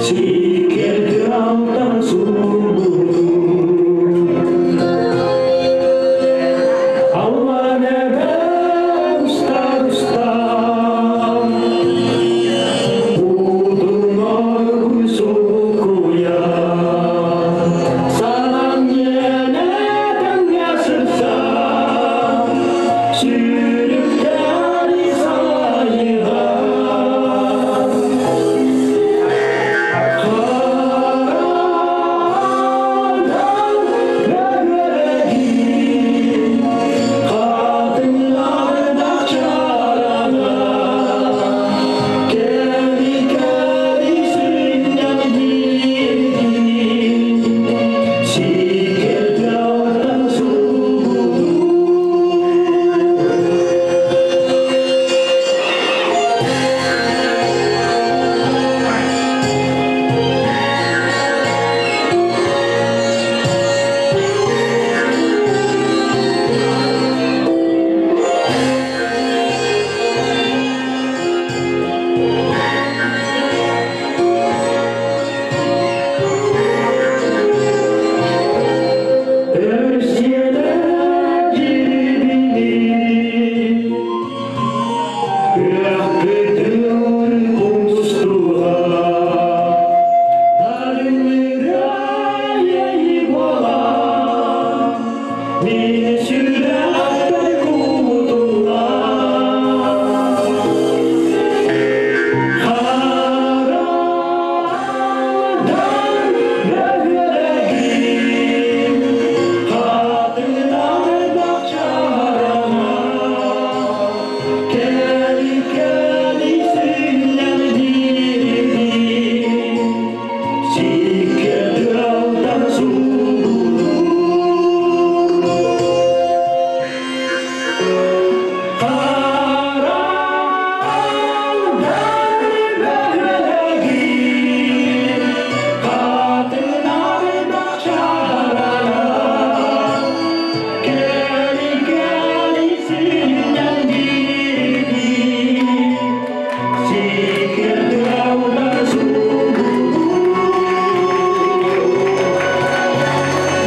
Сиккирди алтан сулбутун Аллан эбэ устар-устар Уутун оргуй суккуйар Санам иэнэ тэҥҥэ сырсан Сүүрүктэри салайыһар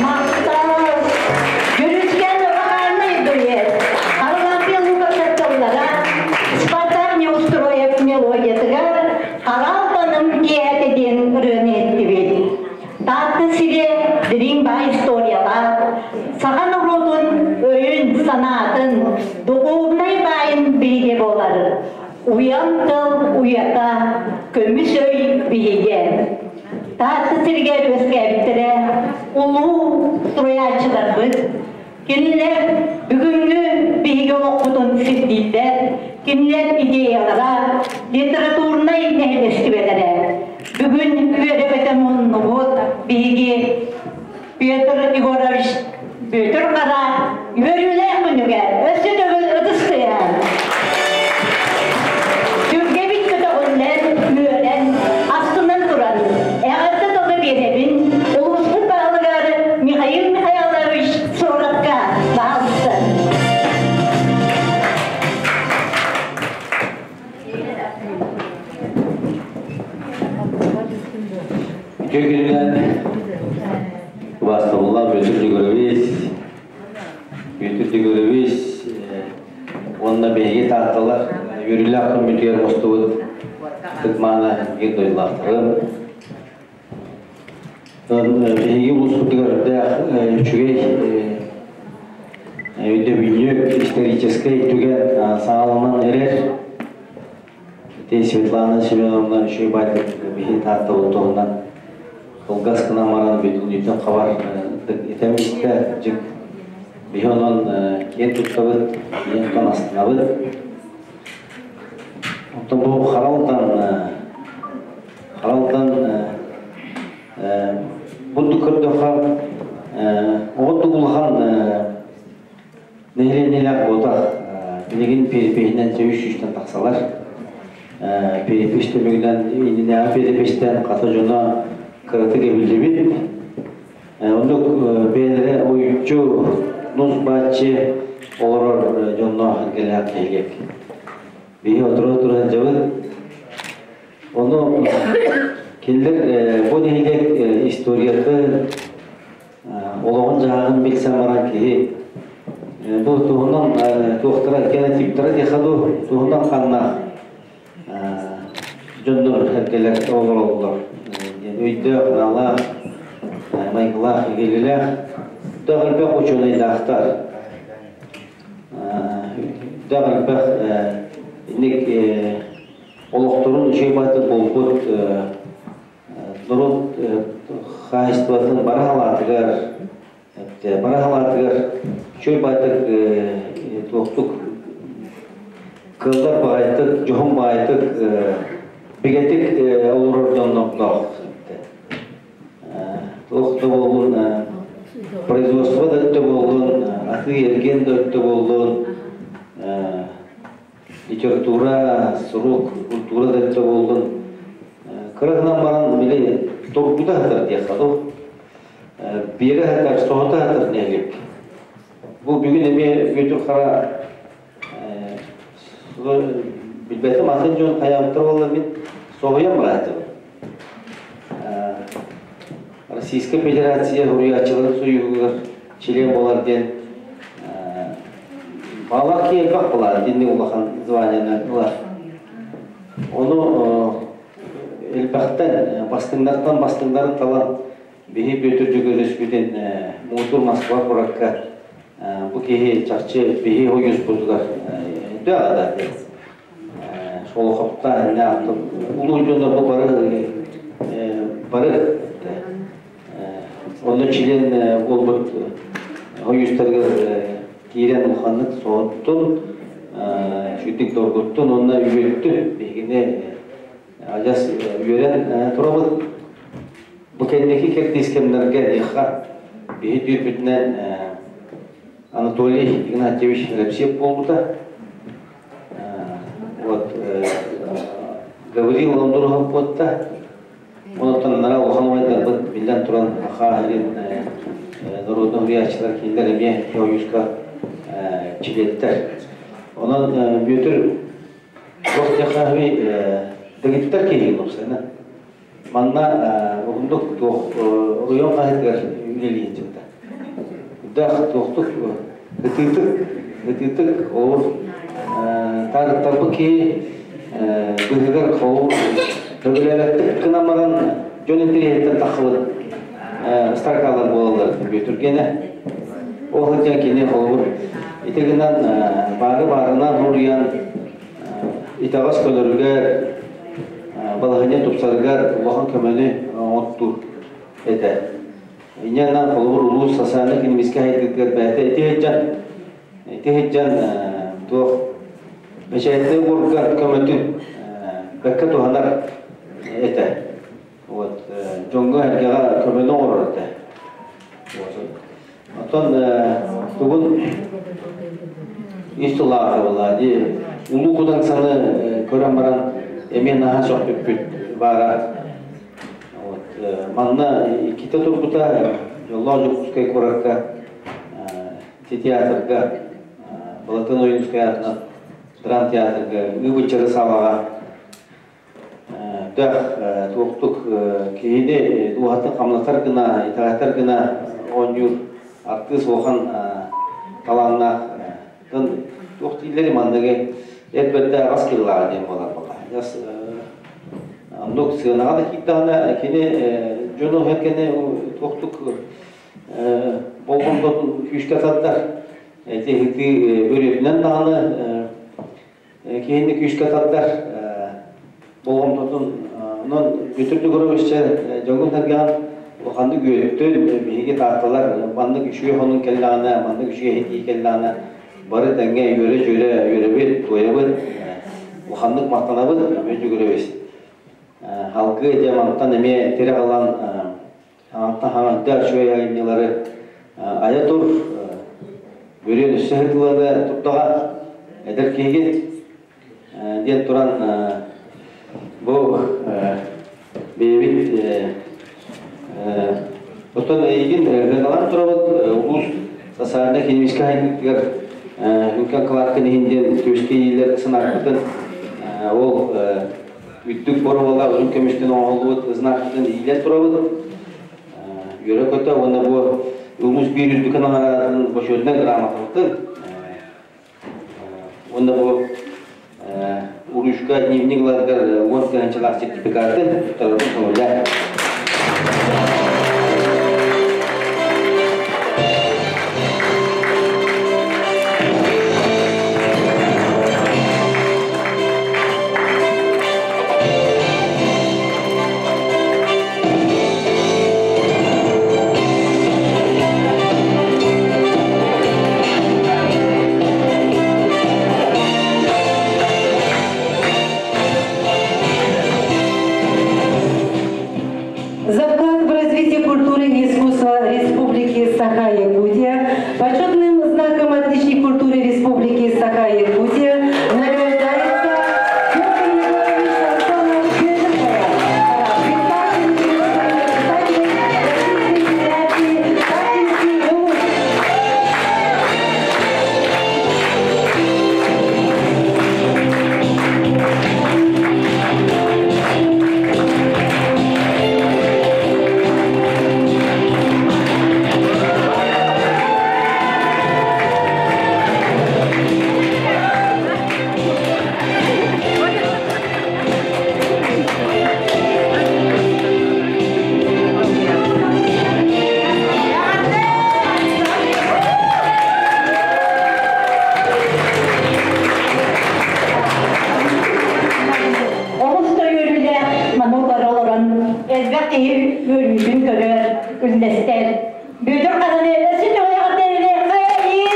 Махтал! Дьүрүскэн Рахальный дуэт, Харлампий Луковцев тыллара, Спартак Неустроев мелодиятыгар Харалтаным киэһэтэ диэн ырыаны иһиттибит. Таатта сирэ дириҥ баай историялаах, саха норуотун өйүн-санаатын, духовнай баайын биһигэ буолар. Уйан тыл уйата, көмүс өй биһигэ. Таатта сиригэр үөскээбиттэрэ улуу суруйааччыларбыт. Кинилэр бүгүҥҥү биһиги олохпутун сирдииллэр, кинилэр идеялара, литературнай нэһилиэстибэлэрэ. Бүгүн үөрэ-көтө муннубут биһиги Петр Егорович Бүөтүр Хара үөрүүлээх күнүгэр өссө төгүл ытыс тыаһын. Сүргэбит көтөҕүллэн, үөрэн, астынан туран, эҕэрдэ тылы биэрэбин улууспут баһылыгар Михаил Михайлович Суоровка баһылыктан. Үтүө күнүнэн убаастабыллаах Петр Егорович, Петр Егорович уонна биһиги таатталар үөрүүлээх күммүтүгэр мустубут ытык-мааны биир дойдулаахтарым. Биһиги улууспутугар үрдээх үчүгэй өйдөбүнньүк историческай түгэн саҕаланан эрэр. Ити Светлана Семеновна үчүгэй баайдык биһи Тааттабыт туһунан кылгас гынан баран бүтүннүүтүн хабар этэн истэ дьик биһи онон киэн туттабыт, киэн тутан астынабыт. Оттон бу Харалтан бурдук көрдөххө оҕо улахан Нэһилиэнньэлээх буотах билигин перепиһинэн үс сүүстэн тахсалар. Перепись түмүгүнэн иннинээҕи перепистэн хата дьоно кыратык эбиллибит. Оннук бэйэлэрэ ойуччу нус бааччы олорор дьонноох эргэлээх нэһилиэк. Биһи отура-отура сылдьабыт. Ону Кинилэр бу нэһилиэк историятын, олоҕун-дьаһаҕын билсэн баран киһи бу туһунан туохтара генотиптара диэхэ дуу, туһунан ханна дьоннор эргэлэр олороллор диэн өйдөөх-санаалаах, майгылаах, игилилээх, дөҕ элбэх учуонайдаахтар. Дөҕ элбэх инник олохторун үчүгэй баайдык булбут норуот хаһаайыстыбатын бары халаатыгар бары халаатыгар үчүгэй баайдык туохтук кыаллар баҕайытык, дьоһун баҕайытык бигэтик олорор дьоннордоох. Туох да буоллун, производство да өттө буоллун, атыы-эргиэн да өттө буоллун, литература, сурук, культура да өттө буоллун, кыра гынан баран били тургута сытар диэххэ дуу, биэрэ сытар, соһута сытар нэһилиэк. Бу бүгүн эмиэ Бүөтүр Хара билбэтим атын дьон хайаабыттар буолла мин соһуйан бараатым. Российская Федерация суруйааччыларын союһугар член буолар диэн баалаах киһи элбэх буолар итинник улахан званиены ылар. Ону элбэхтэн бастыҥнартан бастыҥнарын талан биһи Петр Дьөгүөрүспүтүн Муҥутуур Москва куоракка бу киһи чахчы биһи ойууспутугар өйдөөх да Шолоховтаах улуу дьоннор бу бары бары онно член буолбут ойуустарыгар киирэн улаханнык соһуттун, үчүгдүк доргуттун уонна үөртүн биһигини адьас үөрэн турабыт. Бу кэнники кэрдиис кэмнэргэ диэххэ биһи түүрбүтүнэн Анатолий Игнатьевич Алексеев буолбута. Вот Гаврил Лондоров буотта. Онтон нара улахан убайдарбыт биллэн туран Аха илин народный суруйааччылар кинилэр эмиэ Союзка чилиэттэр. Онон Бүөтүр туох диэххэ дэгиттэр киһи лупсайна. Манна уһундук туох оройуон хаһыатыгар үлэлии сылдьыбыта. Үрдээх туохтук ытыытык ытыытык олус таарыттарбыт киһи быыһыгар холу сөбүлээбэттик гынан баран дьон интэриэһиттэн тахсыбыт строкалар буолаллар Бүөтүргэнэ. Ол сылдьан кини холобур ити гынан баары баарынан уруйан итэҕэс көнөрүгэр балаһыанньа тупсарыгар улахан көмөнү оҥортуур этэ. Инньэ холобур улуус социальнай-экономическай сайдыытыгар бэйэтэ ити сылдьан ити сылдьан туох бэчээттэй уорган көмөтүн бэккэ туһанар этэ. Вот дьоҥҥо-сэргэҕэ көмөнү оҥорор этэ. Оттон тугун үс тыллаах буолла дии Улуу Кудаҥсаны көрөн баран эмиэ наһаа сөхпүппүт баара. Вот манна иккитэ турбута Дьоллоох Дьокуускай куоракка театрга Былатын Ойуунускай аатынан драмтеатрга Ыы саалаҕа Дэх туохтук киһини дууһатын хамнатар гына, итэҕэтэр гына оонньуур артыыс улахан талааннаах туох дииллэрий манныгы эр бэрдэ аҕас килылааҕа диэн буолар буолла. Оннук сыанаҕа да киирдэҕинэ кини дьону эргэни туохтук болҕомтотун күүскэ тардар. Ити ыһытыы бөрүөтүнэн даҕаны Киһини күүскэ тардар болҕомтотун онон Петр Егоровичча дьоҥҥун-сэргэҕин улаханнык үөрүттүн, биһиги таатталар маннык үчүгэй хонун кэллэҕинэ, маннык үчүгэй иһитии кэллэҕинэ бары тэҥҥэ үөрэ-дьүөрэ үөрэбит, туойабыт, улаханнык махтанабыт Петр Егорович. Халгыы дьэ мантан эмиэ тирэх ылан хаҥантан хаҥанта үчүгэй айымньылары айа тур, бүрүөн өссө сытыланы турдаҕа эдэр киһигин диэн туран бу бэйэбит оттон эйигин ыаналаан турабыт улуус социальнай-экономическай сайдыытыгар Үҥкэн кылааккын иһин диэн түөскэ иилэр санааппытын ол Үрдүк боруола үрүҥ көмүстэн оҥоһуллубут знакпытын иилэн турабыт. Үөрэ-көтө уонна бу улуус биир үрдүк наҕараадатын бочуотунай грамотабытын уонна бу Урушка дневник ыларгар 10 тыһыынчалаах сертификаты туттарарбын көҥүллээ. За вклад в развитие культуры и искусства Республики Саха-Якутия почетным знаком отличник культуры Республики Саха-Якутия награждается Петр Егорович Самсонов. Петр представитель Российской Федерации Таттинский улус. Олус да үөрүүлээх манук олорон элбэх киһи үөрүүтүн көрөр, үллэстэр. Бүөтүр Хараны өссө төгүл эҕэрдэлиэххэйин!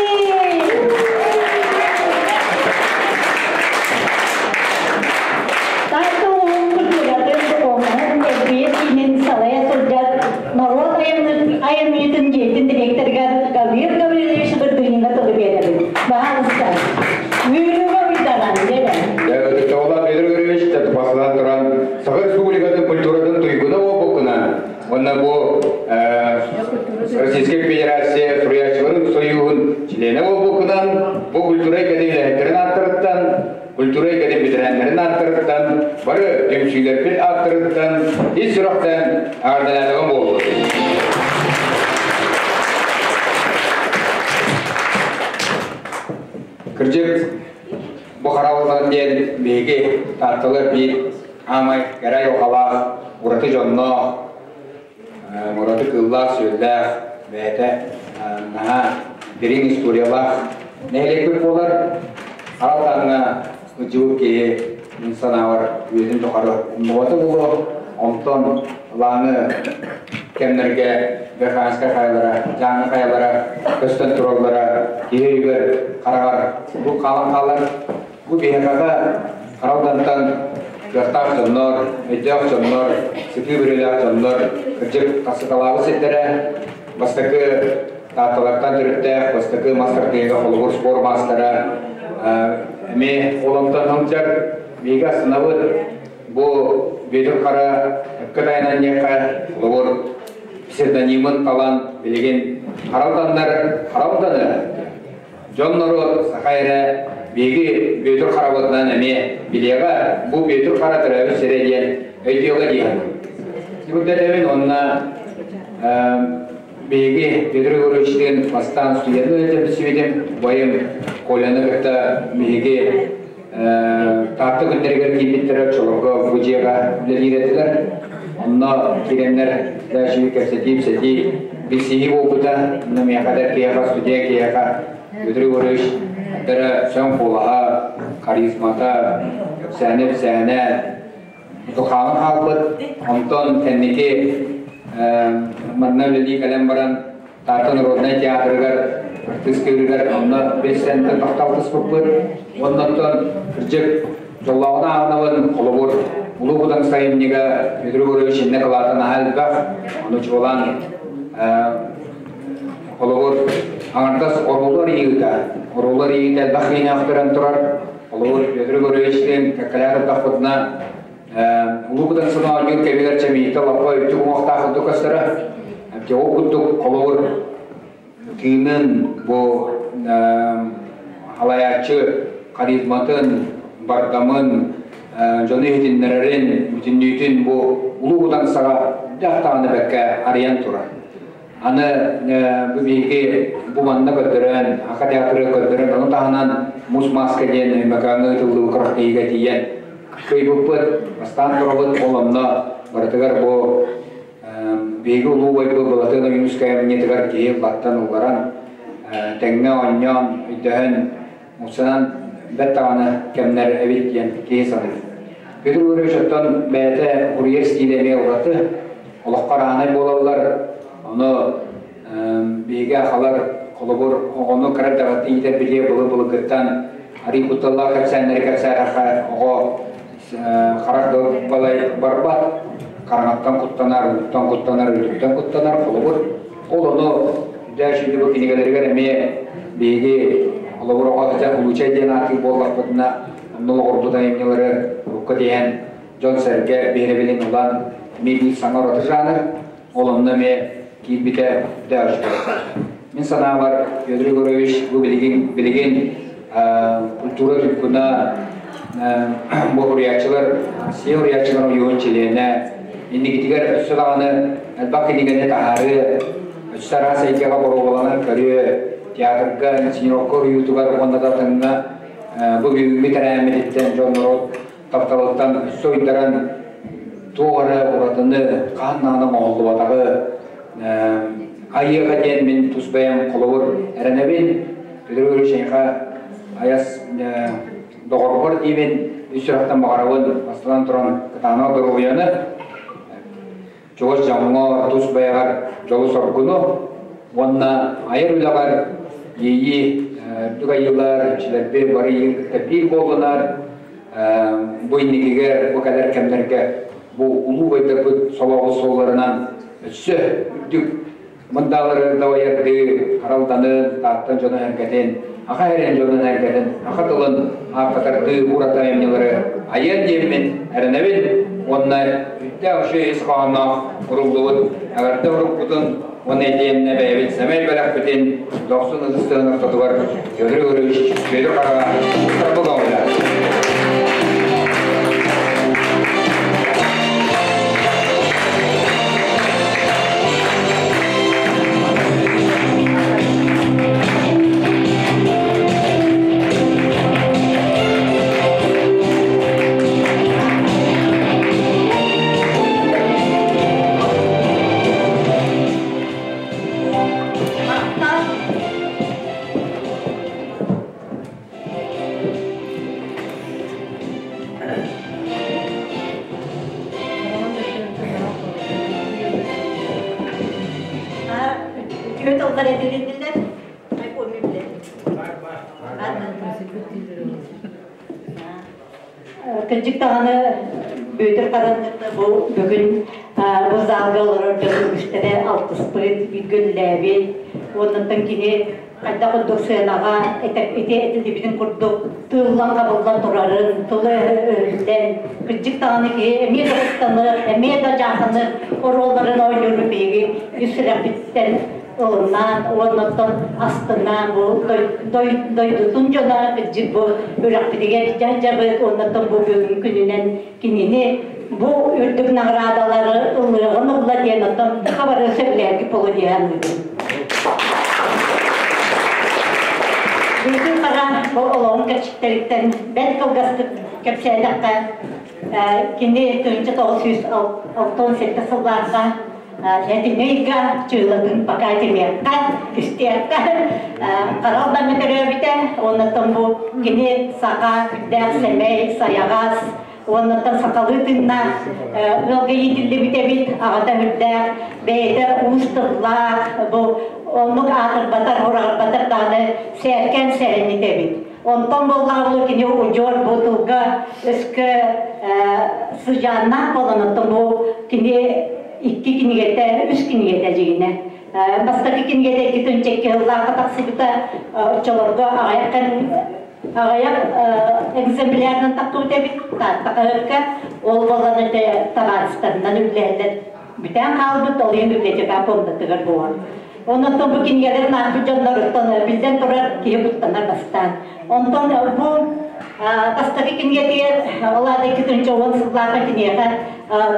Таатта улууһун культуратын духовноһун эргийэр киинин салайа сылдьар норуот айымньытын дьиэтин директорыгар Гаврил Гаврильевич Вырдыниҥҥа тылы биэрэбин. Баһаалыста. Үөрүүгэ уйдаран, дьэ. Ытыктабыллаах Петр Григорьевич бастатан туран Саха Республикатын культуратын туйгуна буолбуккунан уонна бу Российскай Федерация суруйааччыларын союһун чилиэнэ буолбуккунан бу культура эйгэтин үлэһиттэрин ааттарыттан, культура эйгэтин бэтэрээннэрин ааттарыттан, бары түмсүүлэрбит ааттарыттан ис сүрэхтэн эҕэрдэлээтэҕим буоллун. Кырдьык, бу харалдан диэн биһиги Таатталар биир аамай кэрэ айылҕалаах, ураты дьонноох, ураты кыыллаах-сүөллээх, бэйэтэ наһаа дириҥ историялаах нэһилиэкпит буолар. Аралтаҥҥа сылдьыбыт киһи мин санаабар үйэтин тухары умнубата буолуо. Онтон лааны кэмнэргэ Верхоянскай хайалара, Дьааҥы хайалара көстөн тураллара киһи өйүгэр хараҕар бу хаалан хаалар. Бу биһиэхэҕэ Харалдантан кыахтаах дьоннор, өйдөөх дьоннор, сытыы бүрүлээх дьоннор кырдьык тахсыталаабыт сирдэрэ. Бастакы Таатталартан төрүттээх бастакы мас тардыыга холобур спорт маастара эмиэ олонтон сылдьар. Биһиги астынабыт бу Бүөтүр Хара өккө тайанан диэххэ, холобур псевдонимын талан билигин Харалданнар Харалданы дьон норуот саха эрэ биһиги Бүөтүр Харабытынан эмиэ билиэҕэ, бу Бүөтүр Хара төрөөбүт сирэ диэн өйдүөҕэ диэххэ. Күрдэтэбин уонна биһиги Петр Егоровичтыын бастаан студентын этим билсибитим, убайым Коляны кытта биһиги Таатта күннэригэр киирбиттэрэ, оччолорго бу дьиэҕэ үлэлиир этилэр. Онно киирэннэр дальше кэпсэтии-ипсэтии, билсиһии буолбута. Онно миэхэ эдэр киһиэхэ, студент киһиэхэ Петр Егорович эрэ сөҥ куолаһа, харизмата, кэпсээнэ-ипсээнэ тухаан хаалбыт. Онтон кэнники манна үлэлии кэлэн баран Таатта народнай театрыгар артыыстыырыгар онно билсэн тохтолтуспуппут. Оннуттан кырдьык дьоллооҕун ааҕынабын, холобур, Улуу Кудаҥ сайымньыга Петр Егорович иннэ кылаата наһаа элбэх, ону чуолаан холобур, аҥардас оруолу арыйыыта, оруолу арыйыыта элбэх киһини турар. Холобур, Петр Егоровичтыын кэккэлээх турдахпытына Улуу Кудаҥ оонньуур кэмигэр чэмиитэ лаппа үрдүк уҥуохтаах курдук көстөрө. Ол курдук холобур тыынын бу халайааччы харизматын, бардамын, Дьону иһитиннэрэрин бүтүннүүтүн бу Улуу Кудаҥсаҕа дьахтаҕаны бэккэ арыйан турар. Аны бу биһиги бу манна көрдөрөн, Аха театры көрдөрөн, ону таһынан Мус Маска диэн Өймөкөөҥҥө ыытыллыбыт күрэхтэһиигэ тиийэн кыайбыппыт, бастаан турабыт, ол онно барытыгар бу биһиги улуу убайбыт Былатыан Ойуунускай амньытыгар киһи ыллаттан ылларан, тэҥҥэ оонньоон, өйдөһөн, мусанан бэрт даҕаны кэмнэр эбит диэн киһи саныыр. Петр Григорьевич оттон бэйэтэ курьер стилэ эмиэ ураты, олоххо араанай буолаллар, ону биһиги ахалар холобур оҕону кыра эрдэҕиттэн иитэр билиэ былыр-былыргыттан арый кутталлаах кэпсээннэри кэпсээтэххэ оҕо харах да балай барбат, хараҥаттан куттанар, ууттан куттанар, өлүүттэн куттанар, холобур ол ону дьэ бу кинигэлэригэр эмиэ биһиги холобур оҕо сылдьан Улуучай диэн ааттыыр буоллахпытына онно олоҕурбут айымньылары урукка тиһэн дьон-сэргэ биһирэбилин ылан эмиэ биир саҥа ураты жанр ол онно эмиэ киирбитэ да үчүгэй. Мин санаабар, Федор Егорович бу билигин билигин культура туйгуна бу уруйааччылар Россия уруйааччылар уйуһун чилиэнэ инникитигэр өссө даҕаны элбэх кинигэни таһаарыы, өссө араас эйгэҕэ боруобаланан көрүө, театрга, инсценировка уруйуутугар уонна да атыҥҥа бу бүгүҥҥү тэрээһиммититтэн дьон-норуот тапталыттан өссө уйдаран туох эрэ уратыны хаһан даҕаны оҥоһуллубатаҕы айыаҕа диэн мин тус бэйэм холобур эрэнэбин. Петр Григорьевич эйиэхэ айас доҕорбор диибин, үс сүрэхтэн баҕарабын, бастатан туран кытаанах доруобуйаны, чугас дьоҥҥо тус бэйэҕэр дьолу-соргуну уонна айар үлэҕэр иэйии үрдүк айыылар, иччилэрби бары иин кытта биир буоллунар, бу инникигэ, бу кэлэр кэмнэргэ бу улуу убайдарбыт солоҕо суолларынан өссө үрдүк мындаалары дабайардыы харалданын, Тааттан дьоно эргэтин, аха эрэн дьонун эргэтин, аха тылын ааттатардыы ураты айымньылары айыан диэммин эрэнэбин уонна үттээх үчүгэй ис хоһоонноох уруллубут эҕэрдэ уруккутун уонна итиэннэ бэйэбит сэмэй бэлэхпитин дохсун ытыстыһын ортотугар Федор Егорович Федор Хараҕа туттарбыт. Үтүө тыллар этилиннилэр. Кырдьык даҕаны Бүөтүр Харанныкта бу бүгүн бу залга олорор дьон үгүстэрэ алтыспыт, бииргэ үлэлээбит. Уоннаттан кини хайдах курдук сыанаҕа ити этиллибитин курдук тыыллан-хабыллан турарын, тылы өһүллэн, кырдьык даҕаны киһи эмиэ да куттанар, эмиэ да дьааханар оруолларын оонньуурун биһиги үс сүрэхпититтэн ылынаан уонна оттон астынаан бу дойдутун дьоно кырдьык бу үрэхпитигэр дьадьабыт уонна оттон бу бүгүн күнүнэн кинини бу үрдүк наҕараадалары ылыаҕын ылла диэн оттон хабары сөбүлээтик боло диэханныыбын. Бүтүн хара бу олоҕун кэрчиктэриттэн бэрт кылгастык кэпсээтэххэ кини 1967 сыллаахха Этинэйгэ чыылатын пока тимиэххэ, истиэххэ харалдаҥҥа төрөөбүтэ. Оннуттан бу кини саха үрдээх сэмэй, сайаҕас, уоннаттан сахалыы тыыннаах ыалга иитиллибит эбит, аҕата үрдээх, бэйэтэ уус тыллаах, бу оннук аатырбатар, ураҕырбатар даҕаны сээркээн сэһэнньит эбит. Онтон буоллаҕа бу кини удьуор бу тылга өскө сыдьааннаах буолан, оттон бу кини икки кинигэтэ, үс кинигэтэ дьиҥинэ. Бастакы кинигэтэ 2 сыллаахха тахсыбыта, оччолорго аҕыйах аҕыйах экземплярынан тахсыбыт эбит Тааттахаһыкка. Ол буолан этэ табаарыстарынан үллэһиллэн бүтэн хаалбыт, ол иһин библиотека фондатыгар буолан. Онон бу кинигэлэрин аахпыт дьонноруттан биллэн турар киһи куттанар бастаан. Онтон бу Бастакы кинигэтигэр ол аата 2010 сыллаахха киниэхэ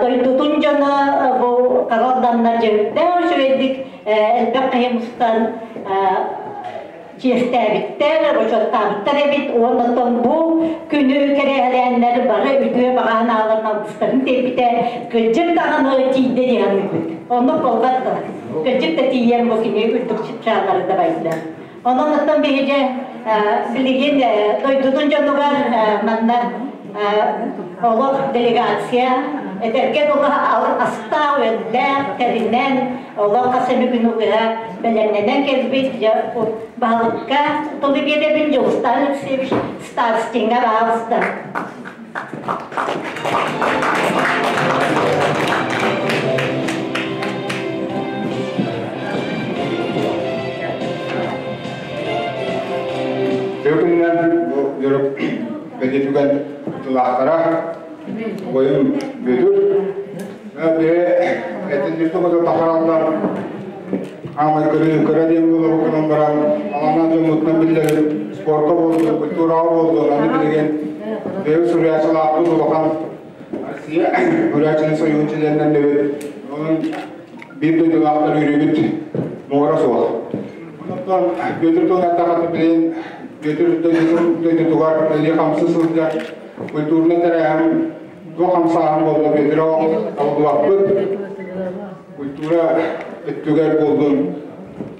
дойдутун дьоно бу хара алданнар дьэ үчүгэйдик элбэх киһи мустан чиэстээбиттэр, бочуоттаабыттар эбит. Уонна бу күнү кэрэһэлээннэр бары үтүө баҕаһын ааларын алгыстарын тиэрпитэ кырдьык даҕаны тиийдэ диэн ыйбыт. Оннук буолбат да. Кырдьык да тиийэн бу кини үрдүк чыпчааллары да байда. Онон оттон биһиги билигин дойдутун дьонугар манна олох делегация этэргэ дылы астаах үөллээх тэринэн олох хас эмэ күн угуһа бэлэмнэнэн кэлбит баһылыкка тылы биэрэбин Дьулустан Алексеевич Старостиҥҥа баалыста. Бүгүннэн бу дьорук бэдитүгэн тылаахтара бойум бүдүр бире этин тоҕо тахараллар аамай көрүү көрө диэн буолар гынан баран алана дьоммутунан биллэрин спорка буолду культураҕа буолду аны билигин бэйэ суруйааччылаахпыт улахан Россия Бурятияны союһун чилиэннэн дэбит онон биир дойдулаахтар үөрүүбүт муора суох. Онон Петр Тонаттахаты билин Петр дойдутугар үлэлии хамсыы сылдьар культурнай тэрээһин туох хамсааһын буолла Петро алгыбаппыт культура өттүгэр буолдун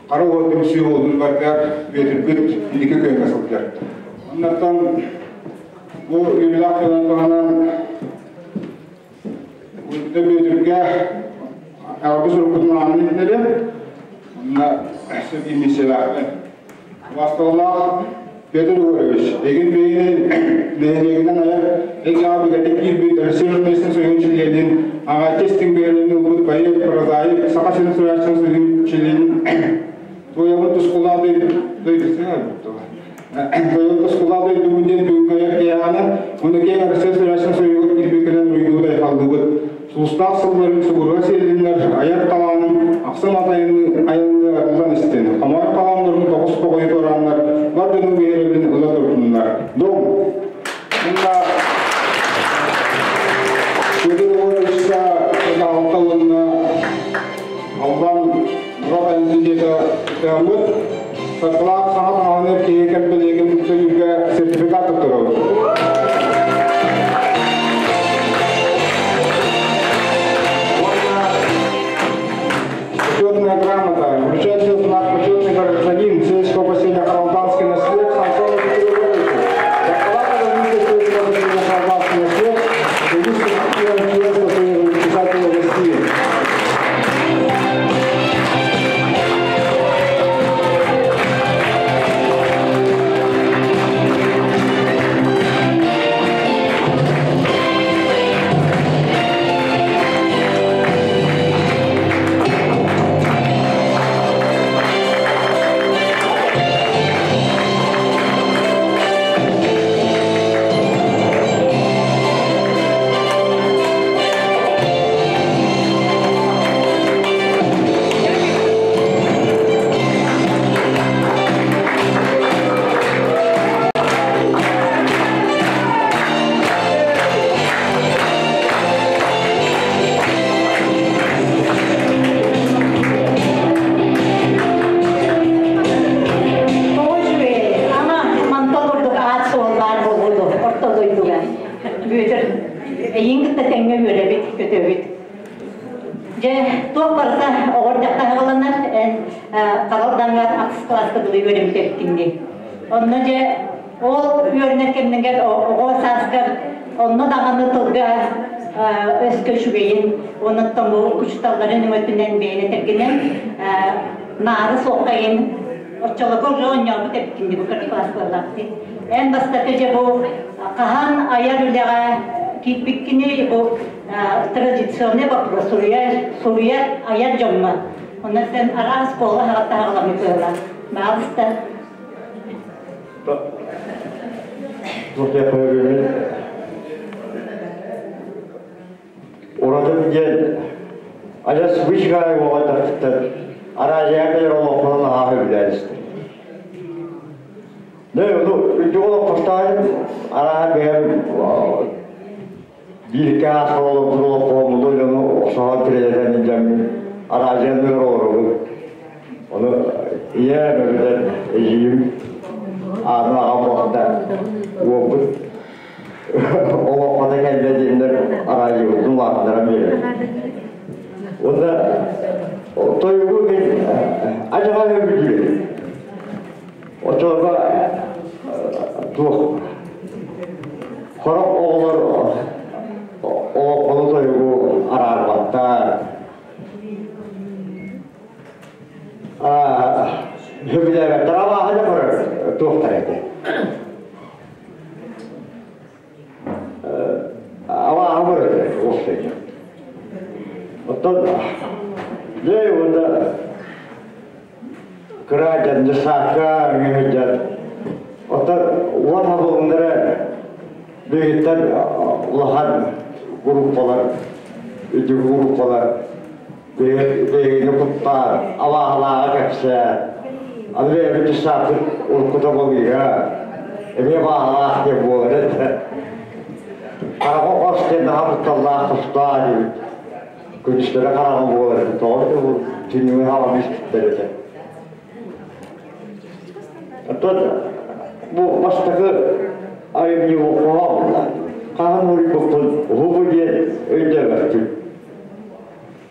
хара уот түмсүү буолдун барытыгар Петрбит инники күөҥҥэ сылдьар. Оннортон бу үөрүүлээх күнүн туһанан Бүтүн Бүөтүргэ алгыс уруккутун аанын иһитинэбин. Онно миссиялаахпын. Басталлаах Петр Егорович, эгин бэйинин нэһилиэгинэн айар эйгэҕэ бигэтик киирбит Россия журналистын союһун чилиэнин, аҕааччы истиҥ бэйэлэрин ылбыт поэт, прозаик, Саха сирин суруйааччытын союһун чилиэнин туойабын тускулаах Быйыл тускулаах дойдубут диэн бүгүҥҥү айар киэһэҕинэ уонна киэҥ Россия Федерация Союһугар киирбиккинэн уруйдуу айхаллыыбыт. Сулустаах сылларын субуруга сиэллиннэр айар талаанын ахсым ат айанныы арыллан истин. Хомоҕой хоһооннорун тоҕус тоҕойу туорааннар бар дьону биһирэбилин ыла турдуннар. Дом! Уонна Петр Егоровичка алта уонна Албан Мурат айанын диэки ыаммыт Саргылаах саҥа таҥаһыныр киһи кэлбэлиэгин төлүүргэ сертификат туттарабыт. Уонна почетная грамота вручается знак почетный гражданин сельского поселения Харалданский наслед Самсону Петру Егоровичу. За развитие сельского поселения Харалданский наслед членства Союза писателей России. Тоҕо үчүгэй, ама мантан курдук аат суоллаах буолуо орто дойдуга. Бүөтүр, эйиин кытта тэҥҥэ үөрэбит, көтөбүт. Дьэ, туох барыта оҕор дьахтаһаҕаланар, эн хара ордаҥҥар ахсыс кылааска дылы үөрэммит эбиккин дии. Онно дьэ, ол үөрэнэр кэмнигэр оҕо сааскар онно даҕаны тылга өскө үчүгэйин, онуттан бу учууталларын өҥөтүнэн бэйэн этэргинэн наары суоххайын оччолорго уже оонньообут эбиккин дии бу кырдьык класс буоллаах дии. Эн бастакы дьэ бу хаһан айар үлэҕэ киирбиккиний бу традиционный вопрос суруйар суруйар айар дьоҥҥо. Онон сен араас школа хаҕаттаһаҕаламмыт быһыылаах. Баалыста. Уратым диэн адьас вычыгай уоҕайдахтыттан араадьыйа кэлэр олохпунан аһааһы үлэлээн истим. Дьэ, ону үрдүк олоххостоон арааһа бэйэм бииргэ ааспыт олорбут олоххоммуту дьону охсоһон тирэлэтэн илдьэммин араадьыйаны олоробут. Ону ийэм эбэтэр эдьиийим аатын аҕам буолта уолбут олоххото кэллэ диэннэр араадьыйабытын улаатыннаран биэрэр. Уонна тойугу мин адьаҕа өбүлүүр. Оччолорго туох сорох оҕолор олоҥхону тойугу араарбаттар. Сөбүлээбэттэр абааһы да көрөр туохтар этэ. Абааһы көрөр уопсайынан. Оттон дьэ уонна Кыра дьандьысаакка үҥүһүйдэр. Оттон уот хабылыннара биһиттэн улахан группалар, үрдүк группалар биһигини куттаан, абааһылааҕы кэпсээн, аны бэйэбит дьыссааппыт уруккута балыыһа, эмиэ абааһылаах диэн буолар этэ. Хараҕа хос диэн наһаа кутталлаах тустаах диэбит. Күнүстэрэ хараҥа буолар этэ, тоҕо эбитэ бу түннүгү хаалан испиттэр этэ. Оттон бу бастакы айымньы хоһоон хаһан уруйбуппун уһугу диэн өйдөөбөппүн.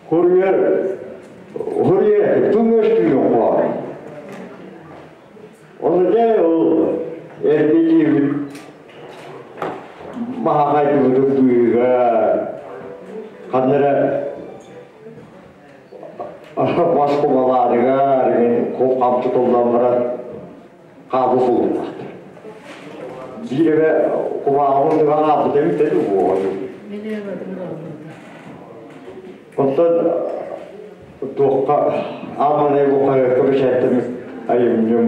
Хуруйар хуруйар туҥ өстүүнү хоһоон. Ол дьэ ол эрдэ маһаҕайдыбытын быыһыгар ханна эрэ бас кумалааныгар хам тутуллан баран хаабы булуннахтар. Биир эмэ кумааҕы оннуга хаалбыта эбит да буолуо. Оттон туохха ааманай бу хаһыакка бэчээттэммит айымньым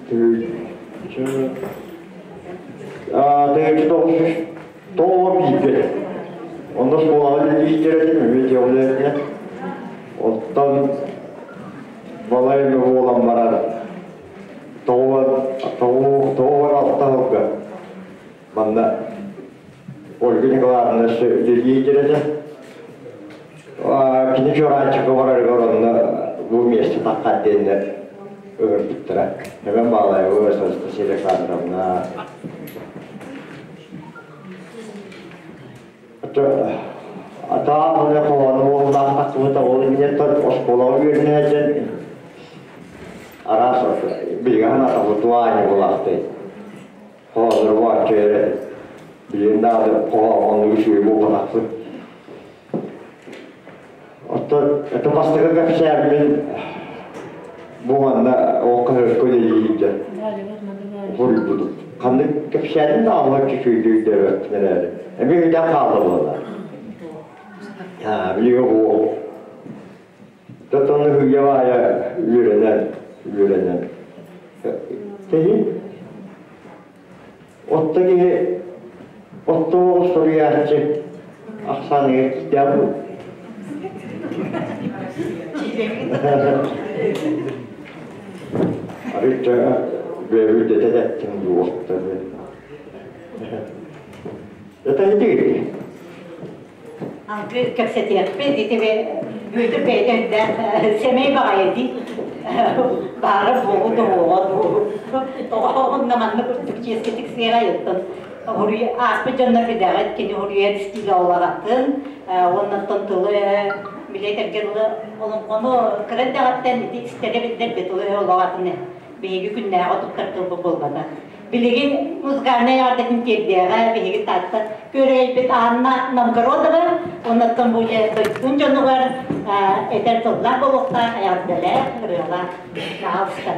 тыһыынча 991-гэ онно оскуолаҕа үлэлиир этим эмиэ дьиэҕэ оттон балай эмэ буолан баран 96 сылга манна Ольга Николаевна өссө үлэлии этэ. Кини Чуораанчыкка барарыгар онно бу миэстэ таххар диэннэр ыҥырбыттара. Эбэм Баалаева Анастасия Александровна. Атаа маны хоһоону буоллаах тахсыбыта ол инниттэн оскуолаҕа үөрэнэ сылдьан араас билигин атабытуа буолаахтай. Хоһооннору эрэ билигин даҕаны хоһоон үчүгэй буолбатахпын. Оттон это бастакы кэпсээммин бу манна ол хаһыакка үлэлииргэ суруйбутум. Ханнык кэпсээнин даҕаны үчүгэйдик өйдөөбөппүн эрээри. Эмиэ өйдөөн хаалла буолла. Билиги буол. Тотону үүйэ баайа үөрэнэн, үөрэнэн. Киһи отто киһи оттоох суруйааччы ахсааныгар киирдээх бу. Арыычча бэйэбит дэтэ дуу оттон. Это не Алгы кэпсэтиэхпит, ити Бүөтүр бэйэтэ элбэх сэмэй баҕайы дии. Баара буоҕу тоһуоҕа дуу. Тоҕо онно маннык үрдүк чиэскэ тиксиэҕэ ыттан ааспыт дьоннор билэҕит кини уруйар стилэ олаҕатын уоннаттан тылы билэ этэргэ дылы олоҥхону кыра эрдэҕиттэн ити истэрэ биллэр тылы олоҕатын биһиги күннээҕи туттар тылбыт буолбата. Билигин музыкальнай эҕэрдэтин тиэрдиэҕэ биһиги Таатта күөрэгэйбит Анна Новгородова оннуттан бу дойдутун дьонугар этэр тыллаах буолуохтаах эҕэрдэлээх ырыалаах пожалуйста.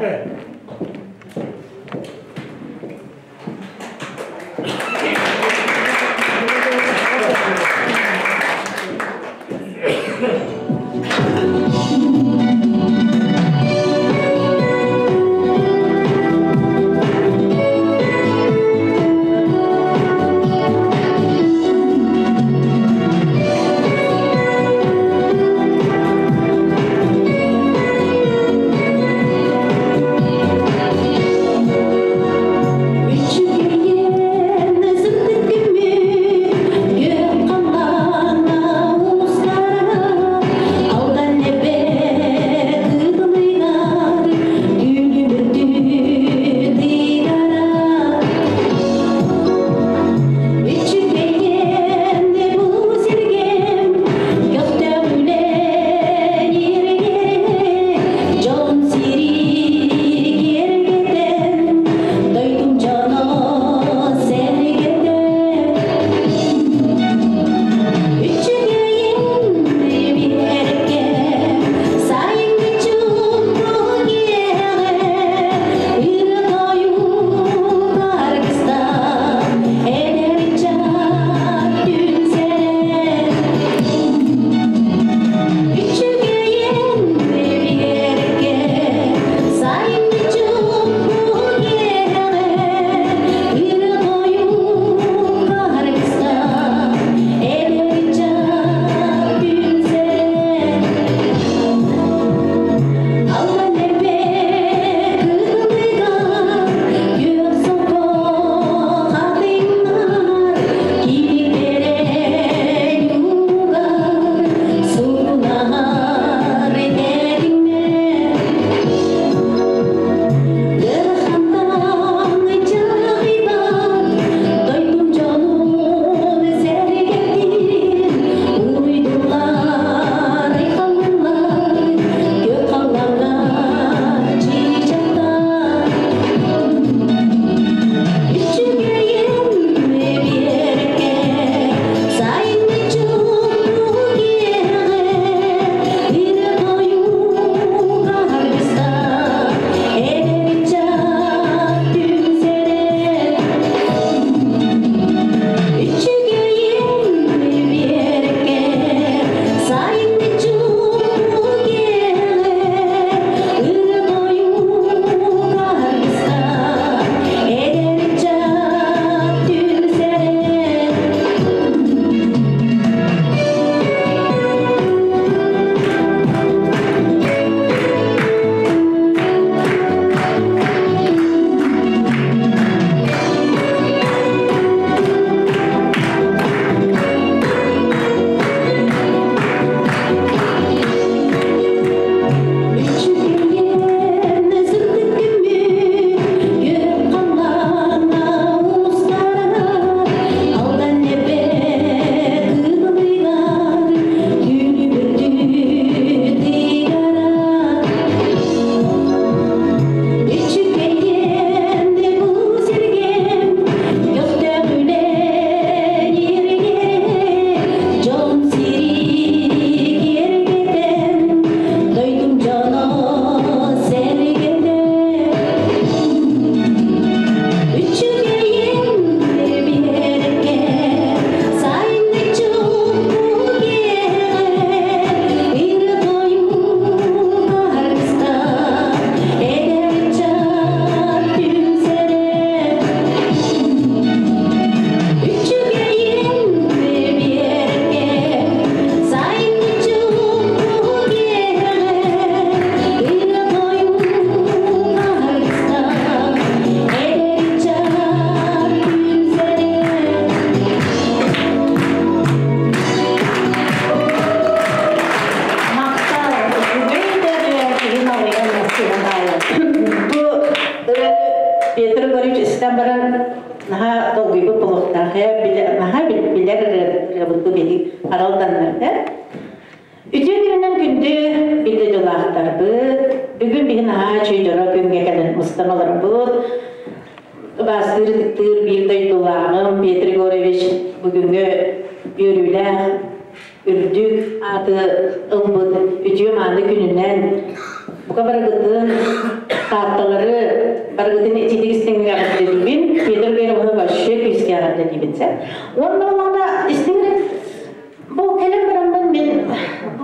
Үтүө күнүнэн күндү биир дойдулаахтарбыт, бүгүн биһи наһаа үчүгэй дьоро күҥҥэ кэлэн мустан олоробут. Убаастыыр ытыктыыр биир дойдулааҕым Петр Егорович бүгүҥҥү үөрүүлээх үрдүк ааты ылбыт үтүө-мааны күнүнэн бука барыгытын Таатталары барыгытын ититик истиҥҥэ эҕэрдэлиибин. Петр Германовы вообще күүскэ эҕэрдэлиибин сэ. Уонна олоҕуна истиҥ Бу кэлэн бараммын мин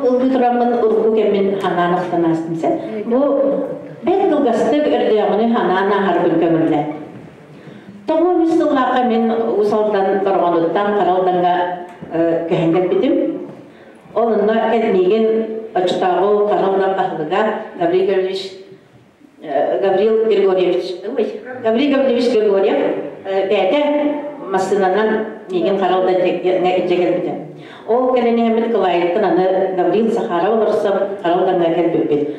ылгыы тураммын урукку кэммин ханаан ахтан аастым сэ. Бу бэрт кылгастык өрдөөҕүнү ханаан ааһарбын көҥүллээн. Тоҕо үс сыллаахха мин Уус Алдан Бороҕонуттан Хара Алдаҥҥа көһөн кэлбитим. Ол онно миигин оччотооҕу Хара Алдан баһылыга Гаврил Гаврильевич Гаврил Григорьевич, ой, Гаврил Гаврильевич Григорьев бэйэтэ массыынанан миигин Хара Алдан илдьэ кэлбитэ. Ол кэлэн иһэммит Кылаайыттан аны Гаврил Захаров олорсон Хара Алдаҥҥа кэлбиппит.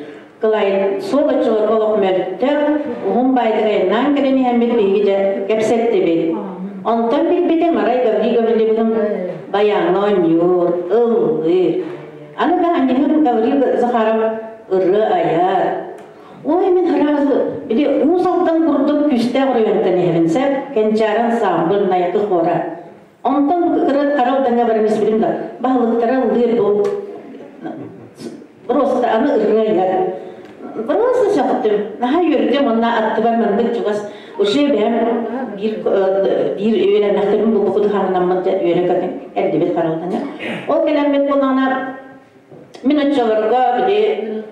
Кылаайыт суол оччолорго олох мөлтөх, уһун баайдык айаннаан кэлэн иһэммит биһиги дьэ кэпсэттибит. Онтон билбитим арай Гаврил Гаврильевиһым баяҥҥа оонньуур, ыллыыр. Аны да анньыһым Гаврил Захаров ырыа айар. Ой, мин сразу били Уус Алдан курдук күүстээх оройуонтан иһэбин сөп, Кэнчээри ансаамбыл Найахы хора. Онтон кыра Хара Алдаҥҥа баран испитим да, баһылыктара ыллыыр бу просто аны ырыа айар. Просто сөхтүм, наһаа үөрдүм уонна аттыбар маннык чугас уже бэйэм биир биир үөрэннэхтэрбин булбукут хааннаммыт үөрэ көтөн эрдибит Хара Алдаҥҥа. Ол кэлэммит буллаҕына мин оччолорго били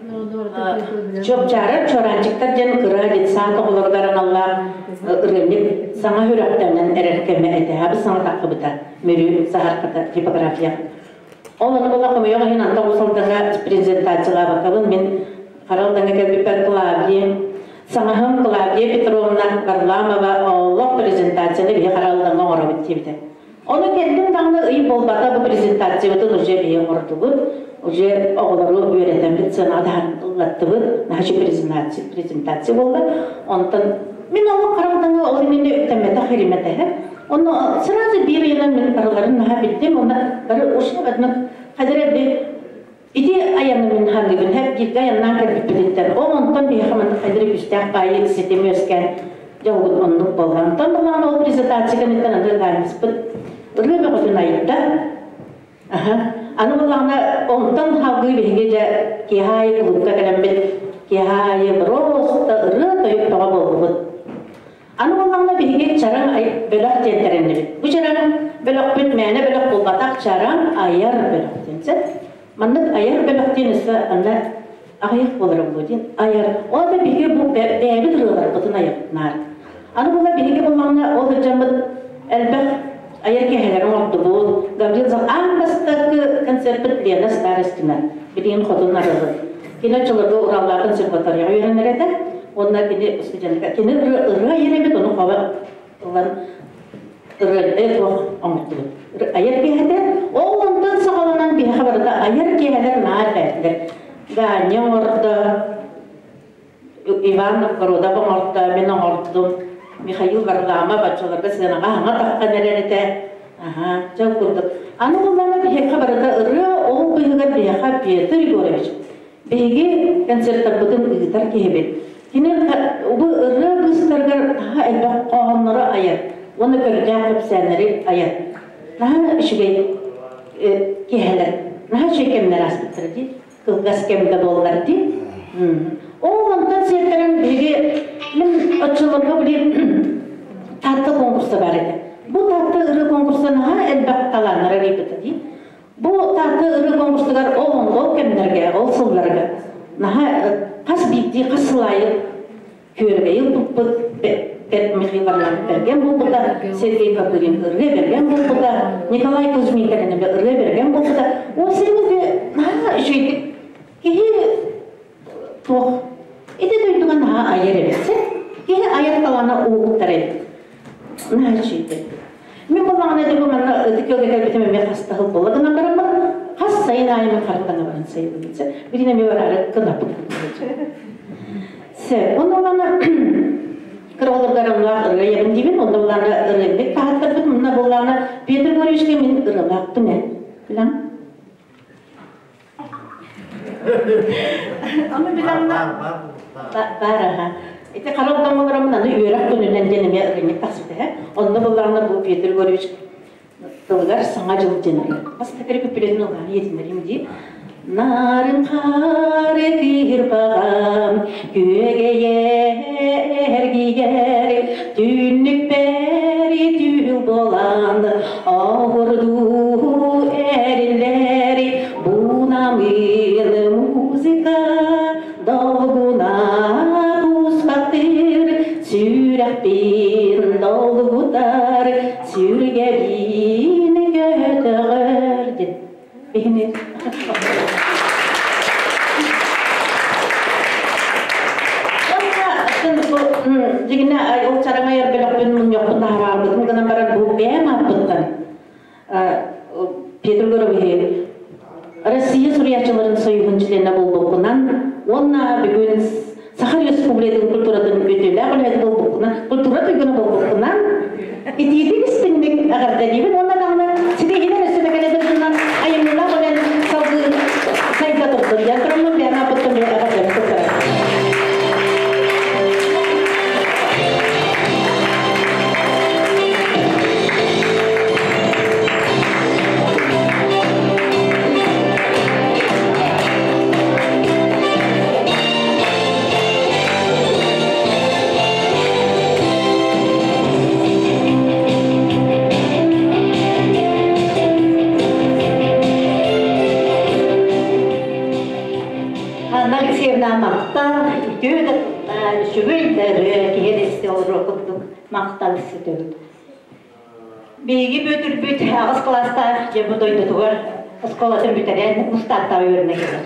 Чуопчаарар чуораанчыктар диэн кыра детсад оҕолоругар аналлаах ырыанньык саҥа сүрэхтэнэн эрэр кэмэ этэ. Абыс саҥа таххыбыта Мүрү саһарката типография. Ол ону була хомойуох иһин анта Уус-Алдаҥҥа презентациялаабаккабын мин Хара Алдаҥҥа кэлбиппэр Клавдия саҥаһым Клавдия Петровна Варламова олох презентацияны биһи Хара Алдаҥҥа оҥоробут диэбитэ. Ону кэллим даҕаны ый буолбата бу презентациябытын уже биһи оҥордубут, уже оҕолору үөрэтэммит сыанаҕа таһан ыллаттыбыт, наһаа презентация, презентация буолла. Онтон мин олох харахтаҥа ол иннинэ үктэммэтэх иримэтэһэ. Онно сразу биир ыйынан мин барыларын наһаа билдим, онно бары уже одно хадара би ити айаны мин ханыыбын хэп бииргэ айаннаан кэлбиппититтэн ол онтон биһиэхэ маннык хайдары күүстээх баайы ситим үөскээн дьэ ол оннук буолла. Онтон булаан ол презентация кэнниттэн аны гаанньыспыт ырыа бөҕөтүн айда. Аха. Аны буллаҕына онтон салгыы биһиги дьэ киэһэ аайы кулуупка кэлэммит киэһэ аайы просто ырыа тойук бөҕө буоллубут. Аны буоллаҕына биһиги чараҥ бөлөх диэн тэриннибит. Бу чараҥ бөлөхпүт мээнэ бөлөх буолбатах, чараҥ айар бөлөх диэн сөп. Маннык айар бөлөх диэн өссө анна аҕыйах буолара буолуо диэн айар. Ол да биһиги бу бэйэбит ырыаларбытын айабытнаар. Аны була биһиги буоллаҕына ол сылдьаммыт элбэх айар киэһэлэри оҥордубут. Гаврил аан бастакы концерппыт Лена Старостина билигин хотун арылы. Кини оччолорго Ураллаах консерваторияҕа үөрэнэр этэ. Уонна кини студентка кини ырыа айар эбит, ону хова ылан ырыа туох оҥортубут. Айар киэһэтэ. Ол онтон саҕаланан биһиэхэ барыта айар киэһэлэр наар бэртилэр. Ганя оҥордо, Иван Новгородов оҥордо, мин оҥордум. Михаил Варламов оччолорго сыанаҕа хаҥа таххан эрэр этэ. Аха, дьол курдук. Аны буллаҕына биһиэхэ барыта ырыа ол быыһыгар биһиэхэ Петр Егорович биһиги концертарбытын ыытар киһибит. Кини бу ырыа быыстарыгар наһаа элбэх хоһооннору айар уонна көрдөөх кэпсээннэри айар. Наһаа үчүгэй киэһэлэр, наһаа үчүгэй кэмнэр ааспыттара дии. Кылгас кэм да буоллар дии. Ол онтон сиэттэрэн биһиги мин оччолорго били Таатта конкурса бар этэ. Бу Таатта ырыа конкурса наһаа элбэх талааннара арыйбыта дии. Бу Таатта ырыа конкурсугар ол ол кэмнэргэ, ол сылларга наһаа хас биирдии хас сыл аайы күөрэгэйи ылбыппыт, Михаил Варламов бэргэн буолбута, Сергей Копырин ырыа бэргэн буолбута, Николай Кузьмин кэлэнэбэ ырыа бэргэн буолбута. Ол сиргэ наһаа үчүгэйдик киһи туох ити дойдуга наһаа айар эбит киһи айар талаана уһуктар эбит наһаа үчүгэйдик. Мин буоллаҕына дьэ манна ытык күөлгэ кэлбитим эмиэ хастаһыл буолла гынан бараммын хас сайын аайы мин харытана баран сайылыбытса билин эмиэ бараары кынаппыт Сөп. Онно улаана кыра олордор ырыа ебин диибин, онно улаана ырыабыт таһаттарбыт, мунна буллаана Петр Григорьевичка мин ырыалаахпын ээ. Билэҥ? Аны билэмна баар аха. Ити хара огдоҥҥо олороммун аны үөрэх күнүнэн диэн эмиэ ырынньык тахсыбыта. Онно буллаҕына бу Петр Егорович тылыгар Саҥа дьыл диэн ырыа. Бастакы күппүлэтин ыллаан иһитиннэрим дии. Нарын хары кыырпаҕам күөгэйэ эргийэр түннүкпэр түүл буолан оһурдуу эриллэр бу намыын музыка долгуна туспаттыр сүрэхпин долгутар сүргэбин көтөҕөр диэн биһини Дьигинэ ол чараҥайар бөлөхпүн мунньуохпун таһаарбытым гынан баран бу бэйэм ааппыттан Петр Горовиһы Россия суруйааччыларын союһун чилиэнэ буолбуккунан уонна бүгүн Саха Республикатын культуратын үтүөлээх үлэһитэ буолбуккунан, культура туйгуна буолбуккунан итиитик истиҥник эҕэрдэлиибин уонна даҕаны ситиһиилэр өссө да кэлэ турдунан айымньылаах үлэн салгыы сайда турдун диэн тураммын бэйэм ааппыттан эҕэрдэбин туттарабын. Анна Алексеевна махтал, үтүө да үчүгэй да ырыа киһи истэ олоруох курдук махтал истэтибит. Биһиги Бүөтүрбүт аҕыс кылаастаах дьэ бу дойдутугар оскуолатын бүтэрэн Мустааттаҕа үөрэнэ кэлэр.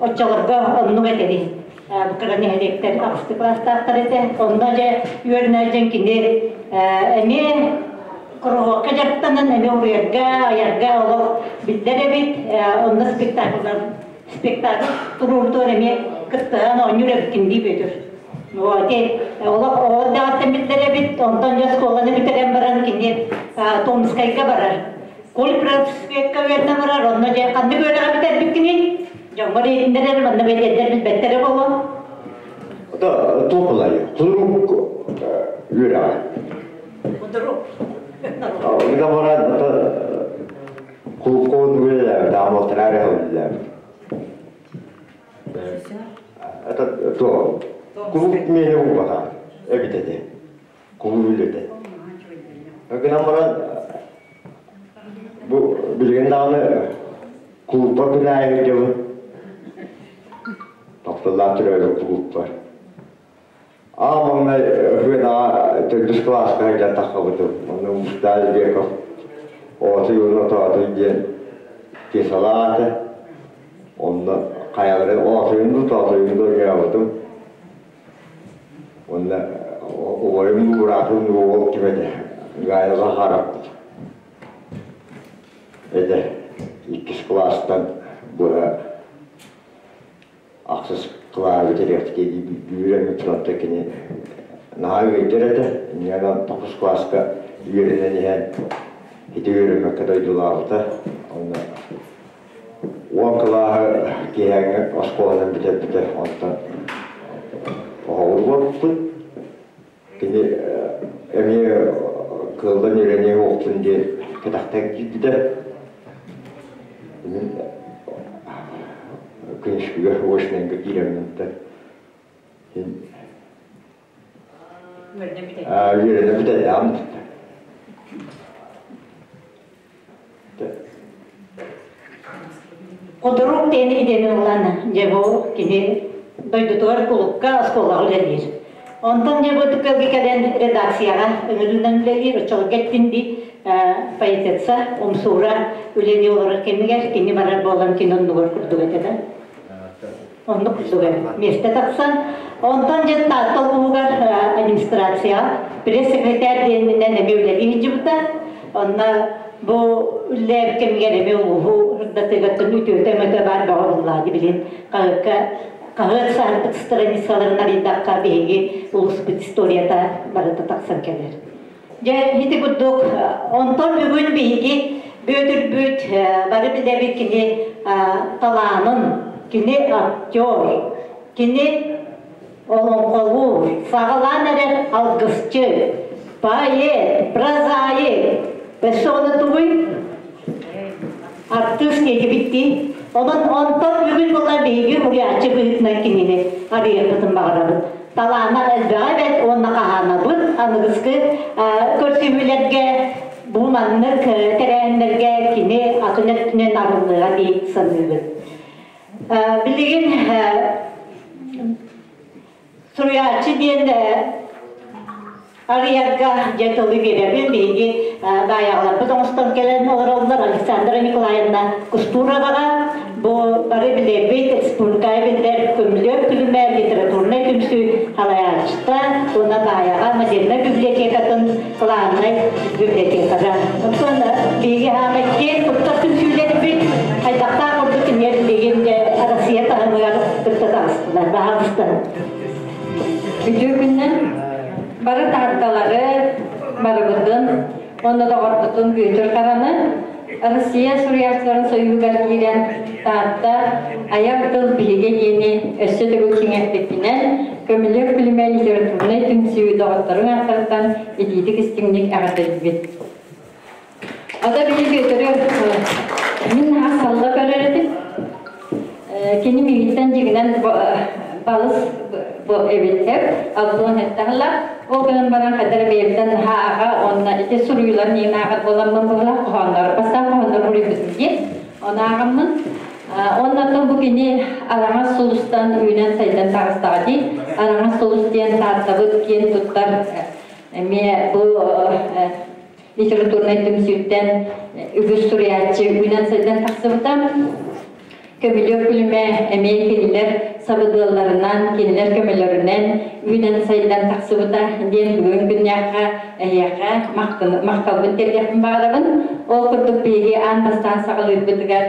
Оччолорго оннук этэри бу кыра нэһилиэктэр аҕысты кылаастаахтар этэ. Онно дьэ үөрэнэр дьон кини эмиэ куруһуокка дьарыктанан эмиэ уруйарга, айарга олох биллэр эбит. Онно спектакльлар спектакль туруорутугар эмиэ кыттыһан оонньуур эбиккин дии Бүөтүр. Вот, олох оҕо даҕаттан биллэр эбит, онтон дьэ оскуоланы бүтэрэн баран кини Томскайга барар. Культпросвекка үөрэнэ барар, онно дьэ ханнык үөрэҕи бүтэрбиккиний? Дьоҥҥор иһитиннэрэр, манна бэлиэтэр билбэттэрэ буолуо. Да, туох Кудрук үөрэҕэ. Кудрук. Гына баран, кулуккоон үлэлээбит, аамалтараар үлэлээбит. Это то. Кулук миэнэ буолбата эбит этэ. Кулук үлэтэ. Гынан баран бу билигин даҕаны кулуппар күн аайы сылдьабын. Тапталлаах төрөөбүт кулуппар. Аа маҥнай Һыанаҕа төрдүс кылааска сылдьан таххабытым. Онно Мустаай Беков оҕото юна тоотуй диэн пьесалаах этэ. Онно хайаларын оотуйун дуу, тоотуйун дуу ойообутум. Онно убайым дуу, быраатым дуу уол ким этэ? Галя Захаров этэ. Иккис кылаастан быһа ахсыс кылааһы бүтэриэхтик үүрэн туран кини наһаа үөйдэр этэ. Инньэ тохус кылааска үөрэнэн иһэн ити үөрэммэккэ дойдулаабыта. Онно уон кылааһы киэһээҥҥи оскуоланан бүтэрбитэ. Онтон оҕолор буолбуппут. Кини эмиэ кыаллан үөрэниэ уохпун диэн кэтэхтэн киирбитэ. Мин күнүскүгэ очнайга киирэммин үөрэнэ бүтэрдэҕим Кудурук диэн идэни ылан, дьэ бу кини дойдутугар кулукка оскуолаҕа үлэлиир. Онтон дьэ бу кэлгэ кэлэн редакцияҕа ыҥырыынан үлэлиир, оччолорго эттин дии поэтесса Умсуура үлэлии олорор кэмигэр кини барар буолан кини оннугар курдук этэ да. Оннук курдук миэстэ тахсан. Онтон дьэ Таатта улууһугар администрацияҕа пресс-секретарь диэнинэн эмиэ үлэлии сылдьыбыта. Онно бу үлэлээбит кэмигэр эмиэ улууһу сырдатыгаттан үтүөтэ-өҥөтө баар бөҕө буллаады билин хаһыакка хаһыат саһарбыт страницаларын арыйдахха биһиги улууспут историята барыта тахсан кэлэр. Дьэ ити курдук онтон бүгүн биһиги Бүөтүрбүт бары билэбит кини талаанын. Кини актер, кини олоҥхолуур, саҕалаан эрэр алгысчыт, поэт, прозаик. Өссө ону тугуй? Артыыс диэтибит Онон онтон бүгүн була биһиги уруйааччы быһыытынан кинини арыйыахпытын баҕарабыт. Талаана элбэҕэ эбэт уонна хаһаанабыт аныгыскы көрсүһүүлэргэ бу маннык тэрээһиннэргэ кини атын өттүнэн арыллыаҕа дии саныыбын. Билигин суруйааччы диэн арыйарга дьэ тылы биэрэбин. Биһиги баайаҕаларбыт оҥостон кэлэн олороллор Александра Николаевна Кустуроваҕа. Бу бары билэбит, республикаҕа биллэр Көмүлүөк күлүмэ литературнай түмсүү салайааччыта уонна Баайаҕа модельнай библиотекатын кылааннай библиотекара. Оттон биһиги хаамай киэн туттар түмсүүлэрбит хайдахтаах курдук кинилэр билигин Россия таһымыгар кытта таҕыстылар, баһаалыста. Үтүө күннэн бары таатталары барыбытын уонна доҕорбутун Бүөтүр Хараны Россия суруйааччыларын союһугар киирэн Таатта айар тыл биһигэ диэни өссө төгүл чиҥэппиккинэн Көмүлүөк күлүмэ литературнай түмсүү доҕотторуҥ ааттарыттан итиитик истиҥник эҕэрдэлиибит. Ата биһиги Бүөтүрү мин наһаа салла көрөр этим. Кини миигиттэн дьиҥинэн балыс бу эбиттэр алтыан эттэхла ол гынан баран хайдар бэйэбиттэн наһаа аҕа уонна ити суруйуулар миигин ааҕар буоламмын быһылаах хоһооннор бастаан хоһооннор суруйбутум дии ону ааҕаммын уонна оттон бу кини араҥас сулустан үүнэн сайдан таҕыстаҕа дии араҥас сулус диэн тааттабыт киэн туттар эмиэ бу литературнай түмсүүттэн үгүс суруйааччы үүнэн-сайдан тахсыбыта. Көмүлүөк күлүмэ эмиэ кинилэр сабыдыалларынан, кинилэр көмөлөрүнэн үүнэн-сайдан тахсыбыта диэн бүгүн күннээххэ эһиэхэ махталбын тиэрдиэхпин баҕарабын. Ол курдук биһиги аан бастаан саҕалыырбытыгар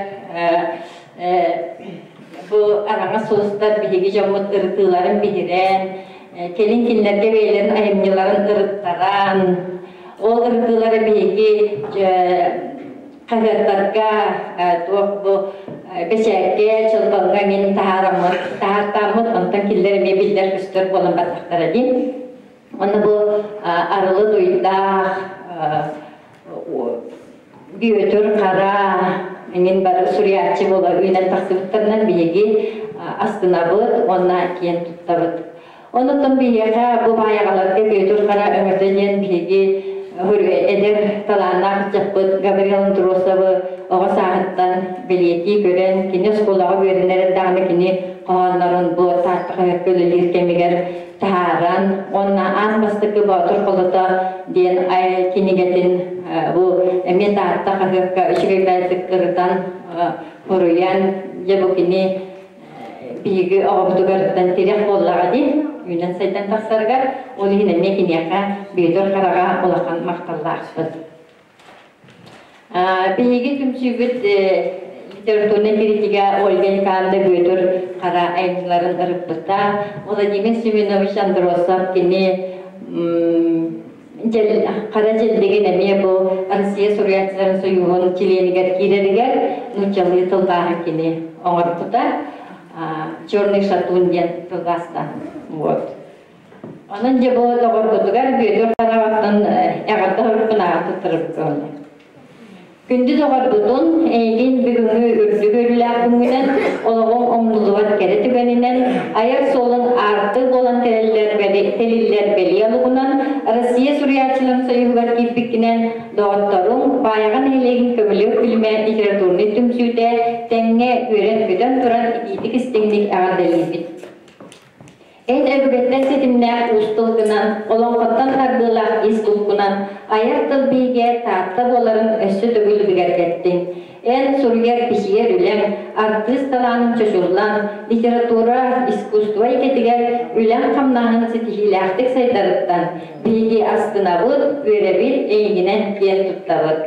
бу араҥас сулустар биһиги дьоммут ырытыыларын биһирээн, кэлин кинилэргэ бэйэлэрин айымньыларын ырыттаран, ол ырытыылары биһиги хаһыаттарга туох бу бэчээккэ, чолбоҥҥо мин таһаараммыт, таһаартааммыт, онтон кинилэр эмиэ биллэр-көстөр буолан бардахтара дии. Онно бу арылы дуйдаах Бүөтүр Хара эҥин бары суруйааччы буола үүнэн тахсыбыттарынан биһиги астынабыт уонна киэн туттабыт. Онуттан биһиэхэ бу баайаҕаларга Бүөтүр Хара өҥөтө диэн биһиги эдэр талааннаах ыччаппыт Гаврил Андросовы оҕо сааһыттан бэлиэтии көрөн, кини оскуолаҕа үөрэнэр эрдэҕинэ кини хоһооннорун бу Таатта хаһыакка үлэлиир кэмигэр таһааран уонна аан бастакы Боотур холото диэн кинигэтин бу эмиэ Таатта хаһыакка үчүгэй бэйэтик ырытан хоруйан дьэ бу кини биһиги оҕобутугартан тирэх буоллаҕа дии үүнэн сайдан тахсарыгар ол иһин эмиэ киниэхэ Бүөтүр Хараҕа улахан махталлаахпыт. Биһиги түмсүүбүт литературнай критигэ Ольга Николаевна Бүөтүр Хара айымньыларын ырыппыта. Владимир Семенович Андросов кини Хара дьэллигин эмиэ бу Россия суруйааччыларын союһун чилиэнигэр киирэригэр нууччалыы тылбааһын кини оҥорбута. Черный шатун диэн тылбаастан. Вот. Онон дьэ бу доҕорбутугар Бүөтүр Хараҕаттан эҕэрдэ суругун ааҕа туттарабыт Күндү доҕорбутун, эйигин бүгүҥҥү үрдүк үөрүүлээх күҥҥүнэн, олоҕуҥ умнуллубат кэрэ түгэнинэн, айар суолуҥ аартык буолан тэриллэр тэриллэр бэлиэ олугунан, Россия суруйааччыларын союһугар киирбиккинэн, доҕотторуҥ, Баайаҕа нэһилиэгин Көмүлүөк күлүмэ литературнай түмсүүтэ тэҥҥэ үөрэн-көтөн туран итиитик-истиҥник эҕэрдэлиибит. Эн өбүгэттэн ситимнээх уус тылгынан, олоҥхоттон тардыылаах ис тускунан айар тыл биһигэ Таатта буоларын өссө төгүл бигэргэттиҥ. Эн суруйар-бичийэр үлэҥ, артыыс талааныҥ чочуллан, литература, искусство эйгэтигэр үлэҥ-хамнаһын ситиһиилээхтик сайдарыттан биһиги астынабыт, үөрэбит, эйигинэн киэн туттабыт.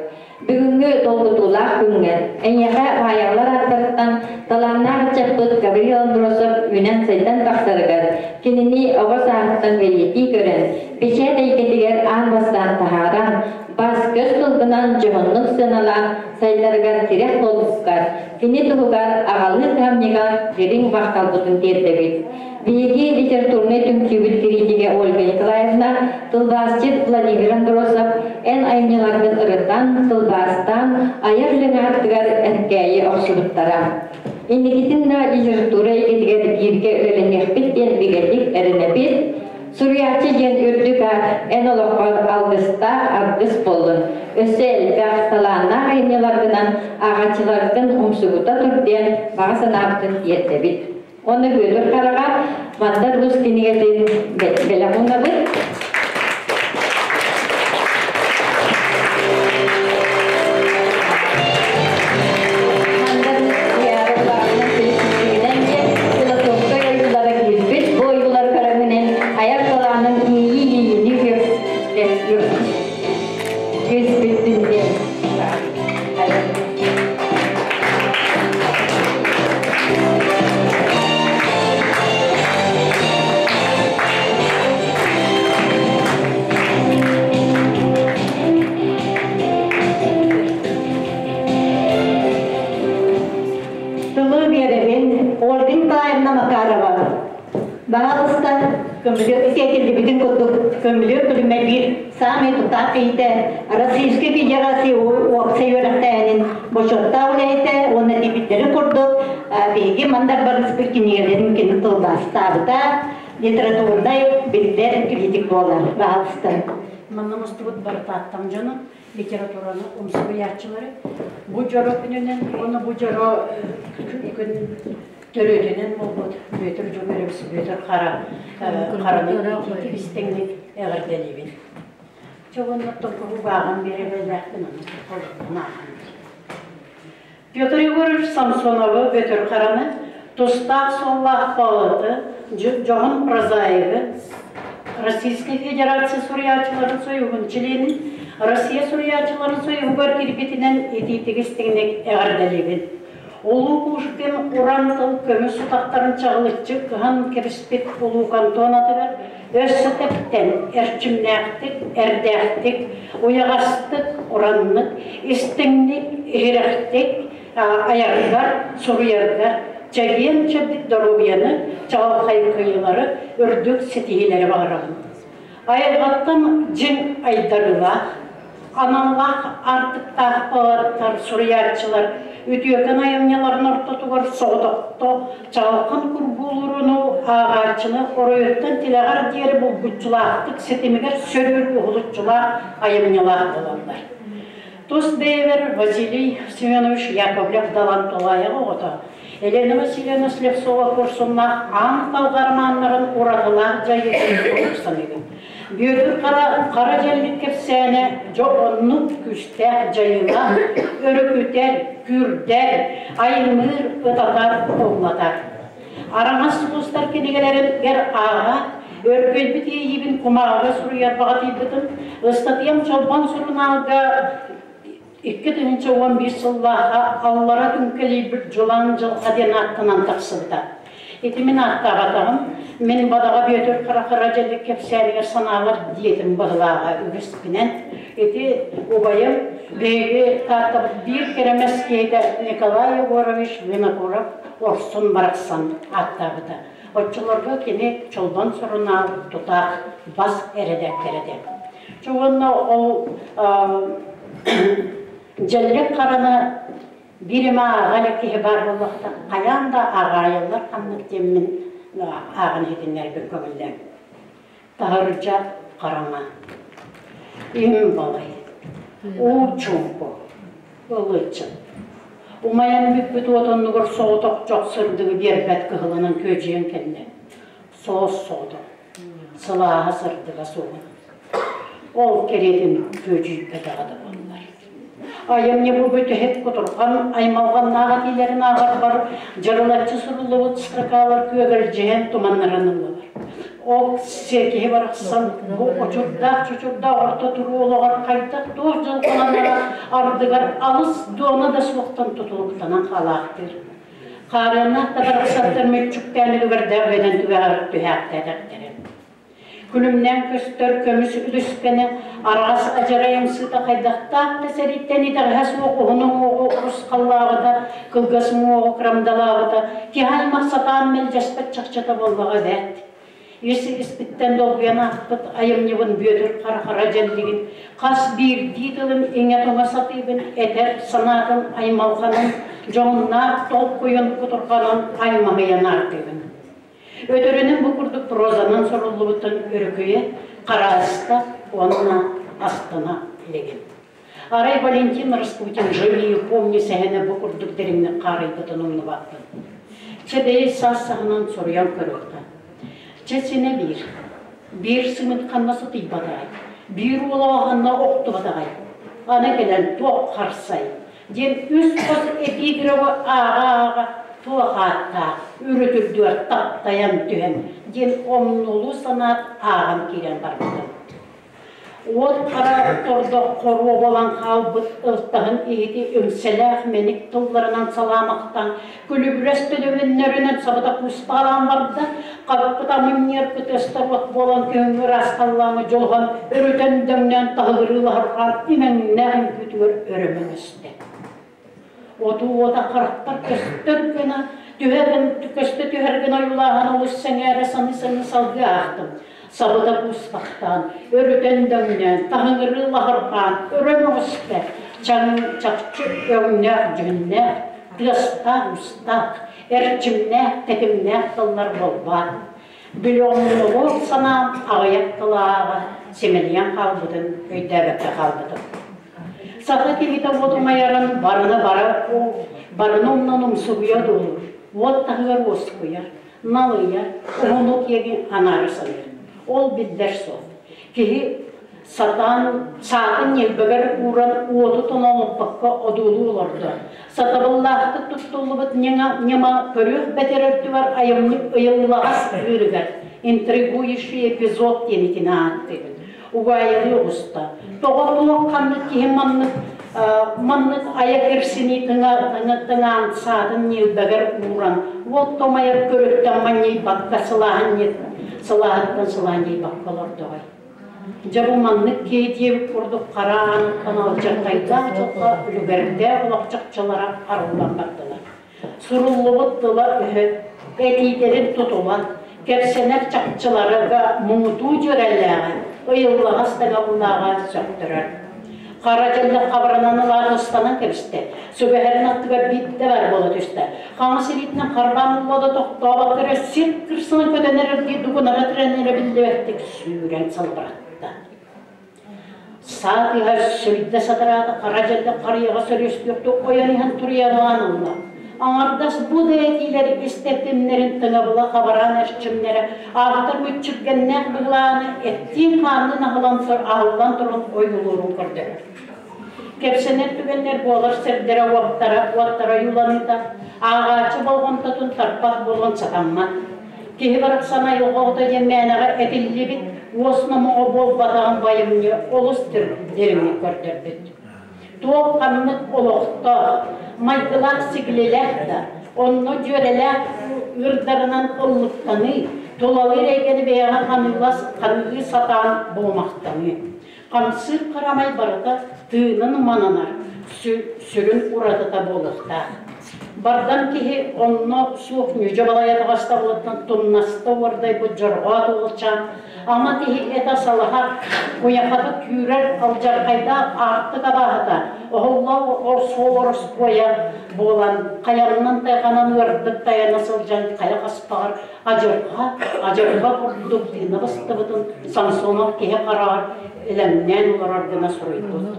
Бүгүҥҥү долгутуулаах күҥҥэ эйиэхэ баайаллар ааттарыттан талааннаах ыччаппыт Гаврил Андросов үүнэн-сайдан тахсарыгар, кинини оҕо сааһыттан бэлиэтии көрөн, бэчээт эйгэтигэр аан бастаан таһааран, бас-көс тылгынан дьоһуннук сыаналаан сайдарыгар тирэх буолбуккар, кини туһугар аҕалыы кыһамньыга дириҥ махталбытын тиэрдэбит. Биһиги литературнай түмсүүбүт кириитигэ Ольга Николаевна, тылбаасчыт Владимир Андросов эн айымньыларгын ырытан, тылбаастаан, айар үлэҥ ааттыгар эркээйи охсубуттара. Инникитин да литература эйгэтигэр бииргэ үлэлэһиэхпит диэн бигэтик эрэнэбит. Суруйааччы диэн үрдүк аат эн олоххор алгыстаах аргыс буоллун, өссө элбэх талааннаах айымньыларгынан ааҕааччыларгын умсугута тур диэн баҕа санаабытын тиэрдэбит. Уонна Бүөтүр Хараҕа Мандар Уус кинигэтин бэлэх уунабыт. Айар талаанын иэйии-иэйиини үөспүттүн диэн Тылы биэрэбин Ольга Николаевна Макарова. Баһаалыста, көмүлүөк исиэтиллибитин курдук, көмүлүөк күлүмэ биир саамай тутаах киһитэ Российскай Федерация уопсай үөрэхтээһинин бочуоттаах үлэһитэ уонна тиийбиттэрин курдук биһиги Мандар Барыспыт кинигэлэрин кини тылбаастаабыта, литературнай биллэр критик буолар. Баһаалыста. Манна мустубут барытааттан дьону, литератураны умсугуйааччылары бу дьоро күнүнэн уонна бу дьоро күн төрүөтүнэн буолбут Бүөтүр Дьөгүөрөбүс Бүөтүр Хара Хараны истиҥник эҕэрдэлиибин. Чэ уонна тоҥкоһу бааҕын биэрэ бэллээхпин ону холобурун ааҕан. Петр Егорович Самсоновы Бүөтүр Хараны тустаах суоллаах поэты, дьоһун прозаигы, Российскай Федерация суруйааччыларын союһун чилиэнин, Россия суруйааччыларын союһугар киирбитинэн итиитик истиҥник эҕэрдэлиибин. Улуу Пушкин уран тыл көмүс утахтарын чаҕылыччы кыһан кэбиспит улуукан туонатыгар өссө тэптэн, эрчимнээхтик, эрдээхтик, уйаҕастык, ураннык, истиҥник, иһирэхтик айаргар, суруйаргар чэгиэн-чэбдик доруобуйаны, чаҕылхай кыайыылары, үрдүк ситиһиилэри баҕарабын. Айылҕаттан дьиҥ айдарыылаах, аналлаах аартыктаах поэттар, суруйааччылар үтүөкэн айымньыларын ортотугар соҕотохто чаҕылхан курбуулууруну ааҕааччыны оройуттан тилэҕэр диэри булгуччулаахтык ситимигэр сөрүүр уһулуччулаах айымньылаах буолаллар. Тус бэйэбэр Василий Семенович Яковлев Далан Тулаайах оҕото Елена Васильевна Слепцова-Куорсуннаах аан талҕа романнарын уратылаах дьайыытын куруук саныыбын. Бүөтүр Хара, хара дьэллик кэпсээнэ дьо оннук күүстээх дьайыылаах, өрүкүтэр, күүрдэр, аймыыр, ытатар, ыллатар. Араҥас сулустар кинигэлэригэр ааҕа, өргөйбүт иэйиибин кумааҕыга суруйар баҕатыйбытым, ыстатыйам Чолбон сурунаалга 2011 сыллааха аллара түҥкэлийбит Дьулаан дьылҕа диэн ааттанан тахсыбыта. Ити мин ааттаабатаҕым, мин Бадаҕа Бүөтүр Хара-Хара дьэллик кэпсээнигэр санаалар диэтим быһылааҕа үгүспүнэн. Ити убайым биһиги Тааттабыт биир кэрэмэс киһитэ Николай Егорович Винокуров Орсун барахсан ааттаабыта. Оччолорго кини Чолбон сурунаал тутаах бас эрэдээктэрэ этэ. Чэ уонна ол дьэллик хараны биир эмэ ааҕа илик киһи баар буоллахта хайаан да ааҕаайаллар ханнык диэммин ааҕан иһитиннэрбин көҥүллээҥ. Таһырдьа хараҥа. Им балай. Уу чуумпу. Ылыччын. Умайан бүппүт уот оннугар соҕотох чох сырдыгы биэрбэт кыһылынан күөдьүйэн кэллэ. Соос соҕотох. Сылааһа сырдыга суоҕун. Ол кэриэтин күөдьүйбэтэҕэ да буоллар. Айымньы бу бүтэһик кутурҕан аймалҕаннаах этиилэрин ааҕарбар дьырылаччы суруллубут строкалар күөгэлдьиһэн туманнаран ыллылар. Ол сиэкиһи барахсан бу очурдаах-чочурдаах орто туруу олоҕор хайдах туох дьылҕаланара ардыгар алыс дуона да суохтан тутулуктанан хаалаахтыыр. Хаарыаннаах да барахсаттар мүччүктээн үлүгэрдээх үөнэн түгэҕэр түһээхтээтэхтэрэ. Күлүмнээн көстөр көмүс үлүскэнэ, араас адьарайым сыта хайдахтаах да сэрииттэн итэҕэһэ суох уһун уҥуоҕу урусхаллаабыта, кылгас уҥуоҕу кырамдалаабыта, киһи аймах сатаан мэлдьэспэт чахчыта буоллаҕа эбээт. Ис-испиттэн долгуйан аахпыт айымньыбын Бүөтүр Хара-Хара дьэллигин хас биирдии тылын иҥэ-тоҥо сатыыбын, этэр санаатын аймалҕанын, дьоһуннаах толкуйун кутурҕанын аймаһыйан ааттыыбын. Өтөрүнэн бу курдук прозанан суруллубуттан өрүкүйэ, харааста уонна астына илигин. Арай Валентин Распутин «Живи и помни» сэһэнэ бу курдук дириҥник хаарыйбытын умнубаппын. Чэ бэйи саас саһынан суруйан көрүөххэ. Чэ синэ биир. Биир сымыт ханна сытыйбатаҕай, биир уола ханна охтубатаҕай. Аны кэлэн туох харсай диэн үс хос эпиграфы ааҕа-ааҕа туох ааттаах үрүтүрдүөр таптайан түһэн диэн омнулуу санаат ааҕан киирэн барбытым. Уот хара тордох хоруо буолан хаалбыт ылтаһын иһити үҥсэлээх мэник тылларынан салаамахтаан, күлүбүрэс төлөбүннэринэн сабыта кууспаалаан барда, хаппыт амынньыар кытыастар от буолан күһүҥҥү ыраас халлааны дьолуһан өрүтэн дөҥнөөн таһыгырыылаһырҕаан имэҥнээх үҥкүүтүгэр өрө мөҥөстө. Оту уота харахпар көстөр гына, түһэ көстө түһэр гына ойуулааһын олус сэҥээрэ саныы-саныы салгыы аахтым. Сабыта кууспахтаан, өрүтэн дөҥнөөн, таһыҥырыы лаһырҕаан, өрө мөҕүстэ, чахчы өҥнөөх дьүһүннээх, тыастаах-уустаах, эрчимнээх, тэтимнээх тыллар буолбаат. Билиоммуолуох санаам аҕыйах тылааҕа симэлийэн хаалбытын өйдөөбөккө хаалбытым. Саха киһитэ уот умайарын барыны бара барыны умнан умсугуйа дуулуур, уот таһыгар уоскуйар, налыйар, уһунук иэги анаара саныыр. Ол биллэр суол. Киһи сатаан саатын ньилбэгэр ууран уоту тонолуппакка одуулуу олордо. Сатабыллаахтык туттуллубут ньыма көрүөх бэтэр өртүгэр айымньы ыйыллаҕас ыырыгар интригующий эпизод диэн итини ааттыыбын. Угаайылыы оҕуста. Тоҕо туох ханнык киһи маннык маннык айа кирсини тыҥа тыҥаан саатын ньилбэгэр ууран уот томайар көрүттэн манньыйбакка сылааһын сылааһыттан сылаанньыйбакка олордоҕой. Дьэ бу маннык киһи диэбит курдук хара ааныттан алдьархайдаах дьылҕа үлүгэрдээх олох чахчылара арыллан бардылар. Суруллубут тыла-өһө, этиилэрин тутула, кэпсэнэр чахчыларга муҥутуу дьүөрэлээҕэ, ыйыллаҕас таҥаллааҕа сөхтөрөр. Хара дьэллэх хабаранан ылаат ыстанан кэбистэ, сүгэһэрин аттыгар биирдэ баар буола түстэ. Хаҥас илиитинэн харбаан ылла да тохтообокко эрэ сир кырсынан көтөн эрэрдии дугунара тирэнэрэ биллибэттик сүүрэн салбыратта. Саа тыаһа сүрдэ сатараата хара дьэллик харыйаҕа сөрүөстүөхтүк ойон иһэн туруйалаан ылла. Аҥардас бу да этиилэр истэптимнэрин тыҥабыла хабараан эрчимнэрэ автор мүччүргэннээх быһылааны эттиин-хаанныын аһылан аһыллан туран ойуулуурун көрдөрөр. Кэпсэнэр түгэннэр буолар сирдэрэ уоттара уоттара ойууланыыта ааҕааччы болҕомтотун тарпат буолуон сатаммат. Киһи барахсан айылҕа оҕото диэн мээнэҕэ этиллибит уос номоҕо буолбатаҕын байымньы олус дириҥник көрдөрбүт. Туох ханнык олохтоох, майгылаах-сигилилээх да, онно дьүөрэлээх ыырдарынан ыллыктаныы, тулалыыр эйгэни бэйэҕэ ханыылас ханыылыы сатаан буомахтаныы. Хамсыыр харамай барыта тыынын мананар, сүрүн уратыта буолуохтаах. Бардам киһи онно суох ньүдьэ балайа таҕастабылыттан тумнаста уордайбыт дьорҕоот уолчаан, ама киһи этэ салаһар, куйахата күүрэр алдьархайдаах аартык абааһыта, оһоллоох суол ороспуойа буолан, хайаннан тайҕанан ыардык тайана сылдьан хайа хаспаҕар адьырҕа, адьырҕа курдук тыына быстыбытын Самсонов киһи хараҕар элэҥнээн олорор гына суруйбут.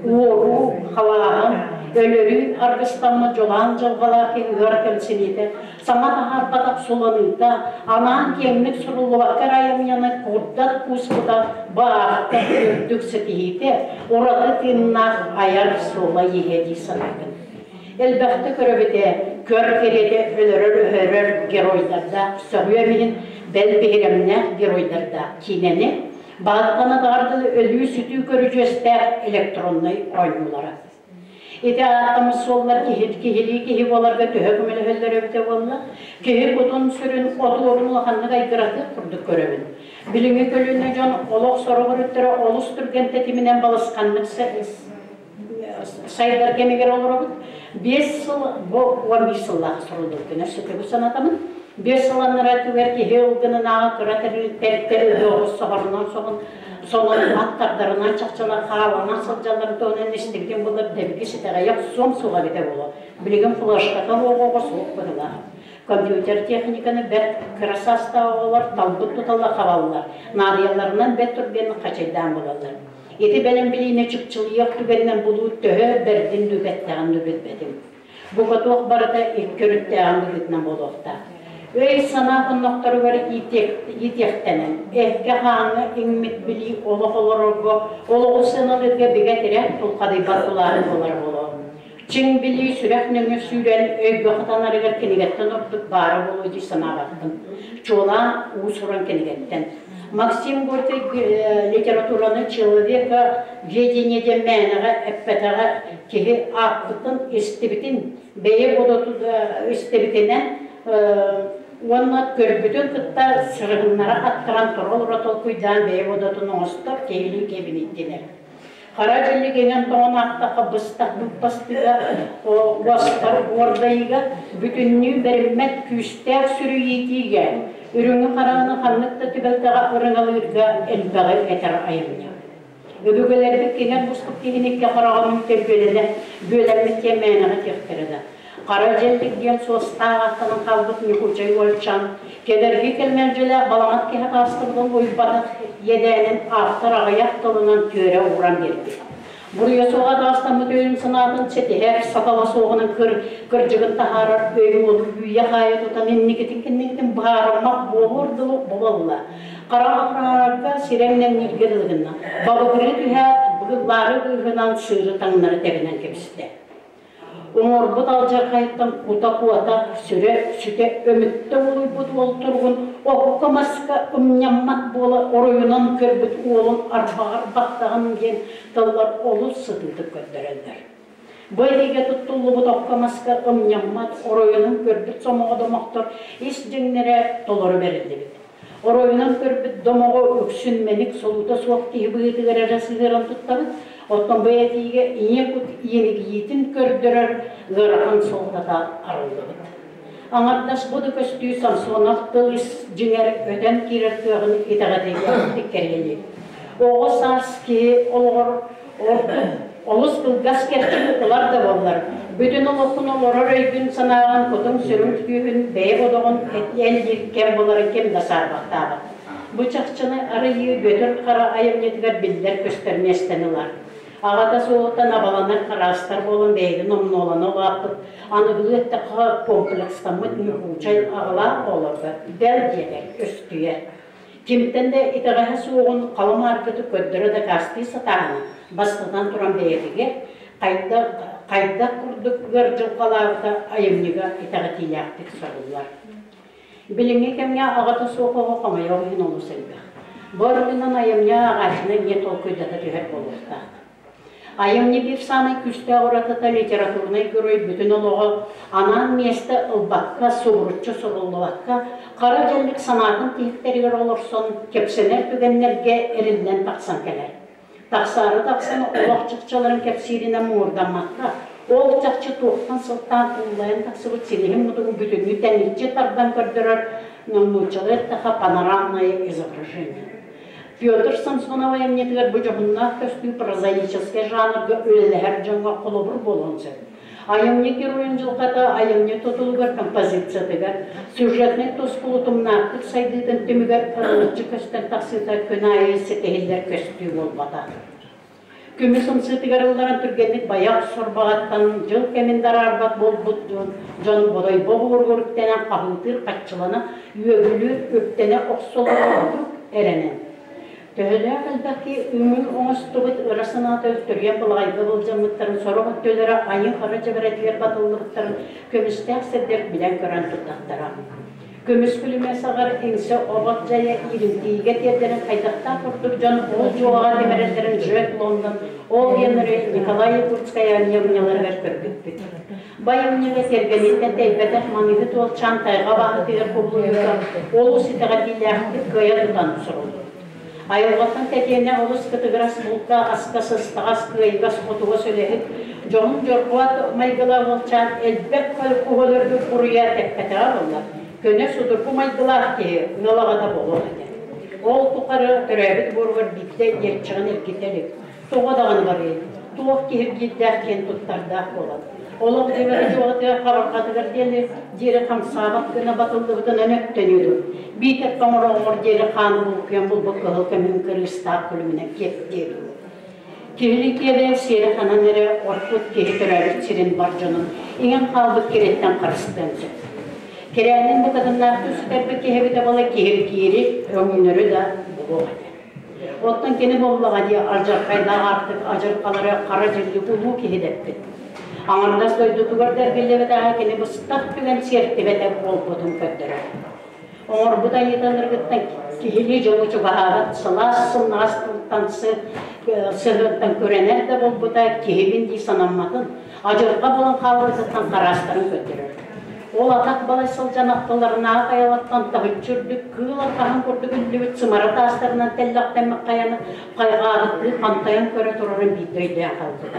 Уоруу, халааһын, өлөрүү аргыстаммыт дьулаан дьылҕалаах киһи ыар кэмсиниитэ, саҥа таһаарбатах суланыыта, анаан киэҥник суруллубакка эрэ айымньыны курдат кууспута баахта үрдүк ситиһиитэ, ураты тыыннаах айар суола иһэ дии санаатым. Элбэхтэ көрөбүт ээ, көр кэриэтэ өлөрөр-өһөрөр геройдардаах, сөҕүөм иһин бэл биһирэмнээх геройдардаах киинэни, бааттана даҕардылы өлүү-сүтүү көрүдьүөстээх электроннай оонньуулара. Ити ааттаммыт суоллар киһи киһилии киһи буоларга төһө көмөлөһөллөр эбитэ буолла? Киһи кутун-сүрүн отуорун улаханнык айгыратыах курдук көрөбүн. Билиҥҥи көлүөнэ дьон олох сорох өрүттэрэ олус түргэн тэтиминэн балысханнык сайдар кэмигэр олоробут. 5 сыл бу 11 сыллаах суруллубутун өссө төгүл санатабын. 5 сыл анараа өттүгэр киһи ылгынынааҕы кыра тэрилтэ оҕус соһорунан соҕун сонун аттардарынан чахчылар хааланан сылдьалларын туһунан истибитим буоллар дэбиги ситэҕэйэх суом суоҕа эбитэ буолуо. Билигин флешката оҕоҕо суох быһыылаах. Компьютер техниканы бэрт кыра саастаах оҕолор талбыт тутала хабаллар, наадыйалларынан бэрт түргэнник хачайдаан булаллар. Ити бэлэм билиини чыпчылыйыах түгэнинэн булуу төһө бэрдин дуу, бэттэҕин дуу билбэтим. Бука туох барыта икки өрүттээҕин быһыытынан буолуохтаах. Өй-санаа хоннохторугар иитиэхтэнэн, эккэ-хааҥҥа иҥмит билии олох олорорго, олоҕу сыаналыырга бигэ тирэх тулхадыйбат тулааһын буолар буолуо. Чиҥ билии сүрэх нөҥүө сүүрэн өйгө хатанарыгар кинигэттэн ордук баара буолуо дии санаабаппын. Чуолаан уус-уран кинигэттэн. Максим Горький литератураны человека ведение диэн мээнэҕэ эппэтэҕэ киһи аахпытын, истибитин, бэйэ истибитинэн уонна көрбүтүн кытта сырыһыннара аттаран тура-олоро толкуйдаан бэйэ бодотун оҥостор киһилии кэбиниттинэр. Хара дьэллигинэн тоҥон аахтахха быстах быппастыга, уостар уордайыга бүтүннүү бэриммэт күүстээх сүрүйиитиигэ, үрүҥү-хараҥаны ханнык да түбэлтэҕэ ырыҥалыырга элбэҕи этэр айымньы. Өбүгэлэрбит киҥэр буспут киһини икки хараҕын үүтэ бүөлэнэ бүөлэммит диэн мээнэҕэ этиэхтэрэ да. Хара дьэллик диэн суостаах ааттанан хаалбыт Ньукуучай уолчаан, кэлэрги кэлмэлдьилээх балаҕан киһи хаастыбытын уйбатах иэдээнин автор аҕыйах тылынан түөрэ ууран биэрбит. Буруйа суоҕа даҕастаммыт өйүн-санаатын ситиһэр, сатала суоҕунан кыр, кырдьыгын таһаарар өй уолу үүйэ-хаайа тутан инникитин-кэнникитин быһаарыммат буолуор дылы буолла. Хараҥа сирэҥнэҥнииргэ дылы гынна. Бабыгырыы түһээт, быгыллаары быыһынан сыыры таҥнары тэбинэн кэбистэ. Оҥорбут алдьархайыттан кута-куота, сүрэ сүтэ өмүттэ улуйбут уол туругун окко-маска ымньаммат буола оройунан көрбүт уолун арбаҕар баттаҕын диэн тыллар олус сытыытык көрдөрөллөр. Бу этиигэ туттуллубут окко-маска ымньаммат оройунан көрбүт сомоҕо домохтор ис дьиҥнэрэ толору бэриллибит. Оройунан көрбүт домоҕо үксүн мэник солуута суох киһи быһыытыгар эрэ сыһыаран туттабыт, оттон бу этиигэ ийэ кут иэнигийиитин көрдөрөр ыарахан суолтата арыллыбыт. Аҥардас бу да көстүү Самсонов тыл ис дьиҥэр өтөн киирэр кыаҕын итэҕэтиигэ кэриэлиир. Оҕо саас киһи олоҕор ордук олус кылгас кэрчик ылар да буоллар, бүтүн олоххун олорор өйгүн-санааҕын, кутуҥ-сүрүҥ күүһүн, бэйэ бодоҕун эл-диир кэм буоларын ким да саарбахтаабат. Бу чахчыны арыйыы Бүөтүр Хара айымньытыгар биллэр-көстөр миэстэни ылар. Аҕата суоҕуттан абаланар хараастар буолан бэйэтин омнуолана улааппыт, аныгылыы эттэххэ комплекстаммыт ньукуучай аҕалаах оҕолорго бэл диэтэр өстүйэр. Кимтэн да итэҕэһэ суоҕун халы-мааргыты көрдөрө дакаастыы сатааһына, бастатан туран бэйэтигэр хайдах, хайдах курдук ыар дьылҕалаабыта айымньыга итэҕэтиилээхтик суруллар. Билиҥҥи кэмҥэ аҕата суох оҕо хомойуох иһин олус элбэх. Бу арыгынан айымньы ааҕааччыны эмиэ толкуйдата түһэр буолуохтаах. Айымньы биир саамай күүстээх уратыта литературнай герой бүтүн олоҕо анаан миэстэ ылбакка, субуруччу суруллубакка, хара дьэллик санаатын тиһиктэригэр олорсон, кэпсэнэр түгэннэргэ эриллэн тахсан кэлэр. Тахсаары тахсан олох чахчыларын кэпсииринэн муҥурдаммакка, ол чахчы туохтан сылтаан кууллайан тахсыбыт силиһин-мутугун бүтүннүү тэниччи тардан көрдөрөр нууччалыы эттэххэ панорамное изображение. Петр Самсонов айымньытыгар бу дьоһуннаах көстүү прозаическай жанрга үлэлэһэр дьоҥҥо холобур буолуон сөп. Айымньы геройун дьылҕата айымньы тутулугар, композициятыгар, сюжетнай тускул утумнаахтык сайдыытын түмүгэр ырылыччы көстөн тахсыыта күн аайы ситиһиллэр көстүү буолбатах. Көмүс ымсыытыгар ылларан түргэнник байах сорбаҕаттан дьыл кэмин дараарбат буолбут дьон бодойбо буоругар үктэнэн хаһыытыыр хаччылана үөгүлүүр үктэнэ охсолорго эрэнэн. Төһөлөөх элбэх киһи үҥүл оҥостубут ыра санаата өлтөрүйэн былаҕайга былдьаммыттарын сорох өттүлэрэ айыы-хара дьэбэрэтигэр батыллыбыттарын көмүстээх сирдэр билэн көрөн турдахтара. Көмүс күлүмэ саҕар иҥсэ обот дьайа ииримтиигэ тиэрдэрин хайдахтаах курдук дьон ол дьуоҕа тимирэллэрин Джек Лондон, Ол Генри, Николай Якутскай айымньыларыгар көрбүппүт. Бу айымньыга кэргэниттэн тэйбэтэх маныыһыт уолчаан тайҕа баһытыгар кубулуйуута олус итэҕэтиилээхтик кыайа тутан суруллубут. Айылҕаттан тэтиэнэ олус кытыгырас булка, аска сыстаҕас, кыайыгас, хотугас үлэһит, дьоһун дьорҕоот майгылаах уолчаан элбэх куһаларгы буруйа тэппэтэҕэ буоллар, көнө судургу майгылаах киһи ыал аҕата буолуох этэ. Ол тухары төрөөбүт буоругар биирдэ иэрчэҕин эргитэ илик, Тоҕо даҕаны барыай, туох киһиргиирдээх киэн туттардаах буолан. Олох эбэрэ дьуоҕатыгар хабарҕатыгар диэри диэри хамсаабат гына батыллыбытынан өттөнүөдүм. Биитэр тоҥороҕор диэри хаан булкуйан булбут кыһыл көмүһүн кырыыстаах күлүмүнэн киэптиэ дуу. Киһили киэбэ сиэрэ ханан эрэ орпут киһи төрөөбүт сирин бар дьонун иҥэн хаалбыт кириттэн харыстыан сөп. Кирээнин букатыннаахтыы сүтэрбит киһи эбитэ буола киһиргиири, өҥнөрү да булуох этэ. Оттон кини буоллаҕа дии алдьархайдаах аартык адьырҕалары хара дьыллык улуу киһи дэппит. Аҥардас дойдутугар да эргиллибэтэҕэ кини быстах түгэн сиэртибэтэ буолбутун көрдөрөр. Оҥорбут айыытаныргыттан киһилии дьону чугаһаабат сылаас сымнаҕас тылтан сыһыантан күрэнэр да буолбута киһибин дии санамматын, адьырҕа буолан хаалбытыттан хараастарын көрдөрөр. Ол атах балай сылдьан аттыларынааҕы хайалартан таһыччы үрдүк кыыл арҕаһын курдук үллүбүт сымара таастарынан тэллэхтэммит хайаны хайҕаабыттыы хантайан көрө турарын биирдэ өйдөөн хаалбыта.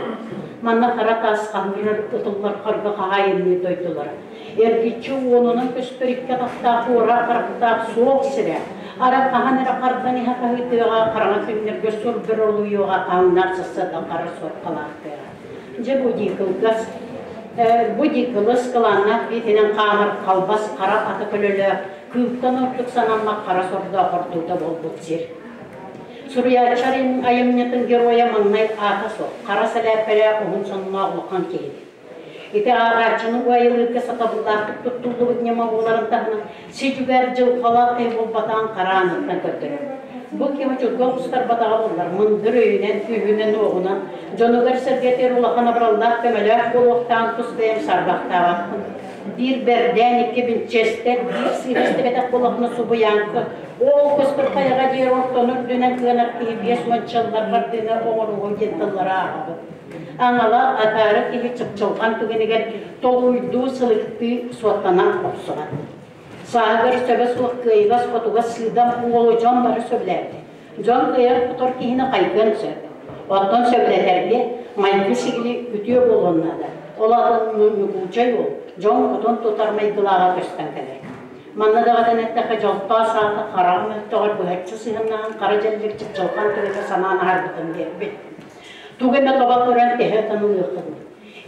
Манна хара таас хаһыырар ытыллар харгы хаһаайынныы дойдулара. Эргиччи уонунан көстөр икки атахтаах уора харахтаах суох сирэ. Ара хаһан эрэ хардан иһэ хаһыытыаҕа хараҥа күннэргэ сур бөрө олуйуоҕа хааннаах сассыардан хара суоркалаах тыаҕа. Дьэ бу дии кылгас, бу дии кылыс кылааннаах биитинэн хаамар халбас хара ата көлөлөөх, кыылтан ордук санаммат хара сордоох ордуута буолбут сир. Суруйааччы айымньытын геройа маҥнай аата суох, хара сэлээппэлээх уһун сонноох улахан киһи. Ити ааҕааччыны уайылыырга сатабыллаахтык туттуллубут ньыма буоларын таһынан, си-дьүгээр дьылҕалаах киһи буолбатаҕын хара ааныттан көрдөрөр. Бу киһи дьылга оҕустарбатаҕа буоллар, мындыр өйүнэн, күүһүнэн-уоҕунан, дьонугар-сэргэтигэр улахан абыраллаах көмөлөөх буолуохтааҕын тус бэйэм саарбахтаабаппын. Биир бэрдээн, икки бинчэстэр, биир сыыһа истибэтэх буоллахпына субуйааҥкы, ол көстөр хайаҕа диэри ортону үрдүнэн кыанар киһи 50 дьыллар хардыыны оҥоруоҕу диэн тыллары ааҕабын. Аҥала акаары киһи чыпчылҕан түгэнигэр толкуйдуу, сылыктыы, суоттана охсуһар. Сааһыгар сөбө суох кыайыгас-хотугас сыыдам уолу дьон бары сөбүлээбитэ. Дьон кыайар-хотор киһини хайгыан сөп. Оттон сөбүлэтэргэ майгы-сигили үтүө буолуон наада. Ол аата ньукуучай уол дьон кутун тутар майгылааҕа көстөн кэлэр. Манна даҕатан эттэххэ, дьолтоо саата хараҕым өлтөҕөр быһаччы сыһыаннаһан хара дьэллик чыпчылҕан түгэнэ санаан аһарбытын биэрбит. Тугу эмэ таба көрөн тэһэ ытан ылыаххын.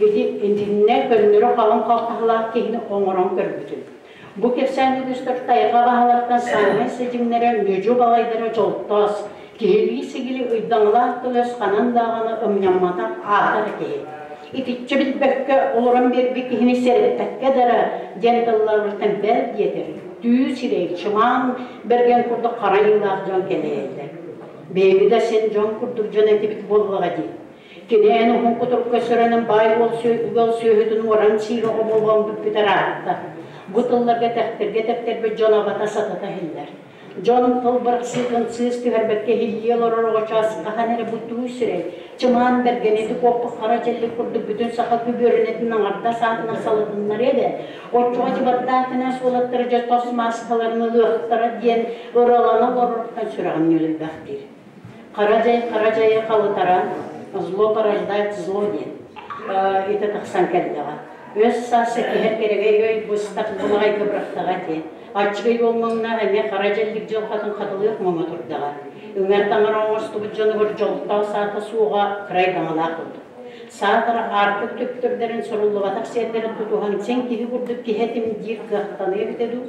Ити итиннэ көннөрү халыҥ халтаһалаах киһини оҥорон көрбүтүм. Бу кэпсээн үгүстэр тайҕа баһалартан саамай сидьиҥнэрэ нүдьү балайдара дьолтоос, киһилии сигили ыйдаҥалаах тылөс ханан даҕаны ымньамматах аатар киһи. Итиччэ билбэккэ олорон биэрбит киһини сэрэппэккэ дара диэн тылларыттан бэл диэтэр, түү сирэй, чымаан бэргэн курдук хара айыылаах дьон кэлэйэллэр. Биһиги да син дьон курдук дьон этибит буоллаҕа дии. Кини эн уһун кутурукка сөрөнөн баай уол ыал сүөһүтүн уоран сиир оҕо буолуон бүппүтэ ыраатта. Бу тылларга тэхтэргэ тэптэрбит дьон абата сатата иһиллэр. Дьон тыл бырахсыытын сыыс түһэрбэккэ иһиллии олорор оҕочоос хаһан эрэ бу туу сирэй, чымаан бэргэн ити куоппут хара дьэллик курдук бүтүн саха күбүөрүнэтин аҥардас аатынан салытыннарыа эбэ. Оччоҕо дьыбардаах кинээс уолаттара дьэ тос мааскаларын ылыахтара диэн ыралана олорортон сүрэҕим ньүөлүйбэх диир. Хара дьай хара дьайы халытара зло порождает зло диэн ити тахсан кэллэҕэ. Өс саас сэтиһэр кэрэгэй өй быстах былаҕайга бырахтаҕа ити. Аччыгый буолмаҥна эмиэ хара дьэллик дьылҕатын хатылыах муҥа турдаҕа. Үҥэр таҥара оҥостубут дьонугар дьолтоох саата суоҕа кырай даҥалаах курдук. Саатар аартык түптүрдэрин суруллубатах сиэрдэрин тутуһан син киһи курдук киһи этим диир кыахтаныа эбитэ дуу?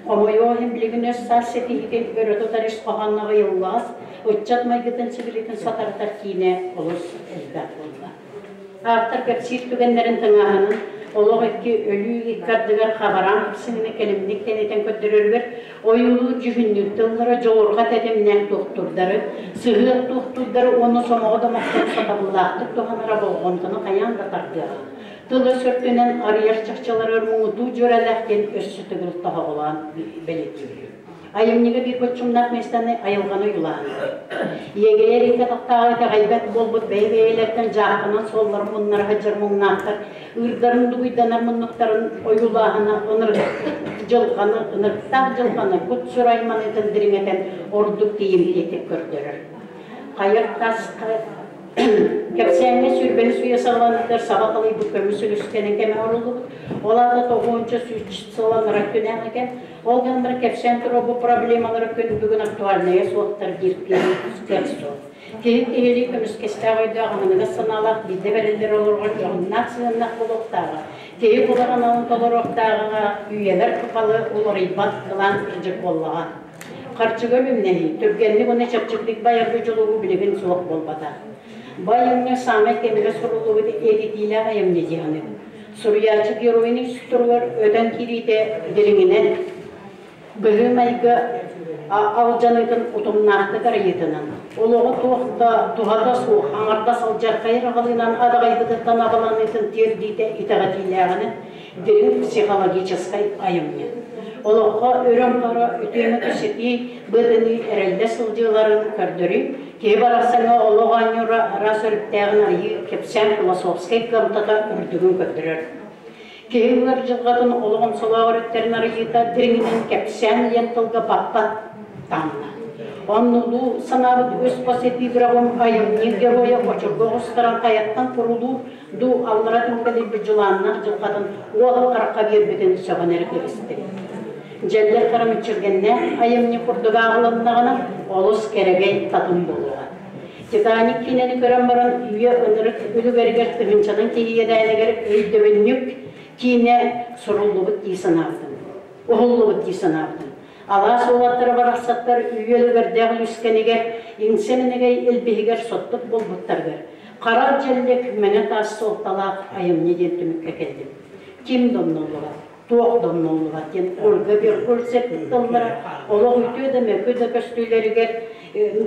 Хомойуох иһин билигин өс саас ситиһиитин өрө тутар ис хоһоонноох ыйыллаҕас, ыччат майгытын-сигилитин сатарытар киинэ олус элбэх буолла. Ааптар кэпсиир түгэннэрин тыҥааһынын олох икки өлүү икки ардыгар хабараан сыҥыны кэлимник тэнитэн көрдөрөрүгэр ойуулуур дьүһүннүүр тыллара дьоҕурҕа тэтимнээх туохтуурдары, сыһыат туохтуурдары уонна сомоҕо домохтору сатабыллаахтык туһанара болҕомтону хайаан да тардыаҕа. Тыл-өс өртүнэн арыйар чахчыларыгар муҥутуу дьүөрэлээх диэн өссө төгүл тоһоҕолоон бэлиэтиибит. Айымньыга биир боччумнаах миэстэни айылҕаны уйулааһыннар. Иэгэйэр икки атахтааҕы итэҕэйбэт буолбут бэйэ-бэйэлэртэн дьаахханан суолларын муннара сылдьар муҥнаахтар ыырдарын дугуйданар муннуктарын ойуулааһына ынырыктык дьылҕаны, ынырыктаах дьылҕаны кут-сүр айманыытын дириҥэтэн ордук тиийимтиэтик көрдөрөр. Хайыр тас Кэпсээҥҥэ сүүрбэһис үйэ саҕаланыытыгар саба халыйбыт көмүс үлүскэнин кэмэ оҥоруллубут. Ол аата тоҕуонча сүүс сылланара күнээх экен. Ол гынан баран кэпсээн турар бу проблемалара күн бүгүн актуальнайа суохтар диир кыах суох. Киһи киһилии көмүскэстээх өйдөөх, аһыныгас санаалаах, биирдэ бэриллэр олорго дьоһуннаах сыһыаннаах буолуохтааҕа, киһи булар аналын толоруохтааҕа үйэлэр тухалы уларыйбат кылаан кырдьык буоллаҕа. Харчыга үлүмнэһии, түргэнник уонна чэпчэкитик байарга дьулуһуу билигин суох буолбатах. Бу айымньы саамай кэмигэр суруллубут этитиилээх айымньы дии саныыбын. Суруйааччы геройун ис туругар өтөн киириитэ дириҥинэн, быһыы-майгы алдьаныытын утумнаахтык арыйыытынан, олоҕу туох да туһата суох аҥардас алдьархай аҕалыынан адаҕайбытыттан абаланыытын тиэрдиитэ итэҕэтиилээҕинэн дириҥ психологическай айымньы. Олоххо өрө-хоро үтүөнү ситии быатыныы эрэллэ сылдьыыларын көрдөрүү, киһи барахсаҥҥа олох оонньуура араас өрүттээҕин арыйыы кэпсээн философскай кыамтата үрдүгүн көрдөрөр. Киһи ыар дьылҕатын олох омсолоох өрүттэрин арыйыыта дириҥинэн кэпсээн диэн тылга баппат таҥна. Оннулуу санаабыт үс хос эпиграфым айымньы геройа очурга оҕустаран хайаттан курулуур дуу аллара түҥкэлийбит дьулааннаах дьылҕатын уол харахха биэрбитин сөҕөн эрэ кэбистим. Дьэллэр хара мүччүргэннээх айымньы курдук ааҕылыннаҕына олус кэрэгэй татым буолуоҕа. Титаник киинэни көрөн баран үйэ ынырык үлүгэригэр тыһыынчанан киһи иэдээнигэр өйдөбүнньүк киинэ суруллубут дии санаабытым. Уһуллубут дии санаабытым. Алаас уолаттара барахсаттар үйэ үлүгэрдээх үлүскэнигэр, иҥсэ мэнэгэй илбиһигэр соттук буолбуттарыгар Хара дьэллик мэҥэ таас суолталаах айымньы диэн түмүккэ кэллим. Ким домнуллубат, туох домнуллубат диэн Ольга Бергольцев тыллара олох үтүө да мөкү да көстүүлэригэр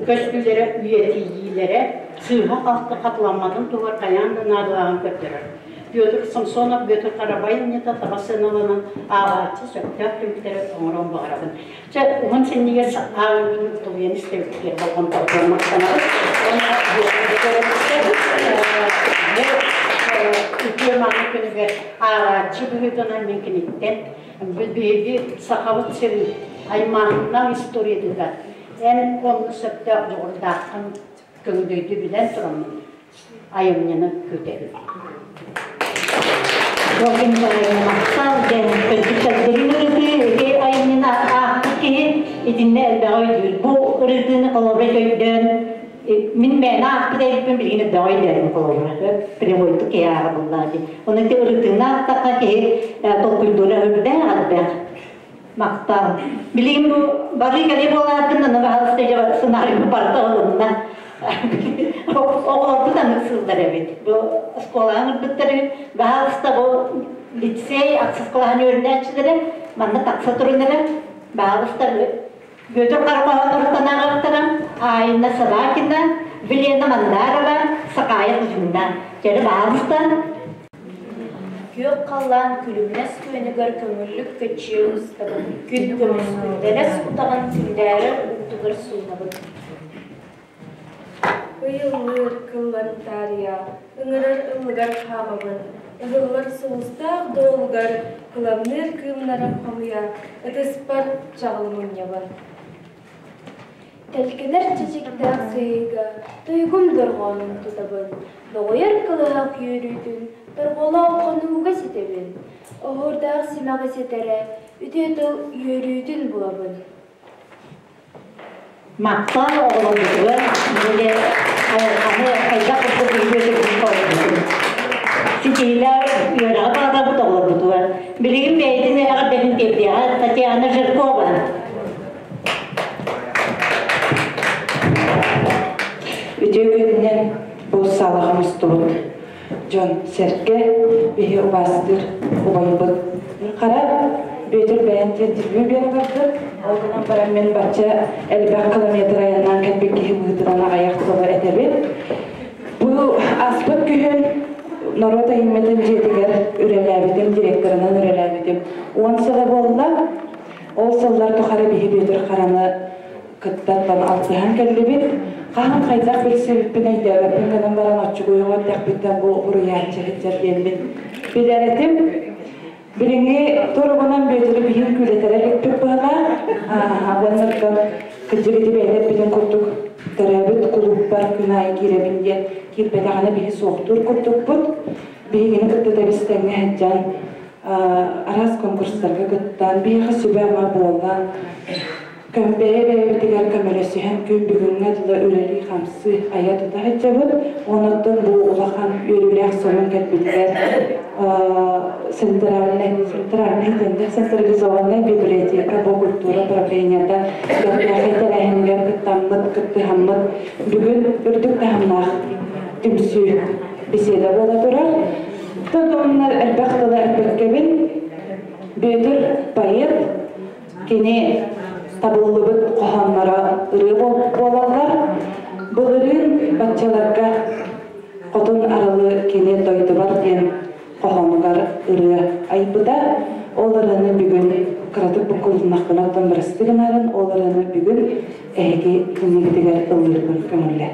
көстүүлэрэ үйэтийиилэрэ сыыһа-халты хатыламматын туһугар хайаан да наадалааҕын көрдөрөр. Петр Самсонов Петр Карабай айымньыта таба сыаналанан ааҕааччы сөптөөх түмүктэри оҥоруон баҕарабын. Чэ, уһун синньигэс ааҕыыбын тулуйан истэбиттэр болҕомтоҕутугар махтанабын. Уонна бу үтүө мааны күнүгэр ааҕааччы быһыытынан мин киниттэн биһиги Сахабыт сирин аймааһыннаах историятыгар эн онно сөптөөх дьоҕурдааххын көҥдөйдү билэн тураммын айымньыны күүтэбин. Ольга Николаевна махтал диэн кырдьык ырытыы ити айымньыны аахпыт киһи итиннэ элбэҕи өйдүүр. Бу ырытыыны холобура өйдөөн мин мээнэ аахпыт эбиппин билигин элбэҕи өйдөөтүм холобура. Прямойтук киһи ааҕа буллаа дии. Онон ити ырытыыны аахтахха киһи толкуйдуура үрдээх элбэх. Махтал. Билигин бу барыы кэлии буолаатын аны баһалыста дьэ сценарийбыт барыта ылынна. Оҕолорбут анык сыллар эбит. Бу оскуолаҕа ыҥырбыттар эбит. Баһалыста бу лицей ахсыс кылааһын үөрэнээччилэрэ манна тахса турун эрэ. Баһалыста Бүөтүр Карпаһа ааҕыттарам Айна Собакина, Вилена Мандарова, Сакая Кузьмина. Чэрэ баһалыста Күөх халлаан күлүмнэс күөнүгэр көҥүллүк көччүйэ устабын, күн көмүс күндэлэс утаҕын күндээрэр уутугар суунабын. Ыйыллыыр кыллан таарыйа, ыҥырар ыллыгар хаамабын, ыһыллар сулустаах дуолугар кыламныыр кыымнарын хомуйа, ытыспар чаҕыл мунньабын. Тэлгэнэр чэчиктээх сыһыыга туйгун дорҕоонун тутабын, доҕуйар кылыһах үөрүүтүн торҕолоох хонууга ситэбин, оһуордаах симэҕи ситэрэ үтүө тыл үөрүүтүн булабын. Махтал оҕолорбутугар били айылҕаны хайдах курдук үтүө оҕолорбутун. Ситиһиилээх үөрэҕи баҕарабыт оҕолорбутугар. Билигин бэйэтин эҕэрдэтин тиэрдиэҕэ Татьяна Жиркова. Үтүө күнүнэн бу саалаҕа мустубут дьон сэргэ биһи убаастыыр убайбыт Хара Бүөтүр бэйэн интервью биэрэ бардыр. Ол гынан баран мин бачча элбэх километр айаннаан кэлбит киһи быһыытынан аҕыйах тылы этэбин. Бу аспыт күһүн Норуот айымньытын дьиэтигэр үлэлээбитим, директорынан үлэлээбитим. Уон сыла буолла. Ол сыллар тухары биһи Бүөтүр Хараны кыттаттан алтыһан кэллибит. Хаһан хайдах билсибиппин өйдөөбөппүн гынан баран оччугуй оҕо эрдэхпиттэн бу уруйааччы сылдьар диэммин билэр этим. Билиҥҥи туругунан Бүөтүрү биһин күүлэтэрэ иликпит быһалаах. Уоннаттан кырдьык ити бэйэтэ эппитин курдук төрөөбүт кулууппар күн аайы киирэбин диэн киирбэтэҕинэ биһи суохтуур курдукпут. Биһигини кытта тэбис-тэҥҥэ сылдьан араас конкурстарга кыттан, биһиэхэ сүбэ-ама буолан, бэйэ-бэйэбитигэр көмөлөсүһэн күн бүгүҥҥэ дылы үлэлии-хамсыы айа-тута сылдьабыт. Онон бу улахан үөрүүлээх сонун кэлбитигэр центральный, центральный, централизованная библиотека бу культура управлениета бэртээхэй тэрээһинигэр кыттаммыт, кыттыһаммыт бүгүн үрдүк таһымнаах түмсүү беседа буола турар. Тотумнар элбэх тылы эппэккэбин. Бүөтүр поэт, кини табыллыбыт хоһоонноро ырыа буолаллар. Былырыын баччаларга Хотун Аралы кини дойдубар диэн хоһоонугар ырыа айбыта. Ол ырыаны бүгүн кыратык буккулуннахпына оттон бырастыы гынарын, ол ырыаны бүгүн эһиги иннигитигэр ыллыырбын көҥүллэ.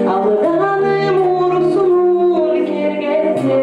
Алданым урсунун кергенде.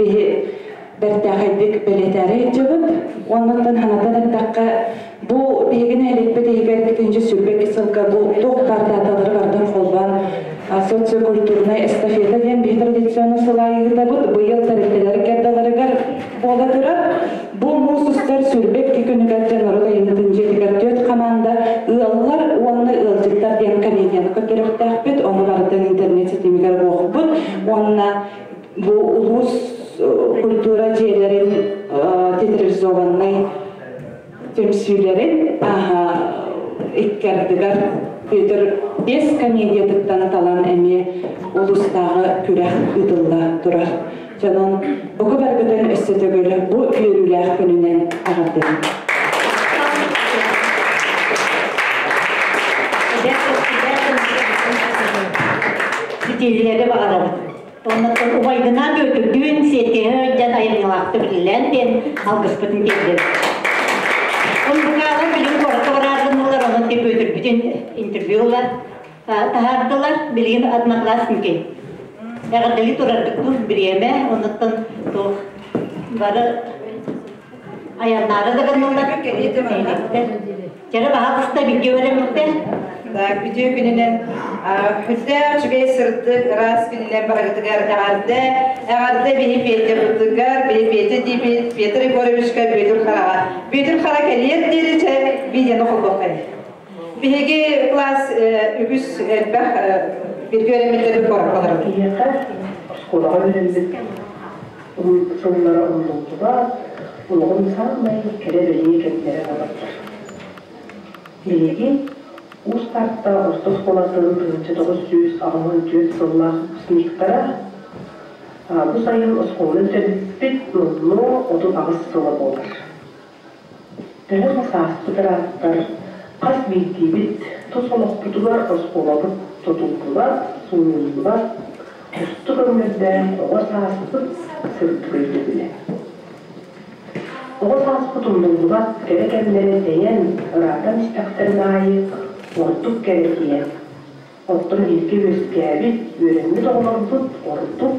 Биһи бэртээхэйдик бэлиэтээри сылдьабыт. Оннуттан санатан эттэххэ, бу биһиги нэһилиэкпит иһигэр 222 сылга бу туох баар дааталары барытын холбоон социокультурнай эстафета диэн биһи традиционно сыл аайы ыытабыт. Быйыл тэрилтэлэр гердаларыгар буола турар. Бу муус устар 22 күнүгэр дьэ норуот айымньытын дьиэтигэр түөрт хамаанда ыаллар уонна ыалдьыттар диэн комедияны көрдөрүөхтээхпит. Ону барытын интернет ситимигэр буолбут. Уонна бу улуус культура дьиэлэрин театрализованнай түмсүүлэрин икки ардыгар Петр биэс комедиятыттан талан эмиэ улуустааҕы күрэх ыытылла турар. Дьонон бука баргытын өссө төгүл бу үөрүүлээх күнүнэн эҕэрдэлиибин. Ситиһиилэри баҕарабыт. Оннуттан убайгынаан Бүөтүрдүүн сиэттиһэ сылдьан айымньылаахтык үлэлээн диэн алгыспытын тиэрдэбит. Оннукаалар билигин куоракка барааргыннылар, онон ти Бүөтүрбүтүн интервью ылар таһаардылар. Билигин одноклассники. Эҕэрдэлии турарбыт бириэмэ, оннуттан туох бары айаннаары да гыннылар. Чэрэ баһаалыста бииргэ үөрэммиттэр. Так, үтүө күнүнэн сүрдээх үчүгэй сырдык, ыраас күнүнэн барыгытыгар эҕэрдэ. Эҕэрдэ биһи Петя бытыгар, биһи Петя диибит, Петр Егоровичка, Бүөтүр Хараҕа. Бүөтүр Хара кэлиэр диэри чэ видеону холбуоххай. Биһиги класс үгүс элбэх бииргэ үөрэммиттэрбит куоракка олоробут. Киһиэхэ оскуолаҕа үөрэммит сыллара умнуллубат, олоҕун саамай кэрэ-бэлиэ кэмнэрэ буолаллар. Биһиги Уус Таатта орто оскуолатын 1984 сыллаах выпускниктара бу сайын оскуоланы бүтэрбиппит номнуо 38 сыла буолар. Төһө да сааспыт ырааттар, хас биирдиибит тус олохпутугар оскуолабыт тутуллубат, сууйуллубат, устук өҥнөрдөөх оҕо сааспыт сырдык өйдөбүлэ. Оҕо сааспыт умнуллубат кэрэ кэмнэрэ тэйэн, ыраатан истэхтэрин аайы ордук кэрэтийэн, оттон бииргэ үөскээбит, үөрэммит оҕолорбут ордук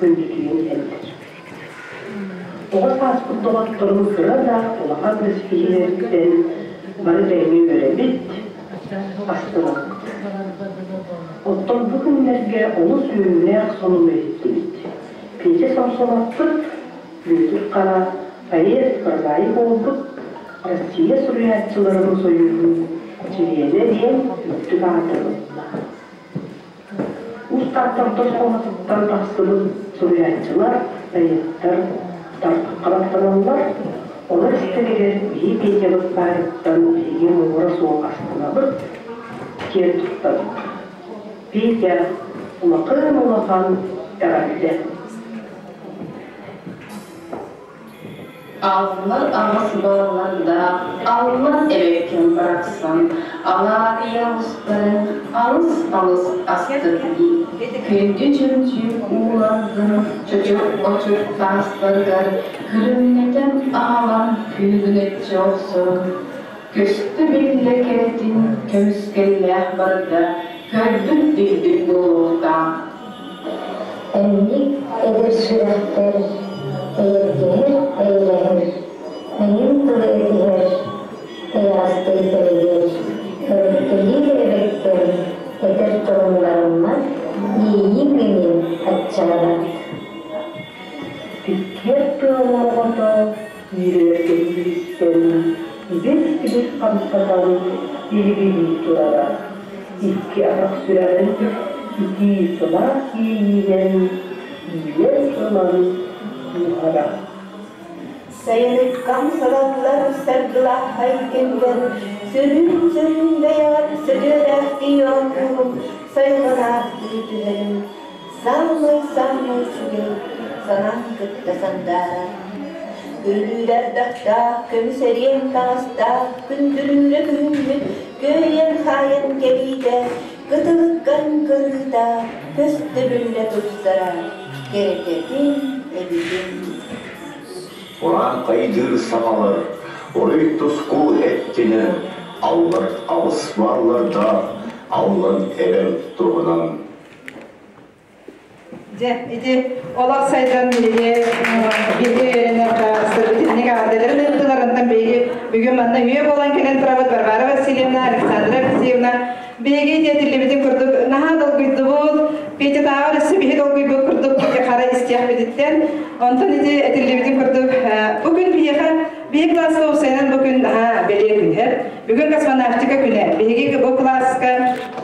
күндүтүйэн иһэллэр. Оҕо сааспыт доҕотторун кыра да, улахан да ситиһиилэриттэн бары тэҥҥэ үөрэбит, астынабыт. Оттон бу күннэргэ олус үөрүүлээх сонуну иһиттибит. Петя Самсоновпыт Бүөтүр Хара поэт, прозаик буолбут, Россия суруйааччыларын сойууһун чилиэнэ диэн үрдүк ааты ылла. Уус Тааттартан оскуолатыттан тахсыбыт суруйааччылар, поэттар тарбахха баттаналлар, олор истэригэр биһи Петябыт баарыттан биһиги муҥура суох астынабыт, киэн туттабыт. Петя улахан-улахан эҕэрдэ! Аллар аҕыс баллардаах, аллар эбэккэм барахсан, алаарыйа устарын алыс-алыс астык дии. Күндү чөмчүүк ууларгын чочур очур таастарыгар күлүмнэтэн аҕалан күүгүнэччи охсорун, көстө биллэ кэрэтин көмүскэллээх барыта көрбүт билбит буолуохтаах. Эмник эдэр сүрэхтэр эйэргэһэр, эйэлэһэр, эҥин тылы этиһэр, эйэҕэстэй тэрийэр, эбэккэлиир эбэккэм, этэр торумнараммат, иэйииҥ эмиэ аччаабат. Тиккиэр тыал оҕото киирэргэ истэн, ибир-сибир хамсатан илигилии турара. Икки атах сүрэҕин итии сылаас иэйиинэн иилэн ылан кууһара. Сайыныккам сараллар саргылаахай кэмгэр сөрүүн-сөрүүн бэйэҕэр сөтүөлээхтии оонньуурум, сайҕалаахтыы түһэрим, саамай-саамай үчүгэй санаам кытта сандаарар. Күрүлүүрэ ардахтаах, көмүс эриэн таҥастаах, күндүлүүрэ күһүммүт күөйэн-хаайан кэлиитэ, кытылыккан кырыыта, көстөбүллэ тупсара, кэрэтэтин, эбитин. Урааҥхайдыыр сахалар уруй-туску эттинэн аллар алыс бааллардаах аллан эбэм туһунан. Дьэ, ити олох сайдан биһиги бииргэ үөрэнэр сырбытинник аҕардаларын ыыттылар, онтон биһиги бүгүн манна үө буолан кэлэн турабыт Варвара Васильевна, Александра Алексеевна. Биһиги диэтиллибитин курдук наһаа долгуйдубут, Петятааҕар өссө биһи долгуйбут курдук хара истиэхпититтэн. Онтон ити этиллибитин курдук бу күн биһиэхэ биһи класска уопсайынан бу күн наһаа бэлиэ күнһэр. Бүгүн космонавтика күнэ. Биһиги бу класска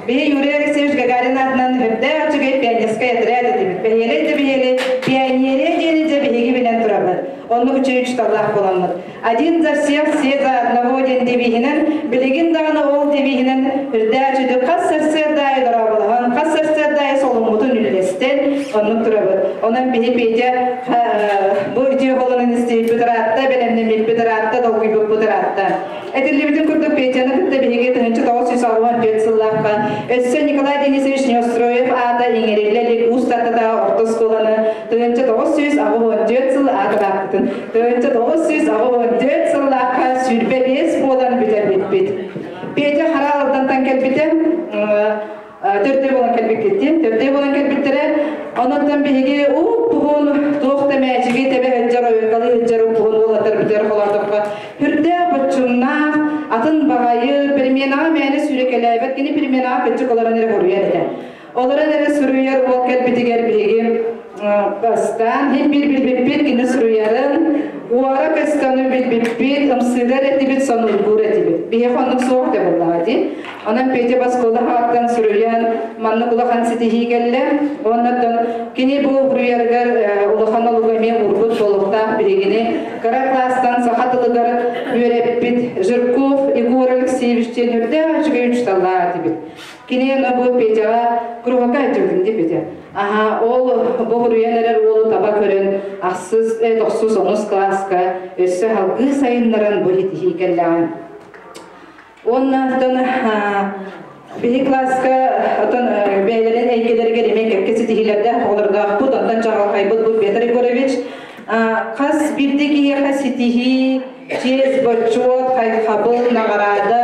биһи Юрий Алексеевич Гагарин аатынан үрдээх үчүгэй пионерскай отряд этибит. Бэһиэлэй да бэһиэлэй пионерия диэни дьэ биһиги билэн турабыт. Оннук үчүгэй учууталлаах буоламмыт. Один за всех, все за одного диэн девиһинэн, билигин даҕаны ол девиһинэн үрдээх үчүгэй хас сарсыарда дорооболоһон, хас сарсыарда солуммутун үллэстэн оннук турабыт. Онон биһи Петя бу үтүө холонун истибиппит ыраатта, бэлэмнэммиппит ыраатта, долгуйбуппут ыраатта. Этиллибитин курдук Петяны кытта биһиги 1964 сыллаахха өссө Николай Денисович Неустроев аата иҥэриллэ илик Уус Таттатааҕы орто оскуоланы 1984 сыл аатылаахпытын 1984 сыллаахха 25 буолан бүтэрбиппит. Петя Хара Алдантан кэлбитэ төрдө буолан кэлбиккиттин, төрдө буолан кэлбиттэрэ. Онон биһиги уу-пуһун туох да мээчиги тэбэ сылдьар, ойукалы сылдьар уппуһун уолаттар бүтэр холоотоххо хүрдээх боччумнаах, атын баҕайы переменаҕа мээнэ сүүрэкэлээбэт, кини переменаҕа кыччык олорон эрэ хоруйар этэ. Олорон эрэ суруйар уол кэлбитигэр биһиги бастаан хин бир билбиппит кини суруйарын, уора көстөнү билбиппит, ымсыырар этибит, сонургуур этибит. Биһиэхэ оннук суох да буоллаҕа дии. Онон Петя Баскола ааттан суруйан маннык улахан ситиһии кэллэ. Оннотон кини бу суруйарыгар улахан олуга эмиэ уурбут буолуохтаах биһигини кыра класстан саха тылыгар үөрэппит Жирков Егор Алексеевич диэн үрдээх үчүгэй учууталлаах этибит. Кини аны бу Петяҕа кругока этибитин дии Петя. Аха, ол бу суруйан эрэр уолу таба көрөн ахсыс, тохсус, онус класска өссө салгыы сайыннаран бу ситиһии кэллэҕэ. Уонна оттон биһи класска отон бэйэлэрин эйгэлэригэр эмиэ кэккэ ситиһиилэрдээх оҕолордоохпут, онтон чаҕылхайбыт бу Петр Егорович. Хас биирдии киһиэхэ ситиһии, чиэс, бочуот, хайхабыл, наҕараада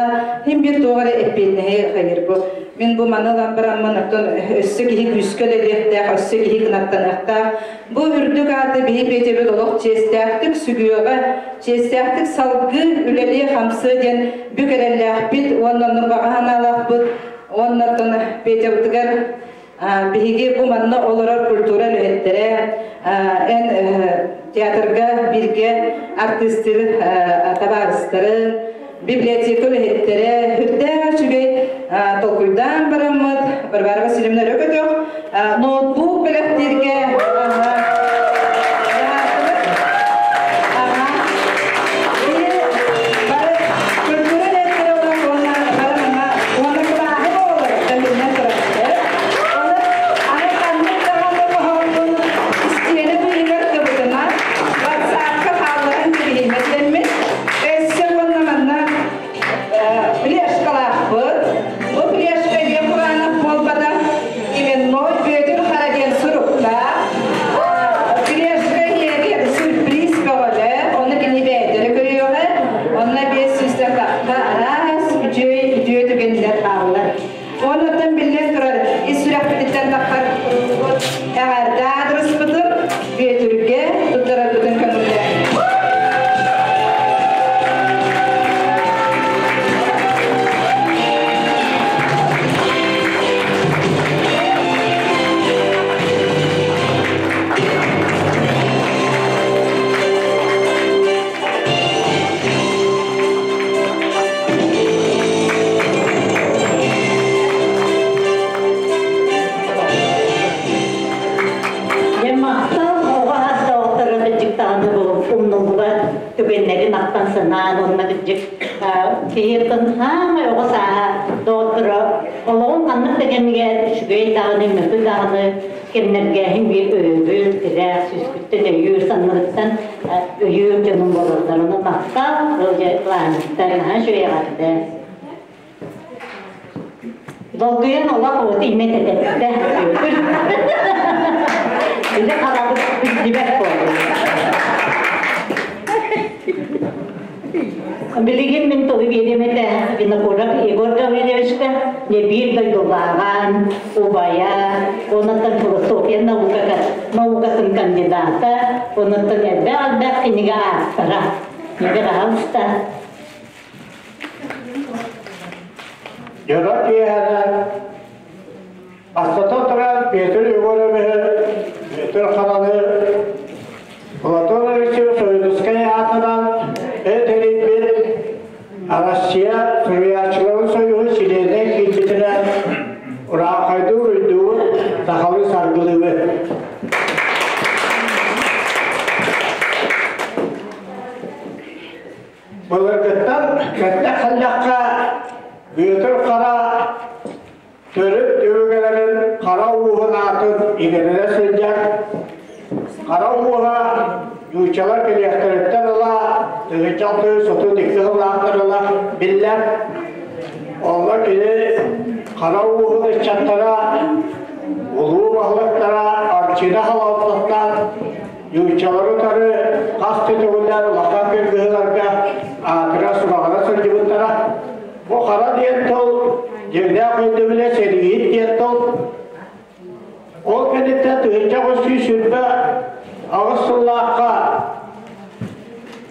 хин биир туох эрэ эппиэтинэһи хайыр бу. Мин бу маны ылан бараммын, оттон өссө киһи күүскэ үлэлиэхтээх, өссө киһи кынаттаныахтаах. Бу үрдүк ааты биһи Петябит олох чиэстээхтик сүгүөҕэ, чиэстээхтик салгыы үлэлиэ-хамсыа диэн бүк эрэллээхпит уонна оннук баҕа санаалаахпыт. Уонна оттон Петябытыгар биһиги бу манна олорор культура үлэһиттэрэ эн театрга бииргэ артыыстыр табаарыстарын, библиотека үлэһиттэрэ үрдээх үчүгэй толкуйдаан бараммыт Варвара Васильевна Өрөкөтөх ноутбук бэлэхтииргэ Флешкалаахпыт. Бу флешка диэн кураанах буолбатах, именной Бүөтүр Хара диэн суруктаах. Флешка иһигэр сюрприз бөҕөлө, ону кини бэйэтэ көрүөҕэ. Онно 500 тахха араас үчүгэй үтүө түгэннэр бааллар. Оннуттан биллэн турар, ис сүрэхпититтэн таххар эҕэрдэ аадырыспытын Бүөтүргэ туттарарбытын көҥүллээн. Махтал оҕо астаохтара кырдьыктааны умнуллубат түгэннэрин ахтан санаан онно кырдьык киһиэттэн хаамай оҕо сааһа доҕотторо олоҕун ханнык да кэмигэр үчүгэй даҕаны мөкү даҕаны кэмнэргээһин биир өйөбүл тирэх сүүскүттэн өйүүр саннарыттан өйүүр дьонум буолаллар ону махтал планиттар наһаа үчүгэй эҕэрдэ. Долгуйан олох уоту имэт этэттэ. Били харабыт биллибэт буолла. Билигин мин тылы биэриэм этэ Винокуров Егор Гаврильевичка. Биир дойдулааҕан, убайа, онуттан философия наукатын кандидата, онуттан элбэх-элбэх кинигэ ааптара. Неге пожалуйста. Дьоро киэһэнэн бастатан туран Петр Егоровиһы, Петр Хананы, Платон Алексеевич Ойуунускай аатынан эт эрийбит Россия суруйааччыларын союһун чилиэнэ киирбитинэн ураахайдыы уруйдуубут, сахалыы саргылыыбыт. Былыргыттан кэттэх халлахха Бүөтүр Хара төрүт өбүгэлэрин Хара ууһун аатын иҥэринэ сылдьар. Хара ууһа нууччалар кэлиэхтэриттэн ыла 1632 сыллаахтан ыла биллэр. Онно кини Хара ууһун ыччаттара, улуу баһылыктара Арчина халалтаттан нууччалары утары хас да төгүллээн улахан кыргыһыыларга аатыра-сураҕыра сылдьыбыттара. Бу хара диэн тыл дьиҥнээх өйдөбүлэ сэрииһит диэн тыл. Ол кэнниттэн 1928 сыллаахха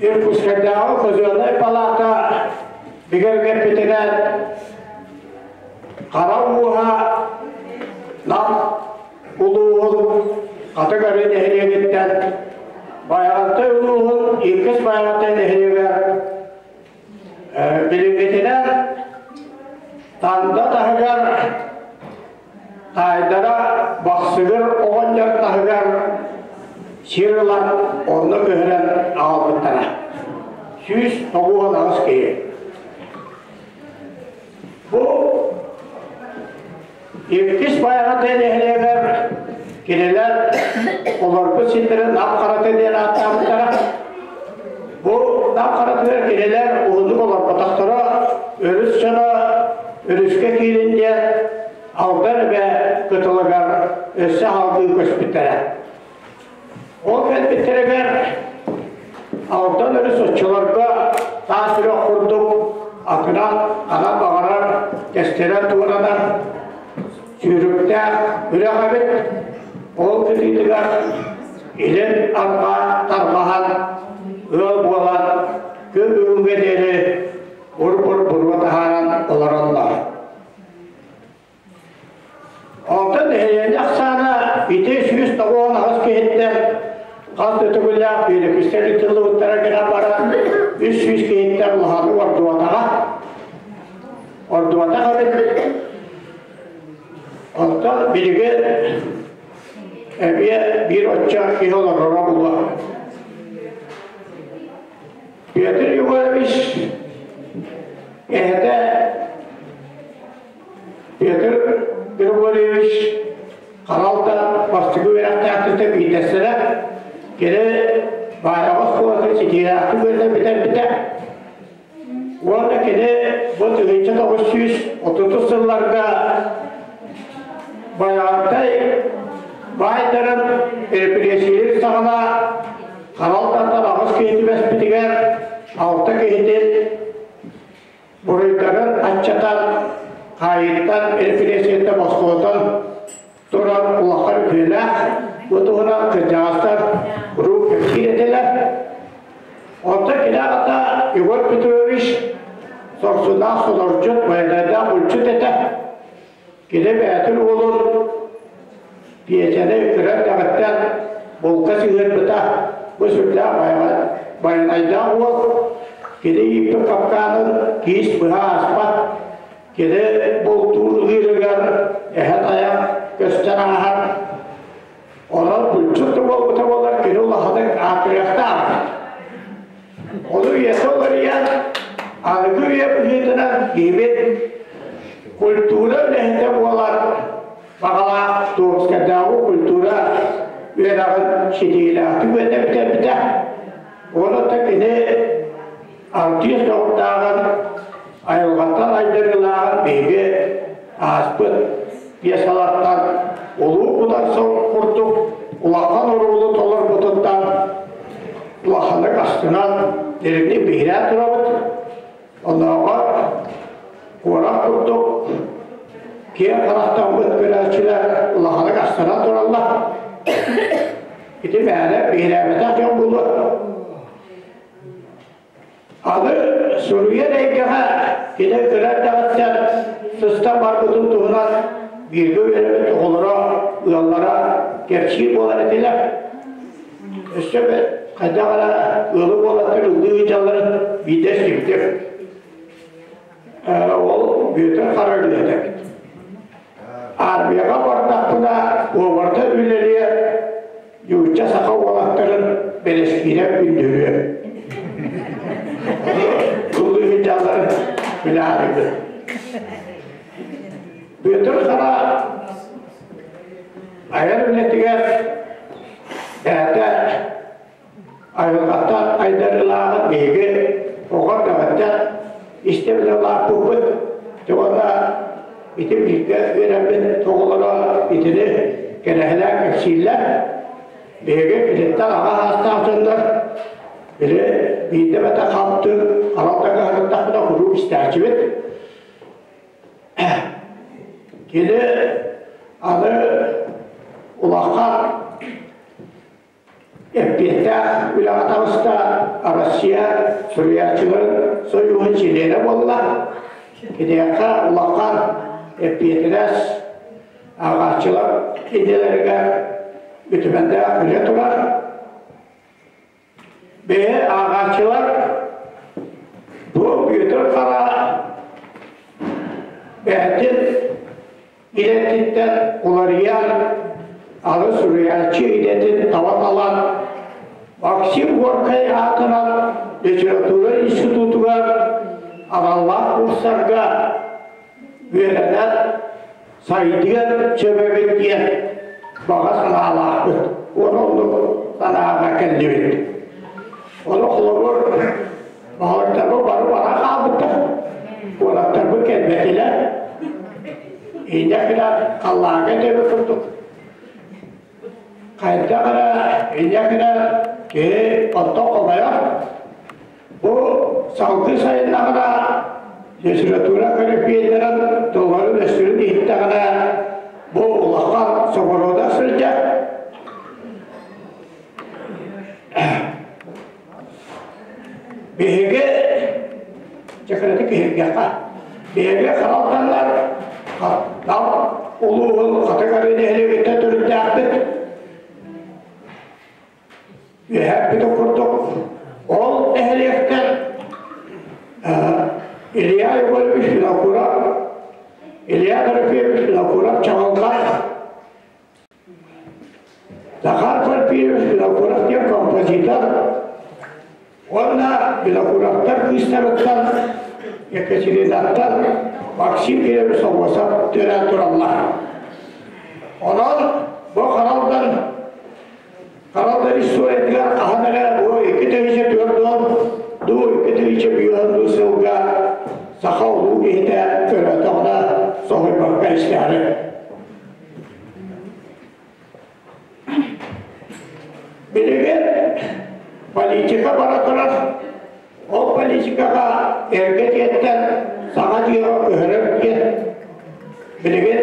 Иркутскайдааҕы казеннай палата бигэргэппитинэн Хара ууһа Нам улууһун Хатыгары нэһилиэгиттэн Байаҕантай улууһун Иккис Байаҕантай нэһилиэгэр билиҥҥитинэн Танда таһыгар таайдара Бахсыгыр оҕонньор таһыгар сир ылан онно көһөрөн аҕалбыттара. 198 киһи. Бу Иккис Байаҕантай нэһилиэгэр кинилэр олорбут сирдэрин Нам Харата диэн ааттаабыттара. Бу Нам Харатыгар кинилэр уһуннук олорботохторо, өрүс дьоно өрүскэ киирин диэн Алдан эбэ кытылыгар өссө салгыы көспүттэрэ. Ол кэлбиттэригэр Алдан өрүс оччолорго таас үрэх курдук атынан ханан баҕарар тэстэрэн туоранар сүүрүктээх үрэх эбит. Ол кытыытыгар илин арҕаа тарҕаһан ыал буолан күн бүгүҥҥэ диэри ур-бур буруо таһааран олороллор. Онтон нэһилиэнньэ ахсаана ити 198 киһиттэн хас да төгүллээх биэрэпистэр ыытыллыбыттара гынан баран 300 киһиттэн улаханнык ордубатаҕа. Ордубатах эбит. Онтон билигин эмиэ биир оччо киһи олороро буолуо. Петр Егорович эһэтэ Петр Григорьевич харалта бастакы үөрэхтээхтэртэн биирдэстэрэ. Кини Баайаҕа оскуолатын ситиилээхтик үөрэнэн бүтэрбитэ. Уонна кини бу 1930 сылларга Байаҕантай баайдарын репрессиялыыр саҕана харалтаттан аҕыс киһи түбэспитигэр алта киһитин буруйдарын аччатан, хаайыыттан, репрессияттан босхолотон турар улахан үтүөлээх. Бу туһунан кырдьаҕастар куруук кэпсиир этилэр. Онтон кини аҕата Егор Петрович сорсунаах солордьут, байанайдаах булчут этэ. Кини бэйэтин уолун Пиэчэни кыра эрдэҕиттэн булка сыһыарбыта. Бу сүрдээх байанайдаах уол. Кини ииппит капкаанын киис быһа ааспат. Кини бултуур ыырыгар эһэ тайах көстөн ааһар. Онон булчут да буолбута буоллар кини улаханнык аатырыахтаах. Ону үйэтэ уларыйан, аныгы үйэ быһыытынан киһибит культура үлэһитэ буолар баҕалаах Томскайдааҕы культура үөрэҕин ситиһиилээхтик үөрэнэ бүтэрбитэ. Онон кини артист дьоҕурдааҕын, айылҕаттан айдарыылааҕын биһиги ааспыт пьесалартан Улуу Кудан курдук улахан оруолу толорбутуттан улаханнык астынан, дириҥник биһирээн турабыт. Оннооҕор куорат курдук Киэҥ харахтаммыт көрөөччүлэр улаханнык астынан тураллар. Ити мээнэ биһирээбэтэх дьон буолуо. Аны суруйар эйгэҕэ кини кыра эрдэҕиттэн сыстан барбытын туһунан бииргэ үөрэммит оҕолоро, ыаллара кэпсиир буолар этилэр. Өссө хайдах эрэ ыалы буолаттар ыллыы ыдьалларын биирдэ истибитим. Ол Бүөтүр Хара үлэһитэ эбит. Армияҕа бардахпына уобарда үлэлиэ, нуучча саха уолаттарын бэрэскиинэ күндүрүө. Ыллыы сылдьалларын билээбиппин. Бүөтүр Хара айар үлэтигэр бэйэтэ Айылҕаттан айдарыылааҕын биһиги оҕо эрдэҕиттэн истэ-билэ улааппыппыт. Дьэ уонна ити бииргэ үөрэммит оҕолоро итини кэрэһэлээн кэпсииллэр. Биһиги киниттэн аҕа саастаах дьоннор били биирдэ эмэтэ халтыы харалта кыһарыттахпына куруук истээччибит. Кини аны улахан Эппиэттээх үлэҕэ таҕыста Россия суруйааччыларын сойууһун чилиэнэ буолла. Киниэхэ улахан эппиэтинэс ааҕааччылар идэлэригэр үтүмэндээх үлэ турар. Бэйэ ааҕааччылар бу Бүөтүр Хара бэйэтин идэтиттэн уларыйан, аны суруйааччы идэтин таба талан, Максим Горькай аатынан литература институтугар аналлаах курсарга үөрэнэн сайдыан сөбөбүт диэн баҕа санаалаахпыт. Уонна оннук санааҕа кэллибит. Ону холобур, баһылыктарбыт бары бара хаалбыттар. Уолаттарбыт кэлбэтилэр. Инньэ гынан халлааҥҥа төбө курдук. Хайдах эрэ инньэ гынан киһи онтон хомойор. Бу салгыы сайыннаҕына литература көрүппүөннэрин тылларын-өстөрүн иһиттэҕинэ бу улахан соборода сылдьар. Биһиги дьэкирэти киһиргэххэ биһиги харалтаннар Нам улууһун Хатыҥ Арыы нэһилиэгиттэн төрүттээхпит. Үөһээппитин курдук ол нэһилиэктэн Илья Егорович Винокуров, Илья Дорофеевич Винокуров Чаҕылҕан Захар Порфирьевич Винокуров диэн композитор уонна Винокуровтар кыыстарыттан Екатеринаттан Максим Кирович Собосов төрөөн тураллар. Онон бу Харалдан Харалдан историятыгар хаһан эрэ бу 2004 дуу 2005 дуу сылга саха улуу киһитэ төрөөтөҕүнэ соһуйбакка истээри. Билигин политика бара турар. Ол политикаҕа эргэ дьиэттэн саҥа дьиэҕэ көһөрөр диэн билигин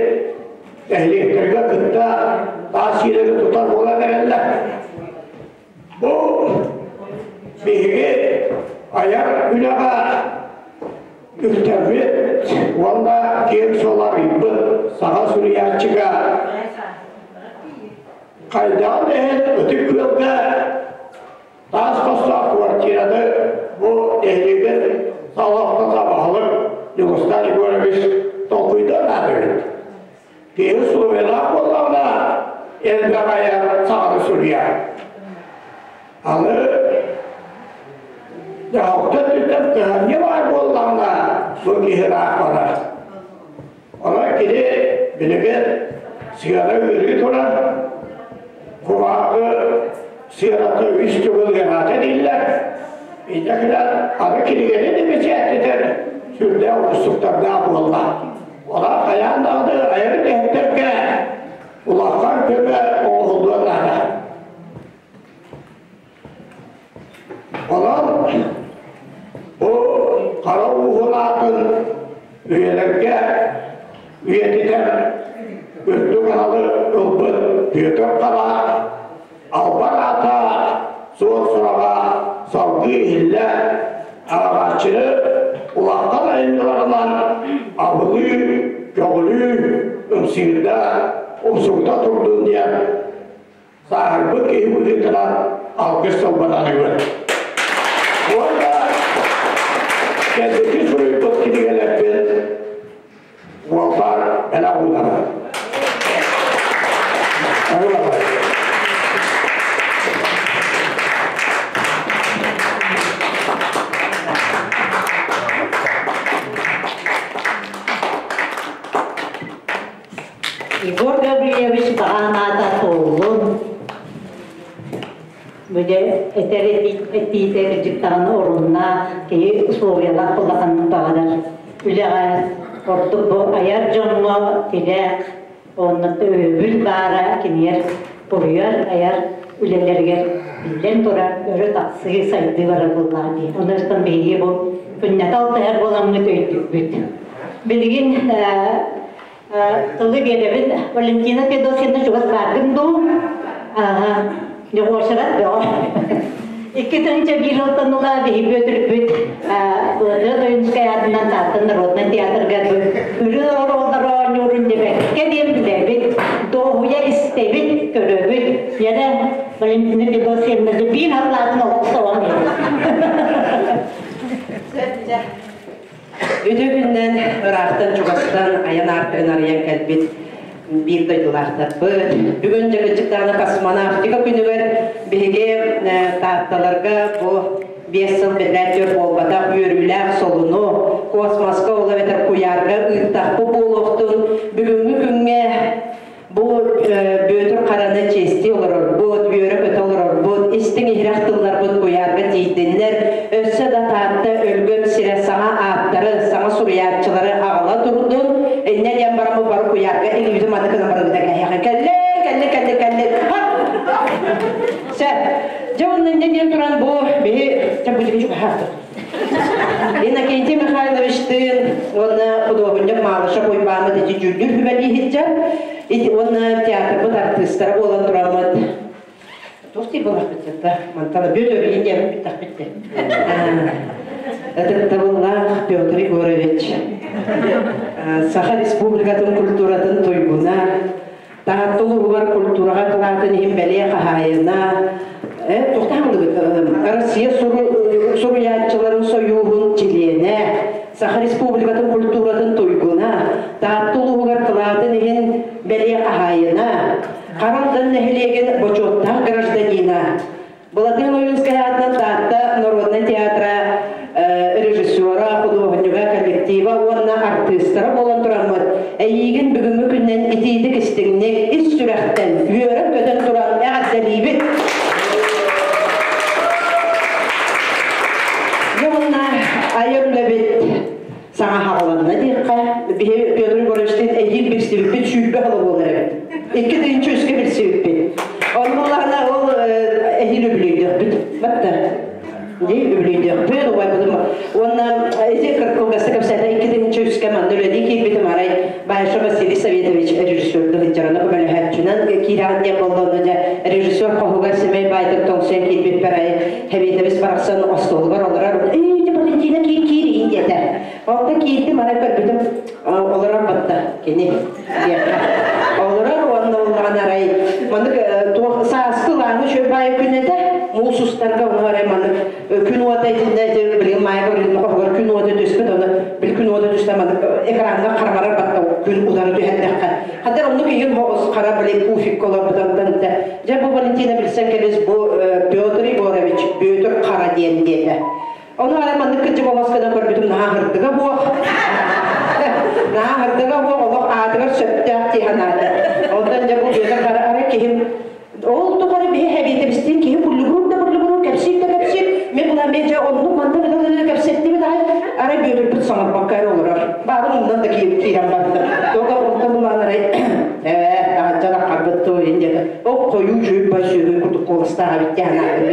нэһилиэктэргэ кытта таас сиилэри тутар буолан эрэллэр. Бу биһиги айар үлэҕэ үктэммит уонна киэҥ суол арыйбыт саха суруйааччыга хайдаҕын иһин Ытык Күөлгэ таас хостоох квартираны бу нэһилиэгин салалтата баһылык Дьулустан Егорович толкуйдаан аатырбыт. Киһи условиялаах буоллаҕына, элбэх айар саҕаны суруйар. Аны дьаһалта өттүттэн кыһамньы баар буоллаҕына, бу киһи ыраах барар. Онон кини билигин сыана ыарыы турар, кумааҕы сыаната үс төгүл ыараата дииллэр. Инньэ гынан аны кинигэни да бэчээттэтэр сүрдээх уустуктардаах буолла. Онон хайаан даҕаны айар үлэһиттэргэ улахан көмө оҥоһуллуон наада. Онон бу хара ууһун аатын үйэлэргэ үйэтитэр. Бүөтүр Хара албан аата суон сураҕа салгыы иһиллэ, ааҕааччыны улахан айымньыларынан абылыы, көҕүлүү, ымсыырда, умсугута турдун диэн сааһырбыт киһи быһыытынан алгыс тылбын аныыбын. Уонна кэнники суруйбут кинигэлэрбин уолбар бэлэх уунабын. Егор Гаврильевич баҕа туоллун. Бүдэ этэр этиитэ кырдьыктаҕына оруннаах, киһи условиялаах улаханнык баҕарар. Үлэҕэ ордук бу айар дьоҥҥо тирэх, онно өйөбүл баара киниэр буруйар айар үлэлэригэр биллэн турар өрө тахсыы, сайдыы барар буоллаҕа дии. Онон биһиги бу күннэтэ алтыһар буоламмыт өйдүүбүт. Билигин тылы биэрэбин Валентина Федосьевна чугас бааргын дуу? Дьоҕуошарат бөҕө. 2001 сылтан ыла биһи Бүөтүрбүт Былатыан Ойуунускай аатынан Таатта народнай театрга үрү оруоллары оонньуурун дебекке диэн билэбит, дуоһуйа истэбит, көрөбүт. Яра Валентина Федосьевна биир халлаатын олох соҕон Үтүө күннэн ыраахтан-чугастан айан аартыгын арыйан кэлбит биир дойдулаахтарбыт. Бүгүн Дьыгынчыктааны космонавтика күнүгэр биһиги Таатталарга бу 5 сыл биллээт буолбатах үөрүүлээх солуну космоска ол эбэтэр куйаарга ыыттахпыт буолуохтун бүгүҥҥү күҥҥэ Бу Бүөтүр Хараны чиэстии олорорбут, үөрэ-көтө олорорбут, истиҥ-иһирэх тылларбыт куйаарга тиийдиннэр, өссө да Таатта өлгөм сирэ саҥа ааттары, саҥа суруйааччылары аҕала турдун, инньэ диэн баран бу бары куйаарга илиибитин маннык гынан барыбыта кэһиэхэ кэллэ, кэллэ, кэллэ, кэллэ, Сөп. Дьэ уонна инньэ диэн туран бу биһи чэ бу Иннокентий Михайловичтыын уонна худуоһунньук Малышев Уйбааммыт ити дьүүллүүр сүбэлииһиччэ ити уонна театрбыт артыыстара буолан тураммыт туох дии буолахпыт да мантан Бүөтүр диэн бүттэхпит Ытыктабыллаах Петр Егорович, Саха Республикатын культуратын туйгуна, Таатта улууһугар культураҕа кылаатын иһин бэлиэ хаһаайына, Россия суруйааччыларын сойууһун чилиэнэ, Саха Республикатын культуратын туйгуна, Таатта улууһугар кылаатын иһин бэлиэ хаһаайына, Харалдан нэһилиэгин бочуоттаах гражданина, Былатыан Ойуунскай аатынан Таатта народнай театра режиссера, худуоһунньуга, коллектива уонна артыыстара буолан тураммыт, эйиигин бүгүҥҥү күннэн итиитик истиҥник, ис сүрэхтэн, үөрэн-көтөн туран эҕэрдэлиибит! Дьэ уонна айар үлэбит саҥа хаҕыланна диэххэ, биһи Петр Егоровичтыын эйиил билсибиппит 20 сыл буолар эбит. 2003-кэ билсибиппит. Ол буоллаҕына ол эһиил үбүлүйдүөхпүт. Батта. Дии үбүлүйдүөхпүт, убайбытым. Уонна ити кылгастык кэпсээтэ 2003-кэ манна үлэлии киирбитим арай Баишев Василий Советович режиссерду сылдьарына көмөлөһөөччүнэн киирэҕин диэн буолла онно дьэ режиссер хоһугар сэмэй баайдык тоҥсуйан киирбиппэр айы Хэбиэтэбис барахсан остуолугар олорор «Эй, Валентина киир киир диэтэ. Онтон киирдим арай көрбүтүм олорор батта кини диэххэ. Олорор уонна улахан арай маннык туох сааскы лааҥы үчүгэй күн этэ муус устарга ону арай маннык күн уота итиннэ ити билигин маайга билигин хоһугар күн уота түспүт ону бил күн уота түстэ маннык экраҥҥа хараҥарар батта күн утары түһэрдэххэ хаддар оннук игин хоҕус хара били пуфикка олорбутантан Дьэ, бу Валентина билсэн кэбис, бу Петр Егорович, Бүөтүр Хара диэн диэтэ. Ону арай маннык кырдьык олос гынан көрбүтүм наһаа хырдыга буох. Наһаа хырдыга буох, олох аатыгар сөптөөх дии санаата. Онтон дьэ бу Бүөтүр Хара арай киһим ол тухары биһи хэбиэтэбистиин киһи буллугурур да буллугурур, кэпсиир да кэпсиир. Мен була мен дьэ оннук маннык кэпсэттибит аҕай арай Бүөтүрбүт саҥарбакка эрэ олорор. Баарын умнан да киирэн барда. Тоҕо онтон булан арай ээ, таһырдьа таххарбыт туойун диэтэ. Ол хойуу чүйүк бай сүөгэй курдук куоластаах эбит диэн анаатым.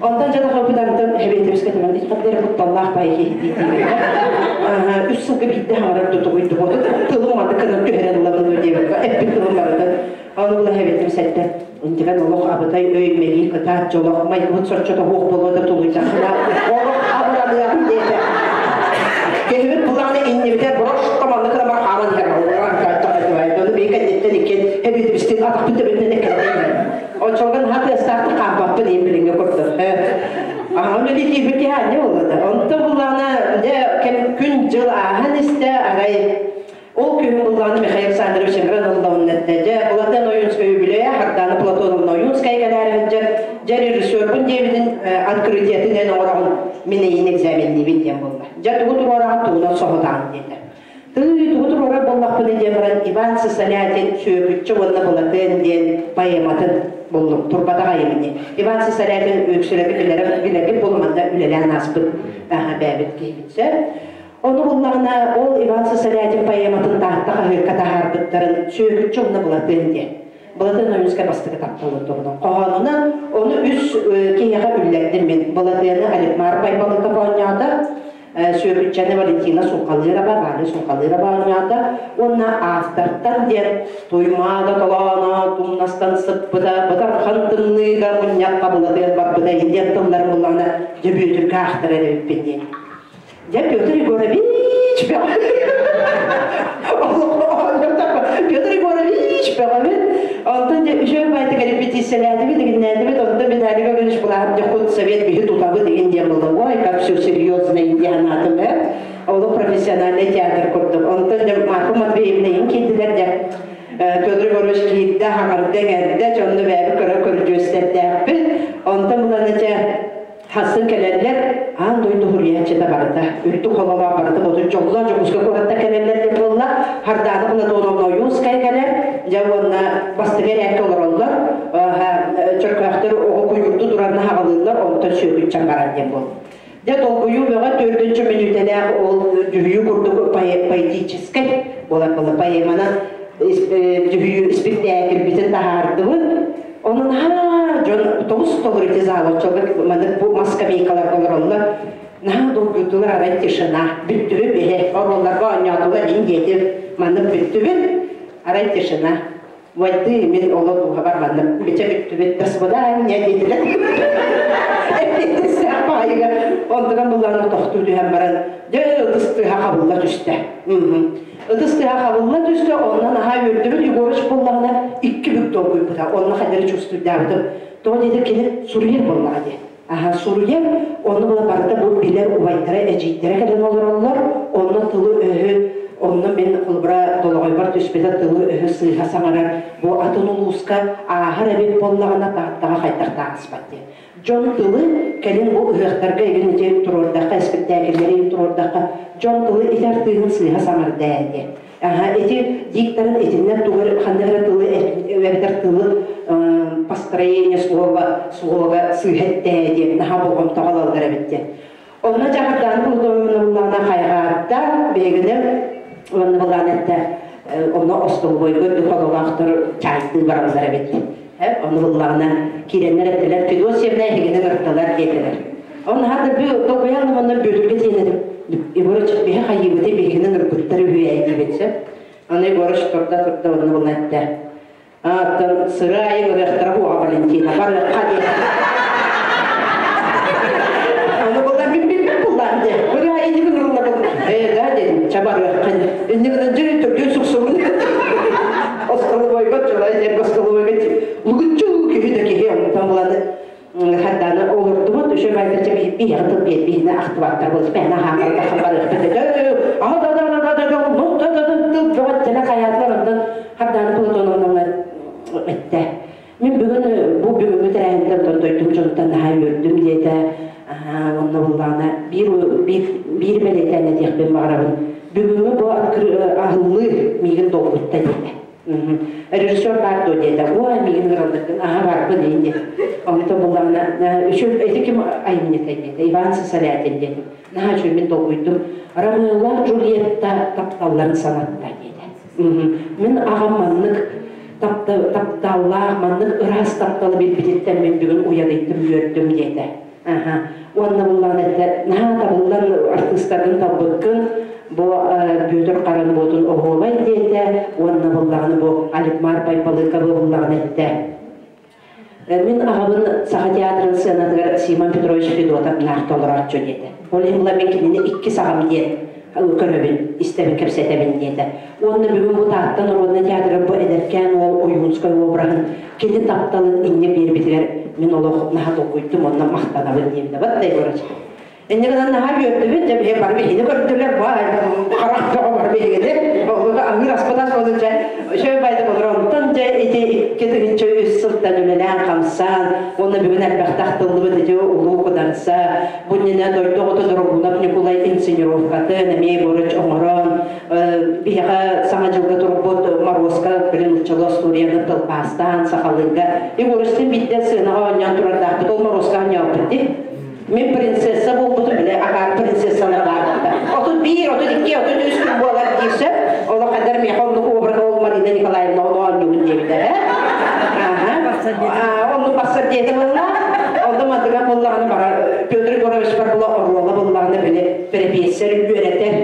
Онтон дьэ тахабытантан эбиэтибискэ тыман итхаттер кутталлаах бай киһи диэтиибит. Үс сылга биирдэ хаҥарар тутугуйду тылым маннык гынан түһэрэн ылабын диэбиккэ эппит тылым барытын Ону була эбиэтим сэттэ. Интигэн олох абытай өй мэлии кытаат дьолох майгыбыт соччото суох буолуо да тулуйдахына олох абыраныаҕым диэтэ. Киһибит булааны иннибитэ брошка маннык гына бар хааман иһэр ону бии кэнниттэн иккиэн эбиэтибистин атахпын төбөтүнэн эккирэтэн Оччолорго наһаа тыастаахтык хаампаппын иин билиҥҥи курдук. Аһаҕын үлэлии киирбит киһи анньа буолла. Онтон буллаҕына дьэ күн-дьыл ааһан истэ арай Ол күһүн буллаҕына Михаил Александрович ыҥыран ылла уонна эттэ, дьэ, Платон Ойуунскай үбүлүөйэ, Хардана Платоновна Ойуунская кэлээри сылдьар, дьэ, режиссербун диэбитин открытиетын эн оҥороҕун, мин эйиин экзаменниибин диэн буолла. Дьэ, тугу туруораҕын, тугунан соһутаҕын диэтэ. Тыый, тугу туруорар буоллахпына диэн баран Иван Сысолятин Сүөкүччэ уонна Былатыан диэн поэматын буллум, турбатах айымньы. Иван Сысолятин үксүлэри билэрим, билэргит буолуманда үлэлээн ааспыт бэйэбит киһибит сөп. Ону буллаҕына, ол Иван Сысолятин поэматын Таатта хаһыакка таһаарбыттарын Сүөкүччэ уонна Былатыан диэн. Былатыан Ойуунскай бастакы тапталын туһунан хоһоонунан ону үс киһиэхэ үллэрдим мин. Былатыаны Аликмар Байбалыков оонньоото, Сүөкүччэни Валентина Сулхалыыраба, Валя Сулхалыыраба оонньоото уонна автортан диэн Туймаада толооно тумнастан сыппыта, бытархан тымныыга мунньахха Былатыан барбыта диэн тыллар буллаҕына дебютүргэ аахтарар эбиппин диэн. Дьэ Петр Егорович Петр Егорович бөҕөбүт. Онтон дьэ үчүгэй байтык репетициялээтибит, игиннээтибит, онтон Виталий Гаврилович булаһым дьэ худсовет биһи тутабыт игин диэн буолла. Ой, как все серьезно диэн аатым ээ. Олох профессиональный театр курдук. Онтон дьэ Марфа Матвеевна иһин киирдилэр дьэ. Петр Егорович киирдэ, хаҥарда, иҥэрдэ, дьонну бэйэбит көрө көрдьүөстэрдээхпит. Онтон булана дьэ Хассын кэлэллэр, аан дойду суруйааччыта барыта, үрдүк хололоох барыта ботун дьоллоох Дьокуускай куораттан кэлэллэр диэн буолла. Хардаана Платоновна Ойуунская кэлэр, дьэ уонна бастакы эрээккэ олороллор. Чөркөөхтөр оҕо куйуурду турарына хаҕалыыллар, онтон сүөкүччэн барар диэн буолла. Дьэ долгуйуу бөҕө төрдүнчү мүнүүтэлээх ол дьүһүйүү курдук поэтическай буолар буолла поэманан дьүһүйүү испиктээкилбитин таһаардыбыт. Онон наһаа дьон тоҕус толору ити зал оччолорго маннык бу мас скамейкаларга олороллор. Наһаа долгуйдулар арай тишина. Бүттүбүт биһи оруолларга оонньоотулар иһин диэтим. Маннык бүттүбүт арай тишина. Войды мин оло дууһабар маннык бичэ бүттүбүт до свидания диэтилэр. Эппиэттэстээх баайыга онтукан булларына тохтуу түһэн баран дьэ ытыс тыаһа хабылла түстэ. Ытыс тыаһа хабылла түстэ, онно наһаа үөрдүбүт Егорыч буоллаҕына икки бүк долгуйбута, онно хайдары чувствуйдаабытым. Тоҕо диэтэр кини суруйар буоллаҕа дии. Аха, суруйар, онно була барыта бу билэр убайдара, эдьиийдэрэ кэлэн олороллор, онно тылы-өһү, онно мин холобура долоҕойбор түспүтэ тылы-өһү сыыһа саҥарар, бу атын улууска ааһар эбит буоллаҕына Тааттаҕа хайдах да ааспат диэн. Дьон тылы кэлин бу ыһыахтарга игин ити туруордахха, испиктээкиллэри туруордахха, дьон тылы ити артыыһын сыыһа саҥарда ээ диэн. Аха, ити диктарын итиннэ тугу ханна эрэ тылы эбэтэр тылы построение слова слога сыыһа эттээ диэн наһаа болҕомтоҕо ылаллар эбит диэн. Онно дьаһардаан Платоновна хайҕаатта, биһигини уонна былаан этте, онно остолобуойга үрдүк хололоохтор чаайдыы бараллар эбит. Ону буллаҕына киирэннэр эттилэр, Федосьевна эһигини ырталар диэтилэр. Онно хата бу долгуйан онно Бүөтүргэ тиийэн Егорыч биһи хайыыбыты биһигини ырбыттар үһү ээ диэбит сөп. Аны Егорыч турда турда онно булла этте. Аттан сыра айын ырыахтара хуоҕа Валентина барыахха диэн. Аны булла мин билбэт буллаан диэн. Ырыа айын ырыллабын. Ээ да дедим, чабарыахха диэн. Инни гынан дьэ төрдүөн суксубун. Остолобойга чулай диэн остолобойга лугуччу киһи да киһи онтон буланы Харданы олордубут, үчү байдарча биһиэхэ тыл биэрбиһинэ ахтыбаттар буолуп, мээнэ хаамар барыахпыт этэ. А да да да да да ну да да да тыл бөҕөттөнө хайаатылар онтон Харданы Платоновна эттэ. Мин бүгүн бу бүгүҥҥү тэрээһинтэн онтон дойдум дьонуттан наһаа үөрдүм диэтэ. Онно буллаҕына биир биир бэлиэтээн этиэхпин баҕарабын. Бүгүҥҥү бу аһыллыы миигин долгутта диэтэ. Режиссер баар дуо диэтэ. Ой, миигин ыҥыралларгын, аһа барбын иһин диэтэ. Онтон буллаҕына, үчүгэй ити ким айымньытай диэтэ, Иван Сысолятин диэтим. Наһаа үчүгэй мин долгуйдум. Ромеолаах Джульетта тапталларын санатта диэтэ. Мин аҕам маннык Тапталлаах, маннык ыраас тапталы билбититтэн мин бүгүн уйадыйдым, үөрдүм диэтэ. Аха. Уонна буллаан этэ, наһаа табыллан артыыстаргын талбыккын, бу Бүөтүр Харан буотун оһуобай диэтэ, уонна буллаҕына бу Аликмар Байбалыкабы буллаҕына эттэ. Мин аҕабын Саха театрын сценатыгар Симон Петрович Федотов наар толорооччу диэтэ. Ол иһин мин кинини иккис аҕам диэн көрөбүн, истэбин, кэпсэтэбин диэтэ. Уонна бүгүн бу Таатта народнай театрыгар бу эдэркээн уол Ойуунскай обраһын кини тапталын инньэ биэрбитигэр мин олох наһаа долгуйдум, онно махтанабын диэбитэ. Бат да Егорович. Инньэ гынан наһаа үөрдүбүт, дьэ биһи бары биһини көрдүлэр, бу харах бөҕө бары биһигини, оҕото аһыыр аспытас буолан дьэ үчүгэй байды болор онтон дьэ ити 2003 сылтан үлэлээн хамсаан, уонна бүгүн элбэхтэ ахтыллыбыт ити Улуу Куданса, бу иннинэ дойду оҕото Дорогунов Ньукулай инсценировкатын эмиэ Егорыч оҥорон, биһиэхэ Саҥа дьылга турбут Моруоска билин нууччалыы остуоруйаны тылбаастаан сахалыыга Егорычтыын биирдэ сыанаҕа оонньоон турардаахпыт, ол Моруоска оонньообуппут дии. Мин принцесса буолбутум бile агаар принцессалар баарбыта. 31, 32, 33 күн буолар диир сөп. Олох хадar миэхэ оннук образа ол Марина Николаевна ону оонньуубун диэбитэ. Аха. Оннук бассар диэтэ буолла. Онно мандыга буоллаҕына бара Петр Егорович бар була оруола буоллаҕына бile пэрэпиэссэр үөрэтэр.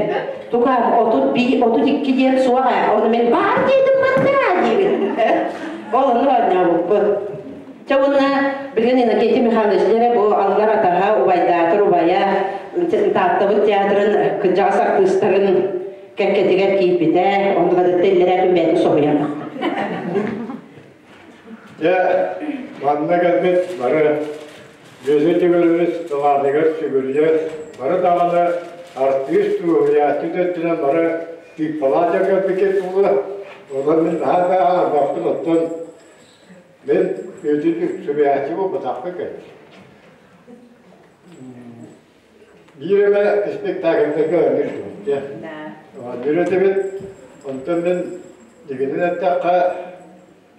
Тука 31, 32 диэн суох ээ. Ону мен баар диэтим манна диибин. Ол ону оонньообуппут. Чэ уонна билигин Иннокентий Михайлович дьэрэ бу аллар атаһа, убайдаатыр убайа, Тааттабыт театрын кырдьаҕас артыыстарын кэккэтигэр киирбитэ, оннуга да иллэрээ күн бэйэтин соһуйан Дьэ, манна кэлбит бары Дьөзө төгүрүбүт талааныгар сүгүрүйэр, бары даҕаны артыыс туруоруйааччы өттүнэн бары тыыппалаах дьон кэлбиккит буолуо. Онон мин наһаа да аһарбаппын, оттон Мин үтүн сүбэһээччи буолбатахпын кэллим. Биир эмэ спектакльдарга оонньуур этим. Оонньуур этибит. Онтон мин дигинин эттэххэ,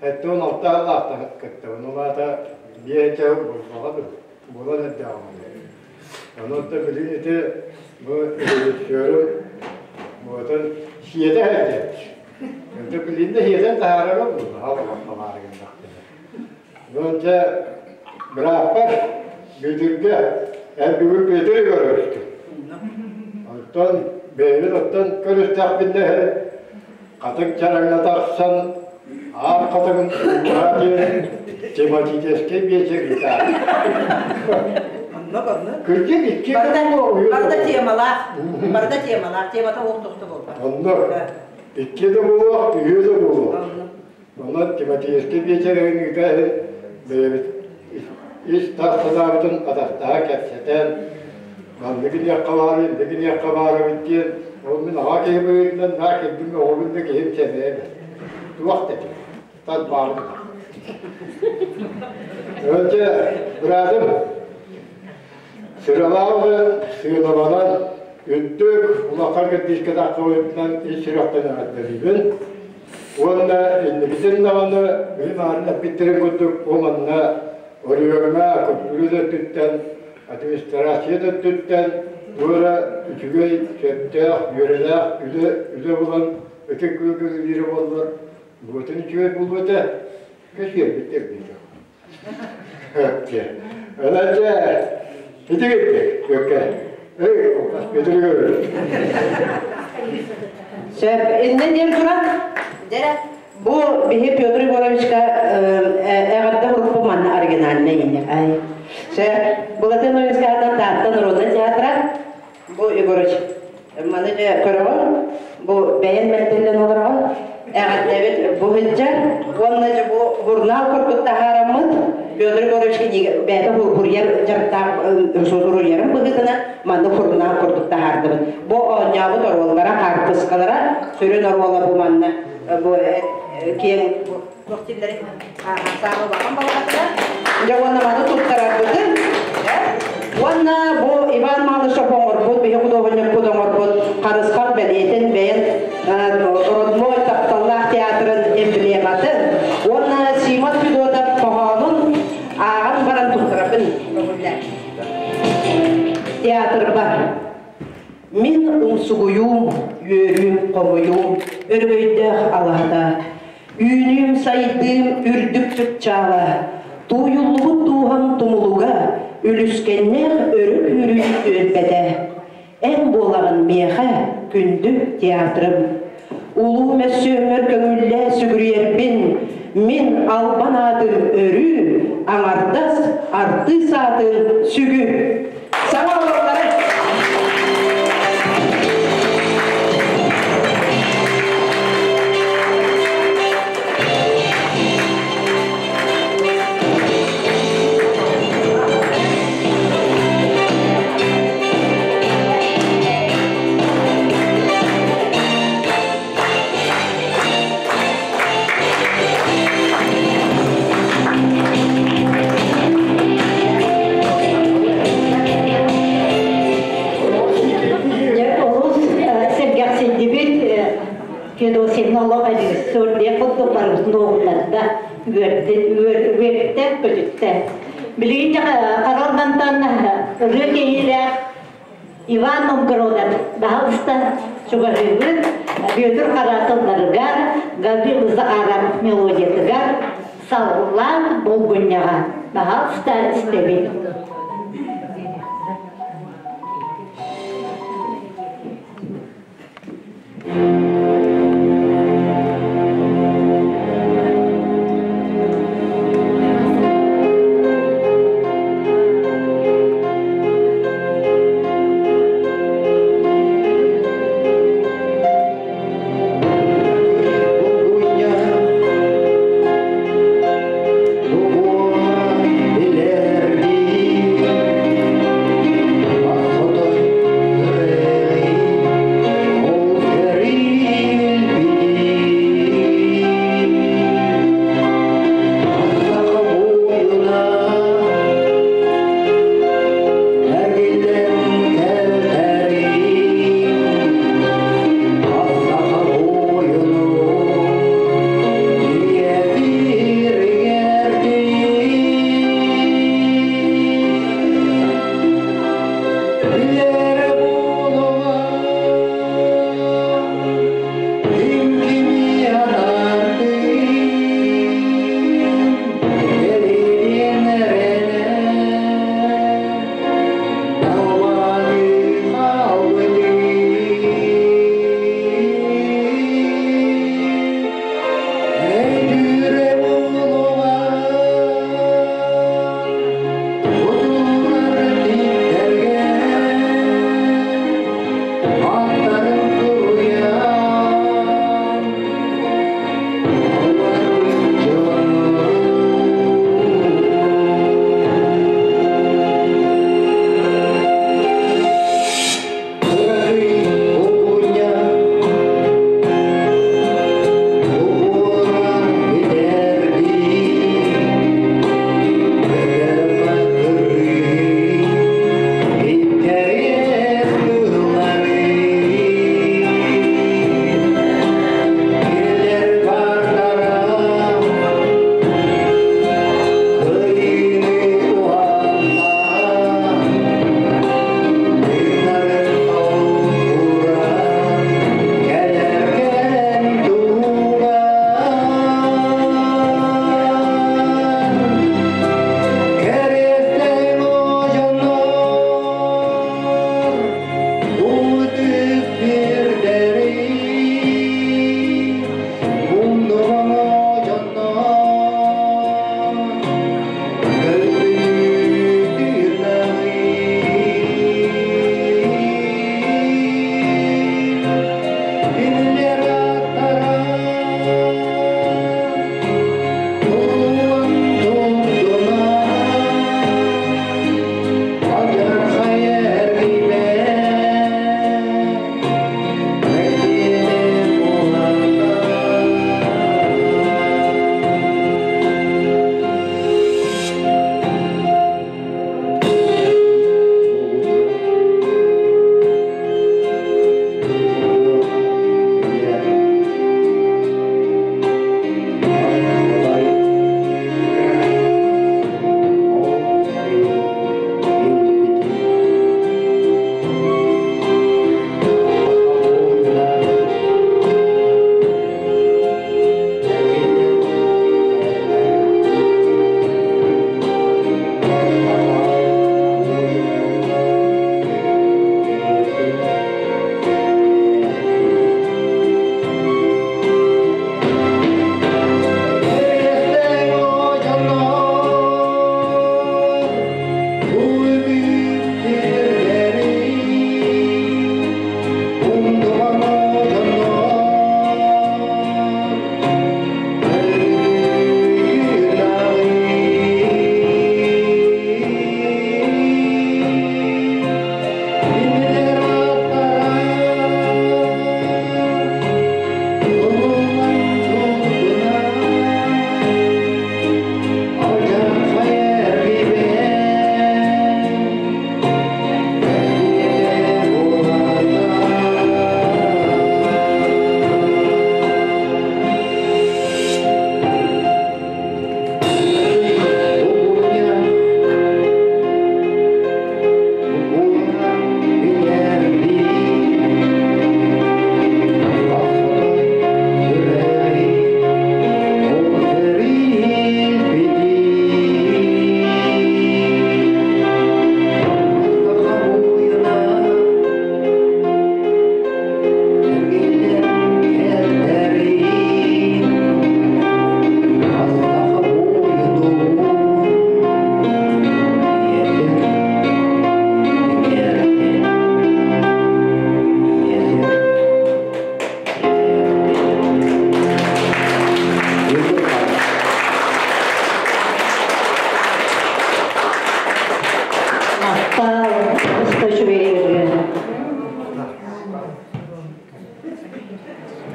76 сыллаахтан кыттабын. Ол аата биэчэ буолбаҕа буолан эрдэҕим. Онон билигин ити бу режиссерум буотун сиэтэ сылдьар. Дьэ билигин да сиэтэн таһаарарым буолла, олохтомаары гыннахпына. Онон дьэ бырааппар Бүөтүргэ эн бүгүн Бүөтүрү көрөбүскүн. Оттон бэйэбин оттон көрүстэхпинэ хатыҥ чараҥҥа тахсан аар хатыҥын уура диэн тематическай биэчэр ыытаар. Оннук, оннук. Кырдьык икки Барыта темалаах, барыта темалаах, темата уох тохто буолбат. Оннук. Икки да буолуох, үһүө да буолуох. Онон тематическай биэчэрин ыыта иһин бэйэбит ис-тас санаабытын атастаһа кэпсэтэн, маннык иниэххэ баар, инник иниэххэ баар эбит диэн, ол мин аҕа киһи быһыытынан наа кэлбим оҕобун да киһим сэмэйэ туох да тас баарын Өтө быраатым Сыралаах сыаналанан, үрдүк улахан кэрдиискэ тахсыбытынан ис сүрэхтэн эҕэрдэлиибин. Уонна инникитин даҕаны билим аарын эппиттэрин курдук бу манна оройуоҥҥа культура да өттүттэн, администрация да өттүттэн туора үчүгэй, сөптөөх, үөрэлээх үлэ, үлэ булан ытык үлэлиирэ буоллар, буотун үчүгэй буолуо этэ, кэсиэрбит эрбиитэ. Өлөчө, ити кытты, Эй, Сөп, иннэ диэн туран, дьэрэ, бу биһи Петр Егоровичка эҕэрдэ урукку манна оригинальный инне. Ай. Сөп, Булатын Новинская Таатта народнай театра, Бу Егорыч, маны дьэ көрөҕүн, бу бэйэн мэлтэллэн олороҕун, эҕэрдэбит бу сылдьар уонна дьэ бу журнал курдук таһаараммыт Петр Егорович кинигэ бэйэтэ суруйар дьарыктаах суруйарын быһыытынан маннык журнал курдук таһаардыбыт. Бу оонньообут оруоллара, хаартыскалара сүрүн оруола бу манна бу киэҥ туох дииллэрий саамай улахан балаҕатыгар дьэ уонна маны туттарарбытын уонна бу Иван Малышев оҥорбут биһи худуоһунньукпут оҥорбут харысхал бэлиэтин бэйэн родной тапталлаах театрын эмблематын уонна Симон Федотов хоһоонун ааҕан баран туттарабын театрбар мин умсугуйуум үөрүүм хомуйуум өрөгөйдөөх алаһата. Үүнүүм сайдыым үрдүк чыпчаала, тууйуллубут дууһам тумулуга, үлүскэннээх өрө күүрүү түөлбэтэ. Эн буолаҕын миэхэ күндү театрым. Улуу мөссүөммэр көҥүллээ сүгүрүйэрбин, мин албан аатым өрүү, аҥардас артыыс аатын сүгү. Саҥа олордары! Олус сэргэхсийдибит Федосевна олох режиссер диэн курдук барыбытын уһулларда, үөртэ, көтүттэ. Билигин Харалдантан ырыа киһилээх Иван Новгородов баһалыста чугаһыыбыт Бүөтүр Хара тылларыгар, Гаврил Захаров мелодиятыгар саллаан булгунньаҕа баһалыста истэбит. Билэрдии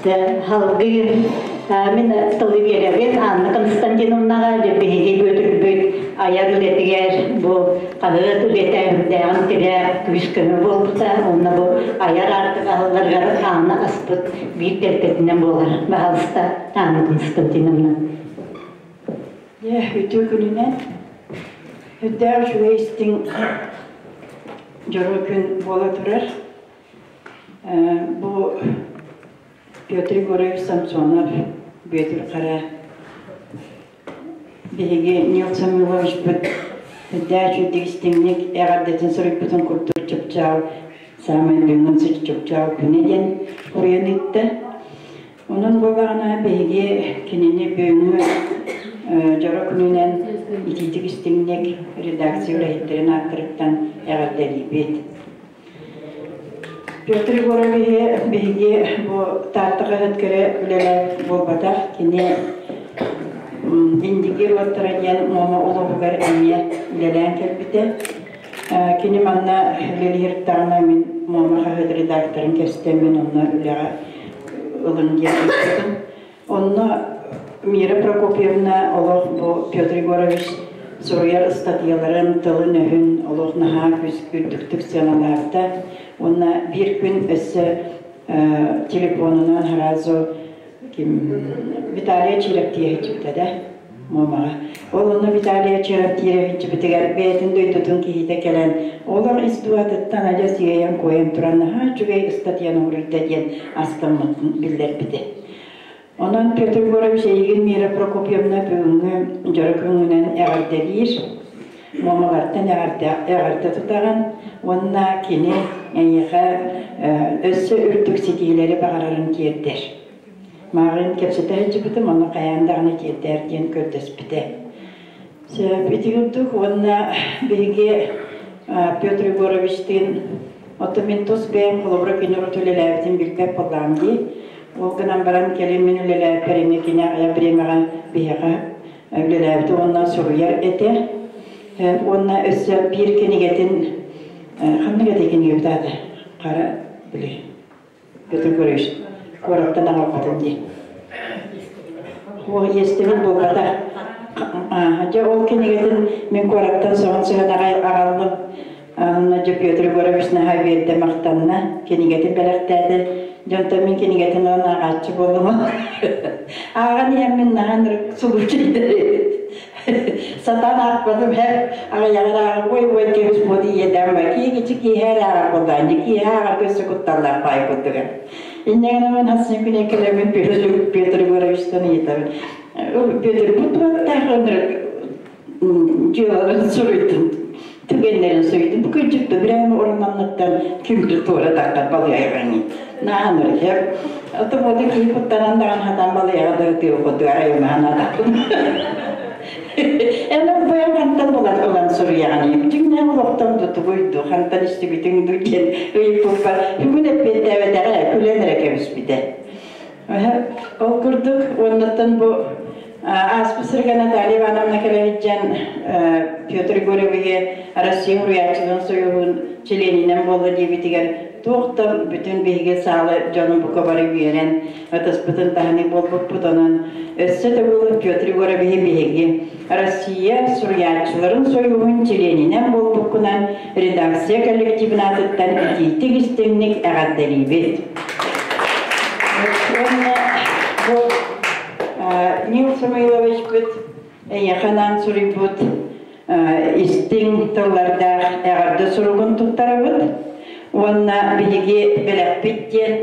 Халгы мин тылы биэрэбин Анна Константиновнаҕа биһиги Бүөтүрбүт айар үлэтигэр бу хаһыат үлэтэ үрдээҕин тирэх күүс көмө буолбута уонна бу айар аартык аһылларыгар Анна аспыт биир тэрилтэтинэн буолар. Баһаалыста Анна Константиновна. Дьэ, үтүө күнүнэн. Үрдээх үчүгэй истиҥ дьоро күн буола турар. Бу Петр Егорович Самсонов, Бүөтүр Хара биһиги Нил Самойловичпыт үрдээх үчүгэйдик истиҥник эҕэрдэтин суруйбутун курдук чыпчаал саамай бүгүн чыпчаал күнэ диэн суруйан ыытта. Онон буоллаҕына биһиги кинини бүгүҥҥү дьоро күнүнэн итиитик истиҥник редакция үлэһиттэрин ааттарыттан эҕэрдэлиибит. Петр Егоровиһы биһиги бу Таатта хаһыат көрө үлэлээбит буолбатах. Кини Индигир уоттара диэн Муома улууһугар эмиэ үлэлээн кэлбитэ. Кини манна үлэлииртэҕинэ мин Муома хаһыат редакторын кэстэммин онно үлэҕэ ылын диэн ыыппытым. Онно Мира Прокопьевна олох бу Петр Егорович суруйар ыстатыйаларын тылын-өһүн олох наһаа үрдүктүк сыаналаабыта уонна биир күн өссө телефонунан сразу ким Виталия Чирэптиэһи чиппитэ да Муомаҕа. Ол онно Виталия Чирэптиэһи бэйэтин дойдутун киһитэ кэлэн олох ис дууһатыттан адьас иэйэн-куойан туран наһаа үчүгэй ыстатыйаны суруйда диэн астыммытын биллэрбитэ. Онон Петр Егорович эйигин Мира Прокопьевна бүгүҥҥү дьоро күҥҥүнэн эҕэрдэлиир, Муомалартан эҕэрдэ, эҕэрдэ тутаҕын уонна кини эйиэхэ өссө үрдүк ситиһиилэри баҕарарын тиэрдэр. Мааҕын кэпсэтэ сылдьыбытым, ону хайаан даҕаны тиэрдээр диэн көрдөспүтэ. Сөп, ити курдук уонна биһиги Петр Егоровичтыын оттон мин тус бэйэм холобура кини урут үлэлээбитин билбэт буоллаҕым дии. Ол гынан баран кэлин мин үлэлээбиппэр эмиэ кини аҕыйах бириэмэҕэ биһиэхэ үлэлээбитэ уонна суруйар этэ. Уонна өссө биир кинигэтин ханнык этэй кинигэбит аата? Хара били Петр Егорович куораттан аҕалбытын дии. Иэстэбил буолбатах. Дьэ ол кинигэтин мин куораттан соһон сыһан аҕай аҕаллым. Анна дьэ Петр Егорович наһаа үөрдэ махтанна, кинигэтин бэлэхтээтэ. Дьонтон мин кинигэтин ылан ааҕааччы буоллум. Ааҕан иһэммин наһаа ынырык сулуучайдар эбит. Сатаан аахпатым һэр аҕыйаҕар ааҕар ой ой кэбис буоду ийэдэм ба киһи киһи эрэ ааҕар буоллаан дьэ киһи ааҕарга өссө кутталлаах баай курдуга. Инньэ гынан хассын күнэ кэлэммин Петр Егоровичтан ыйытабын. Петр бу туоттаах ынырык дьыаларын суруйдун түгэннэрин суруйдун бу кырдьык да прямо орунанныттан кимди туора тахтар балыйаҕаҥый нааныр хеп ото боду киһи куттанан даҕан хатан балыйаҕа да ытыыр курдук арайымаһан атахпын Эн бэйэм хантан булан ылан суруйаҕын дьиҥнээх олохтон тутугуйду хантан истибитиҥ дуу диэн ыйыппыппар бүгүн эппиэттээбэтэҕэ күлэн эрэ кэбиспитэ Ол курдук уоннаттан бу ааспыт сырга Наталья Ивановна кэлэһитдьэн Петр Егоровиһы Россия уруйааччыларын союһун чилиэнинэн буолла диэбитигэр туох да бүтүн биһиги саала дьонун бука бары үөрэн ытыспытын таһыныы буолбуппут онон өссө төгүл Петр Егоровиһы биһиги Россия суруйааччыларын союһун чилиэнинэн буолбуккунан редакция коллективын аатыттан итиитик истиҥник эҕэрдэлиибит. Уонна бу Нил Самойловичпыт эйиэхэ анаан суруйбут истиҥ тыллардаах эҕэрдэ суругун туттарабыт уонна биһиги бэлэхпит диэн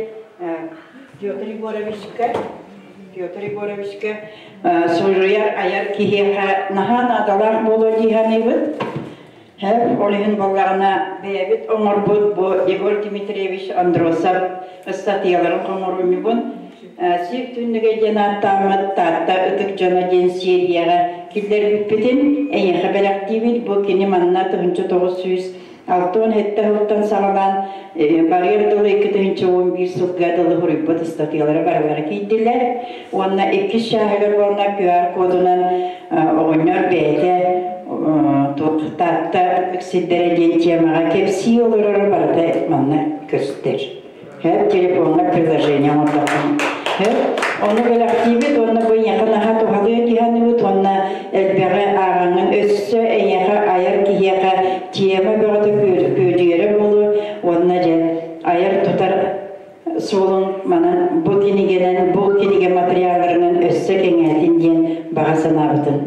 Петр Егоровичка Петр Егоровичка суруйар айар киһиэхэ наһаа наадалаах буолуо дии саныыбыт. Ол иһин буоллаҕына бэйэбит оҥорбут бу Егор Дмитриевич Андросов ыстатыйаларын хомуруунньугун Сир түннүгэ диэн ааттааммыт Таатта ытык дьоно диэн сиэрийэҕэ киллэрбиппитин эйиэхэ бэлэхтиибит. Бу кини манна 1967 сылтан саҕалаан барыар дылы 2011 сылга дылы суруйбут ыстатыйалара барылара киирдилэр. Уонна иккис чааһыгар уонна QR-кодунан оҕонньор бэйэтэ Таатта сирдэрэ диэн темаҕа кэпсии олороро барыта манна көстөр. Һэп телефоҥҥа приложение оҥордоххун. Ону бэлэхтиибит уонна бу эйиэхэ наһаа туһалыа киһаныбыт уонна элбэҕи ааҕаҥҥын өссө эйиэхэ айар киһиэхэ тиэмэ бөҕөтө күөдьүйэрэ буолуо уонна дьэ айар-тутар суолун манан бу кинигэнэн бу кинигэ материалларынан өссө кэҥээтин диэн баҕа санаабытын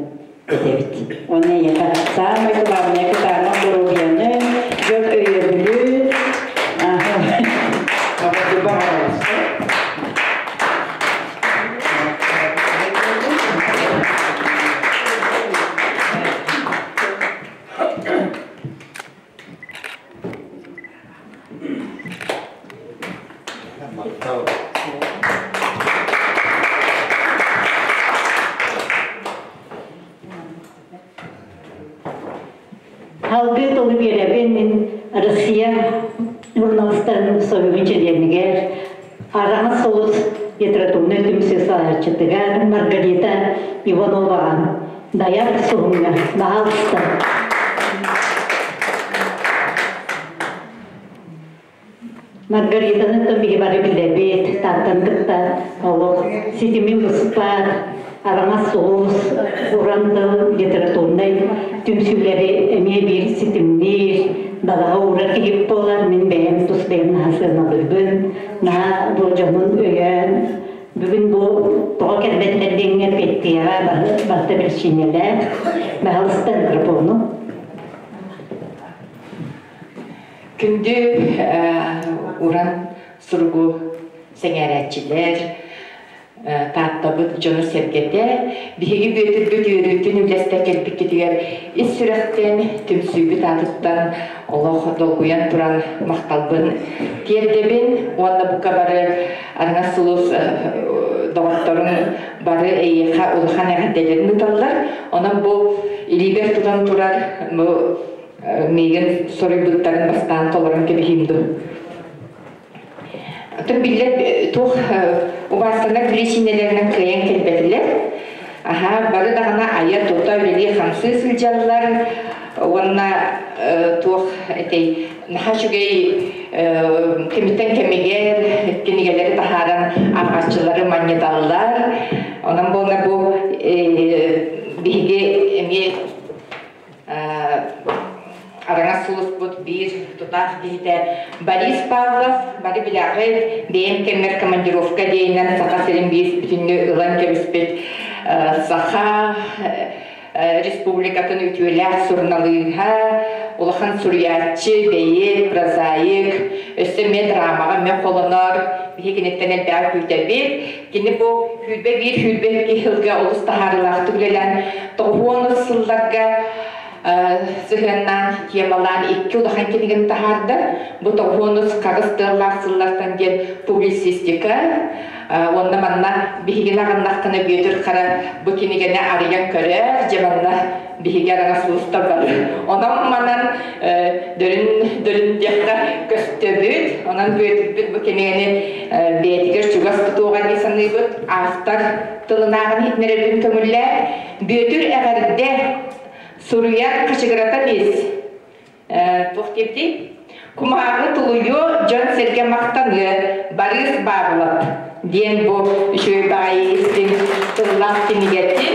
этэбит. Уонна эйиэхэ саамай кылаабынай кытаанах доруобуйаны, дьон өйөбүлү Салгыы тылы биэрэбин мин Россия журналистарын союһун чилиэнигэр Араҥас сулус литературнай түмсүү салайааччытыгар Маргарита Ивановаҕа Дайар Суһумҥа баһаалыста. Маргаританы то биһи бары билэбит, тааттан кытта олох ситими быспат, араҥас сулус, уран тыл литературнай түмсүүлэри эмиэ биир ситимниир, далаҕа уурар киһи буолар, мин бэйэм тус бэйэм наһаа сыаналыыбын, наһаа бу дьонун өйөөн, бүгүн бу тоҕо кэлбэтилэр диэҥҥэ петтияҕа барыта биричиинэлээх, баһалыста микрофону. Күндү уран суругу сэҥээрээччилэр, Тааттабыт дьоно-сэргэтэ, биһиги Бүөтүрбүт үөрүүтүн үллэстэ кэлбиккитигэр ис сүрэхтэн, түмсүүбүт аатыттан олох долгуйан туран махталбын тиэрдэбин уонна бука бары Араҥас сулус доҕотторун бары эйиэхэ улахан эҕэрдэлэрин ыыталлар. Онон бу илиибэр тутан турар бу миигин соруйбуттарын бастаан толорон кэбиһиим дуу. Оттон биллэр туох убаастанар биричиинэлэринэн кыайан кэлбэтилэр. Аха, бары даҕаны айа-тута үлэлии-хамсыы сылдьаллар уонна туох этэй наһаа үчүгэй кэмиттэн кэмигэр кинигэлэри таһааран ааҕааччылары манньыталлар. Онон буолла бу биһиги эмиэ Араҥас сулуспут биир тутаах киһитэ Борис Павлов бары билэҕит, бэйэм кэммэр командировка диэнинэн Саха сирин биир бүтүннүү ылан кэбиспит Саха Республикатын үтүөлээх суруналыыһа, улахан суруйааччы, бэйиэт, прозаик, өссө эмиэ драмаҕа эмиэ холонор, биһи киниттэн элбэҕи күүтэбит. Кини бу 21-22 сылга олус таһаарыылаахтык үлэлээн, 90 сылларга сыһыаннаан, темалаан икки улахан кинигин таһаарда. Бу тоҕуонус хаҕыс тыаллаах сыллартан диэн публицистика уонна манна биһигини аҕыннаххына Бүөтүр Хара бу кинигэни арыйан көрөөр, дьэ манна биһиги араҥас улуустар бары. Онон манан дөрүн дөрүн диэххэ көстөбүт. Онон Бүөтүрбүт бу кинигэни бэйэтигэр чугас тутуоҕа дии саныыбыт. Автор тылынааҕын иһитиннэрэрбин көҥүллээ. Бүөтүр эҕэрдэ суруйар хачыгыратан ис. Туох диэбитий? Кумааҕы тулуйуо, дьон-сэргэ махтаныа, Барыыс Баабылап диэн бу үчүгэй баҕайы истиҥ тыллаах кинигэтин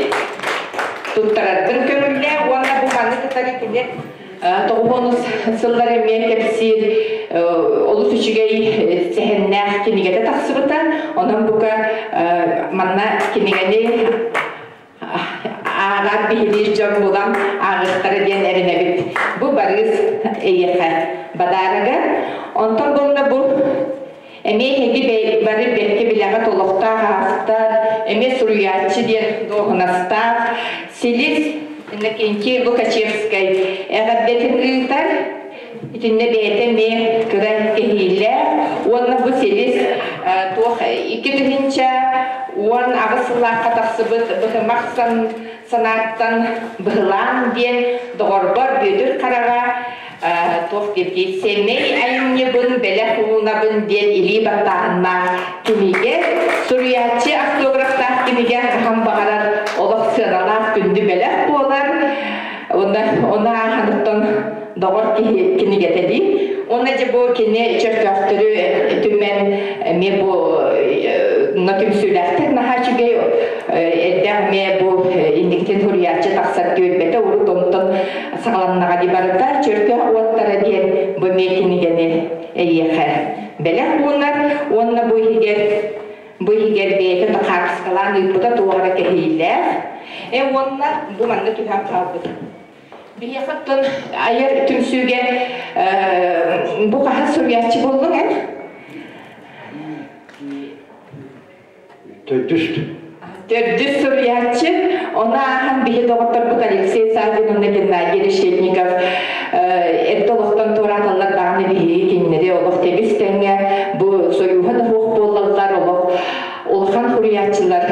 туттарарбын көҥүллээ уонна бу маны кытары кини тоҕуһуонус сыллар эмиэ кэпсиир олус үчүгэй сэһэннээх кинигэтэ тахсыбыта. Онон бука манна кинигэни ааҕар биһилиир дьон булан ааҕыахтара диэн эрэнэбит. Бу барыыс эйиэхэ бадаарага. Онтон буолла бу эмиэ эһиги бары бэркэ билэҕит олохтоох автор, эмиэ суруйааччы диэн дуоһунастаах Силис Иннокентий Лукачевскай эҕэрдэтин ыытар. Итиннэ бэйэтэ эмиэ кыра кэһиилээх уонна бу силис туох 2018 сыллаахха тахсыбыт Быһымах санааттан быһылаан диэн доҕорбор Бүөтүр Хараҕа туох диэбитий сэмэй айымньыбын бэлэх уунабын диэн илии баттааһыннаах кинигэ суруйааччы автографтаах кинигэ хаһан баҕарар олох сыаналаах күндү бэлэх буолар уонна ону ааһаныттан доҕор киһи кинигэтэ дии. Уонна дьэ бу кини чөркөөхтөрү түмэн эмиэ бу Но түмсүүлээхтэр наһаа үчүгэй эрдээх эмиэ бу инниктин суруйааччы тахсар түөлбэтэ урут онтон саҕаланнаҕа дии барыта Чөркөөх уоттара диэн бу эмиэ кинигэни эйиэхэ бэлэх уунар уонна бу иһигэр бу иһигэр бэйэтэ да хаартыскалаан ыыппыта туох эрэ кэһиилээх э уонна бу манна түһэн хаалбыт. Биһиэхэ оттон айар түмсүүгэ бу хаһан суруйааччы буоллуҥ эн? Төрдүс. Төрдүс суруйааччы. Ону ааһан биһи доҕотторбут Алексей Саввин уонна Геннадий Решетников эрдэ олохтон туорааталлар даҕаны биһиги кинилэри олох тэбис тэҥҥэ бу сойууһа да суох буоллаллар олох улахан суруйааччылар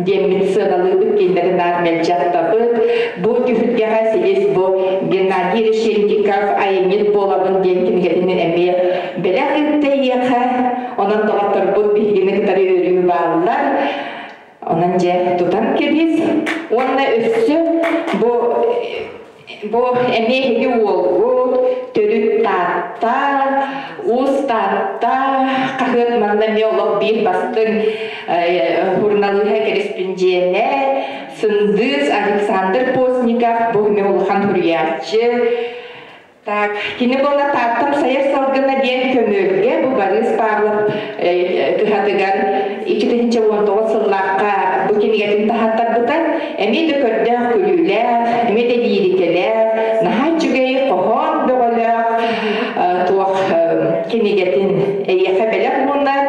диэммит сыаналыыбыт кинилэри наар мэлдьи ахтабыт. Бу түһүлгэҕэ силис бу Геннадий Решетников айанньыт буолабын диэн кинигэтин эмиэ бэлэх ыытта эйиэхэ. Онон доҕотторбут биһигини кытары өрүү бааллар. Онон дьэ тутан кэбис. Уонна өссө бу бу эмиэ эһиги уолгут төрүт Таатта, Уус Таатта хаһыат манна эмиэ олох биир бастыҥ суруналыыһа кэриспиндьиэнэ Сындыыс Александр Постников бу эмиэ улахан суруйааччы. Так, кини буола Тааттам сайар салгына диэн көмүөлгэ бу Борис Павлов кыһатыгар 2019 сыллаахха бу кинигэтин таһааттарбыта. Эмиэ да көрдөөх күлүүлээх, эмиэ да лиирикэлээх, наһаа үчүгэй хоһоон бөҕөлөөх туох кинигэтин эйиэхэ бэлэх уунар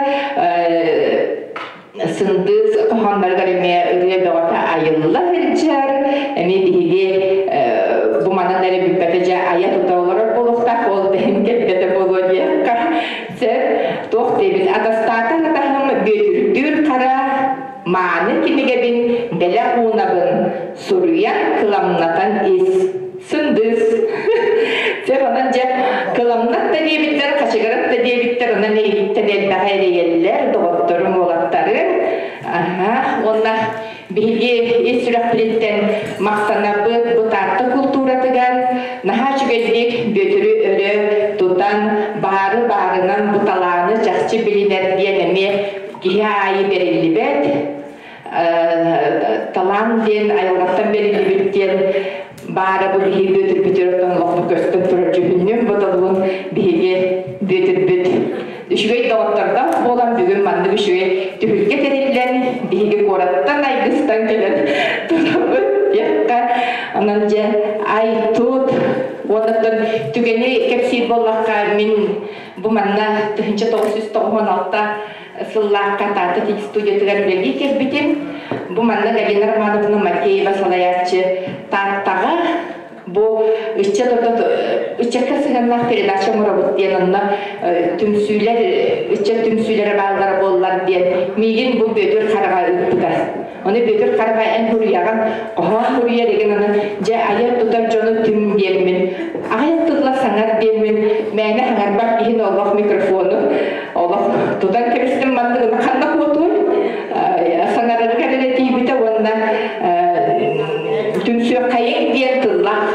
Сындыыс хоһоонноругар эмиэ ырыа бөҕөтө айылла сылдьар. Эмиэ биһиги бу манан эрэ бүппэтэ дьэ айа тута олорор буолуохтаах, ол да иһин кэлбэтэ буолуо диэххэ сөп. Туох диэбит атастаатар атаһым Бүөтүрдүүр хара мааны кинигэбин бэлэх уунабын суруйан кыламнатан ис. Сындыыс. Дьэ, онон дьэ, кыламнат да диэбиттэр, хачыгырат да диэбиттэр, онон эйигиттэн элбэҕи эрэйэллэр, доҕотторум, уолаттарым. Аха, уонна биһиги ис сүрэхпититтэн махтанабыт бу Таатта култууратыгар наһаа үчүгэйдик Бүөтүрү өрө тутан, баары баарынан бу талааны чахчы билинэр диэн эмиэ киһи аайы бэриллибэт талаан диэн айылҕаттан бэриллибит диэн баара бу биһиги Бүөтүрбүтүгэр оттон олохпут көстөн турар дьүһүннүм бодолугун биһиги Бүөтүрбүт үчүгэй доҕоттордоох буолан бүгүн маннык үчүгэй түһүлгэ тэриллэн биһиги куораттан айгыстан кэлэн турабыт диэххэ онон дьэ ай тут уоннаттан түгэни кэпсиир буоллахха мин бу манна 1996 сыллаахха Таатта студиятыгар үлэлии кэлбитим. Бу манна Галина Романовна Матеева салайааччы Тааттаҕа бу ыччат ыччакка сыһыаннаах передача оҥоробут диэн онно түмсүүлэр ыччат түмсүүлэрэ бааллара буоллар диэн миигин бу Бүөтүр Хараҕа ыыппыта. Ону Бүөтүр Хараҕа эн суруйаҕын, хоһоон суруйар игин аны дьэ айар-тутар дьону түм диэммин, аҕыйах тылла саҥар диэммин, мээнэ саҥарбат иһин олох микрофону олох тутан кэбистим манныгына ханна куотуй саҥарарыгар эрэ тиийбитэ уонна түмсүөххэйиҥ диэн тыллаах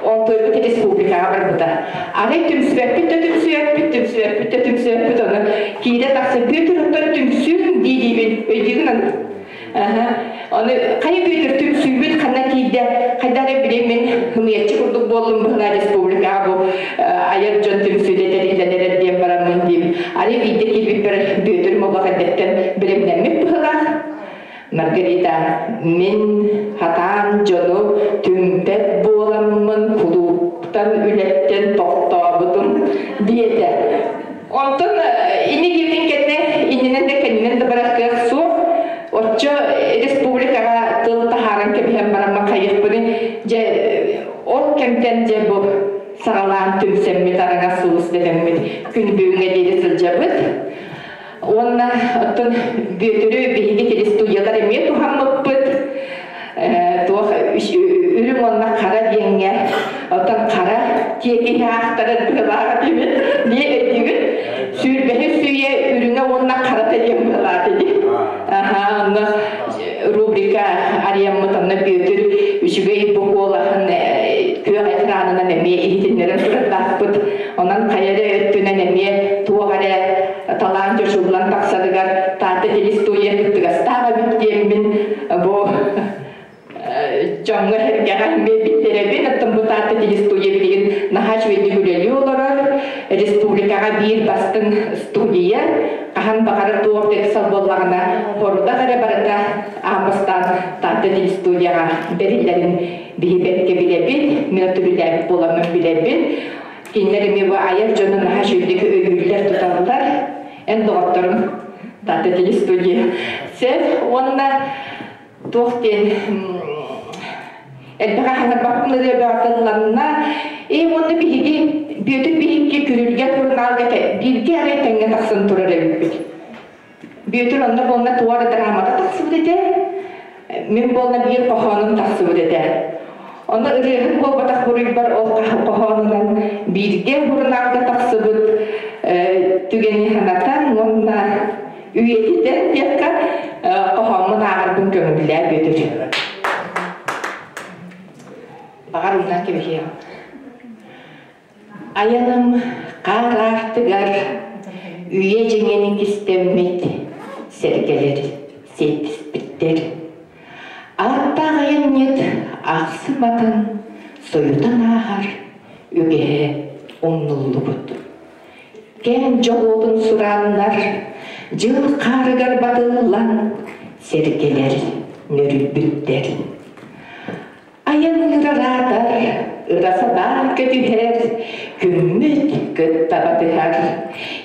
Онтуйбут республикаҕа барбыта. Арай түмсүбэппит да түмсүбэппит, түмсүбэппит да түмсүбэппит, ону киирэ тахса Бүөтүр оттон түмсүүн дии-диибин өйдүүгүн аны. Ону хайа Бүөтүр түмсүүбүт ханна тиийдэ, хайдах эрэ били мин ымыйаччы курдук буоллум быһылаа республикаҕа бу айар дьон түмсүүтэ тэриллэн эрэр диэн бараммын диим. Арай биирдэ киирбиппэр Бүөтүр олох эрдэттэн бэлэмнэммит быһылаах. Маргарита, мин хатаан дьону түмпэт буоламмын кулууптан үлэттэн тохтообутум диэтэ. Онтон ини диэтин кэннэ иннинэн да кэннинэн да барар кыах суох. Оччо республикаҕа тыл таһааран кэбиһэн бараммын хайыахпыный дьэ ол кэмтэн дьэ бу саҕалаан түмсэммит араҥас сулус дэтэммит күн бүгүҥҥэ диэри сылдьабыт. Уонна оттон Бүөтүрү биһиги телестудиялар эмиэ туһаммыппыт. Туох үрүҥ уонна хара диэҥҥэ оттон хара тиэкиһи аахтарар быһылааҕа диэбит дии өйдүүгүт. Сүүрбэһи сүүйэ үрүҥэ уонна харата диэн быһылаата дии. Аха, онно рубрика арыйаммыт онно Бүөтүр үчүгэй бу куолаһын күөх экранынан эмиэ иһитиннэрэн турардаахпыт. Онон хайа эрэ өттүнэн эмиэ туох эрэ талаан чочуллан тахсарыгар Таатта телестудия Таатта телестудия билигин наһаа үчүгэйдик үлэлии олорор. Республикаҕа биир бастыҥ студия. Хаһан баҕарар туох да ыксал буоллаҕына, хорудах эрэ барыта аан бастаан Таатта телестудияҕа бэриллэрин биһи бэркэ билэбит. Мин өттүбүлээбит буоламмын билэбин. Кинилэр эмиэ бу айар дьону наһаа үчүгэйдик өйүүллэр, туталлар. Эн доҕотторум Таатта телестудия. Сев уонна туох диэн элбэх аһанарбаппын ырыа бөҕөтөлланна и уонна биһиги Бүөтүр биһикки Күрүлгэн сурунаалга бииргэ арай тэҥҥэ тахсан турар эбиппит. Бүөтүр онно буолна туора драмата тахсыбыт этэ. Мин буолна биир хоһоонум тахсыбыт этэ. Ону ырыаһыт буолбатах буруйбар ол хоһоонунан бииргэ сурунаалга тахсыбыт түгэни санатан уонна үйэтитэн диэххэ хоһооммун ааҕарбын көҥүллээ Бүөтүр. Баҕар умнан кэбиһиэҕим. Айаным хаар аартыгар үйэ дьиҥин кистэммит сэргэлэр сиэттиспиттэр. Ааттаах айанньыт ахсым атын сойутан ааһар үгэһэ умнуллубут. Кэм дьолуотун сурааннар, дьыл хаарыгар батыллан, сэргэлэр нөрүйбүттэр. Айан ыраатар, ыра санаа көтүһэр, күммүт кытта батыһар.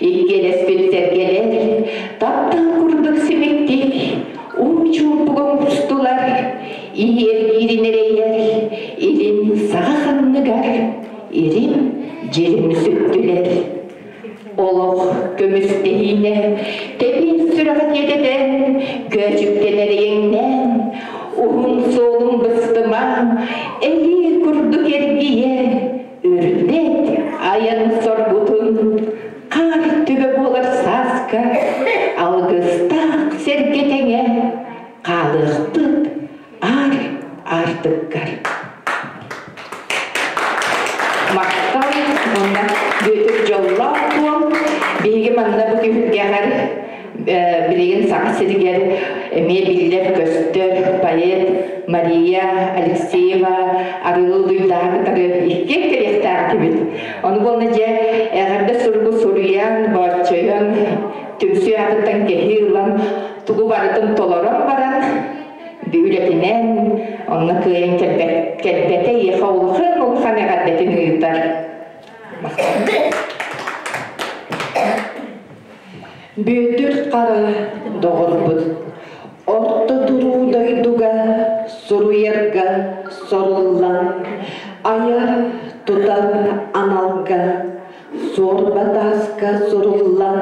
Иккиэлэспит сэргэлэр таптал курдук симиктик, уу чуумпуга мустулар, иһиэргиирин эрэйэр, илин саҕа ханныгар Ирим дьирим сүттүлэр. Олох көмүстэһиинэ тэбиин сүрэҕэ тиэтэтэн, көөчүктэнэр иҥнэн, уһун суолун быстыма, элии курдук эргийэ, үрдэт айан соргутун, хаар түбэ буолар сааска, алгыстаах сэргэ тэҥэ, хаалыахпыт аар аартыккар. Махтал уонна Бүөтүр дьоллоох буол. Биһиги манна бу түһүлгэҕэр билигин Саха сиригэр эмиэ биллэр-көстөр поэт Мария Алексеева Арылы Дуйдааҕы кытары иккиэн кэлиэхтээх этибит. Ону буолна дьэ эҕэрдэ суругу суруйан, бооччойон, түмсүү аатыттан кэһии ылан тугу барытын толорон баран үлэтинэн онно кыайан кэлбэтэ эйиэхэ улахан улахан эҕэрдэтин ыытар. Бүөтүр Хара доҕорбут орто туруу дойдуга суруйарга соруллан айар тутар аналга суорба тааска суруллан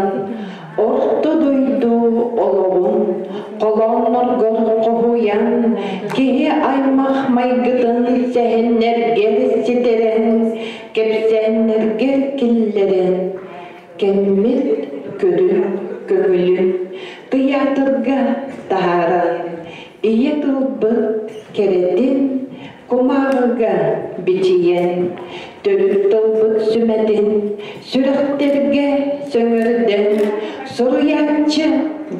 орто дойду олоҕун холоонноргор хоһуйан киһи аймах майгытын сэһэннэргэр ситэрэн кэпсээннэргэр киллэрэн кэммит көрүн көҥүлүн тыйаатырга таһааран ийэ тылбыт кэрэтин кумааҕыга бичийэн, төрүт тылбыт сүмэтин сүрэхтэргэ сөҥөрдөн, суруйааччы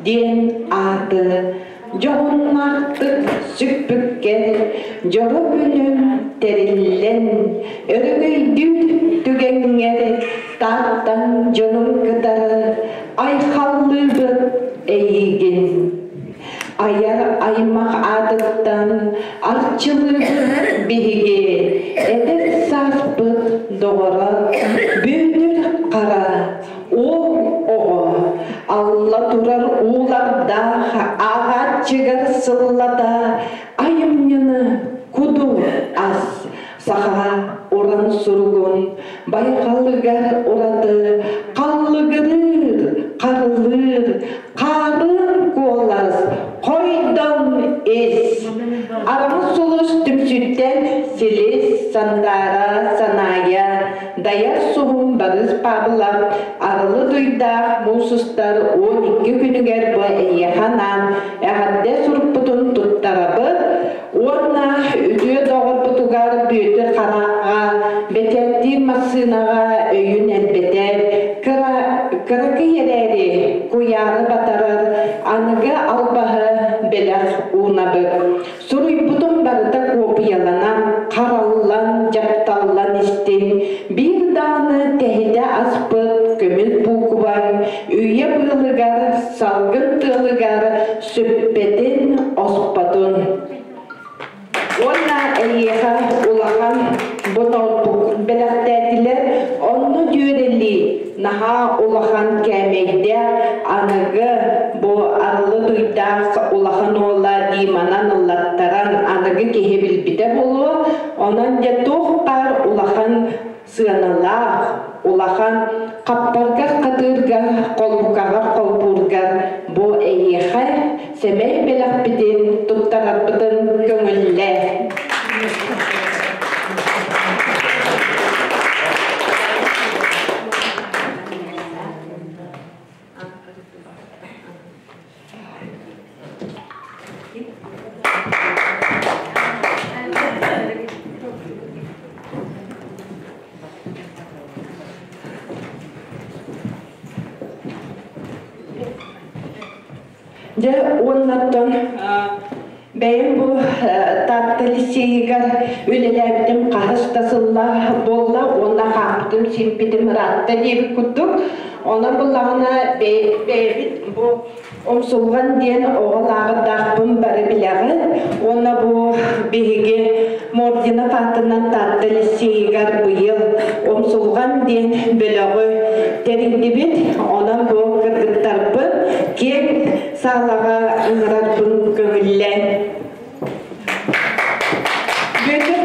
диэн ааты дьоһуннаахтык сүкпүккэр дьоро күнүм тэриллэн, өрөгөйдүүр түгэҥҥэр Тааттаҥ дьонун кытары айхаллыыбыт эйиигин. Айар аймах аатыттан арчылыыбыт биһиги эдэр сааспыт доҕоро Бүөтүр Хара уол оҕо алла турар уулардаах ааҕааччыгар сыллата айымньыны куду ас саха уран суругун байҕалыгар ураты халлыгырыыр харылыыр Хаарын куолас, хойдон ис. Араҥас сулус түмсүүттэн Силис, Сандаара, Санаайа, Дайар Суһум, Барыс Павлов, Арылы Дуйдаах муус устар 12 күнүгэр бу эйиэхэ анаан эҕэрдэ сурукпутун туттарабыт уонна үтүө доҕорбутугар Бүөтүр Хараҕа бэчээттиир массыынаҕа өйүн элбэтэр, кыра кыракый эрээри куйаары батарар аныгы албаһы бэлэх уунабыт. Суруйбутум барыта куопуйаланан, хараллан, дьапталлан. Бу ноутбук бэлэхтээтилэр. Онно дьүөрэлии наһаа улахан кээмэйдээх аныгы бу арылы дуйдаах улахан уола Диманан ыллаттаран аныгы киһи билбитэ буолуо. Онон дьэ туох баар улахан сыаналаах, улахан хаппаргар хатыырга, холбукаҕар холбуургар бу эйиэхэ сэмэй бэлэхпитин туттарарбытын көҥүллээ. Дьэ уоннаттан бэйэм бу Таатта лицейигэр үлэлээбитим хаһыс да сыллаах буолла уонна хаампытым сииппитим ыраатта диэбит курдук. Онон буллаҕына бэйэбит бу Умсулҕан диэн оҕо лааҕырдаахпын бары билэҕин уонна бу биһиги Мординов аатынан Таатта лицейигэр быйыл Умсулҕан диэн бөлөҕү тэрийдибит. Онон бу кыргыттарбын киэҥ саалаҕа ыҥырарбын көҥүллээн. Бүөтүр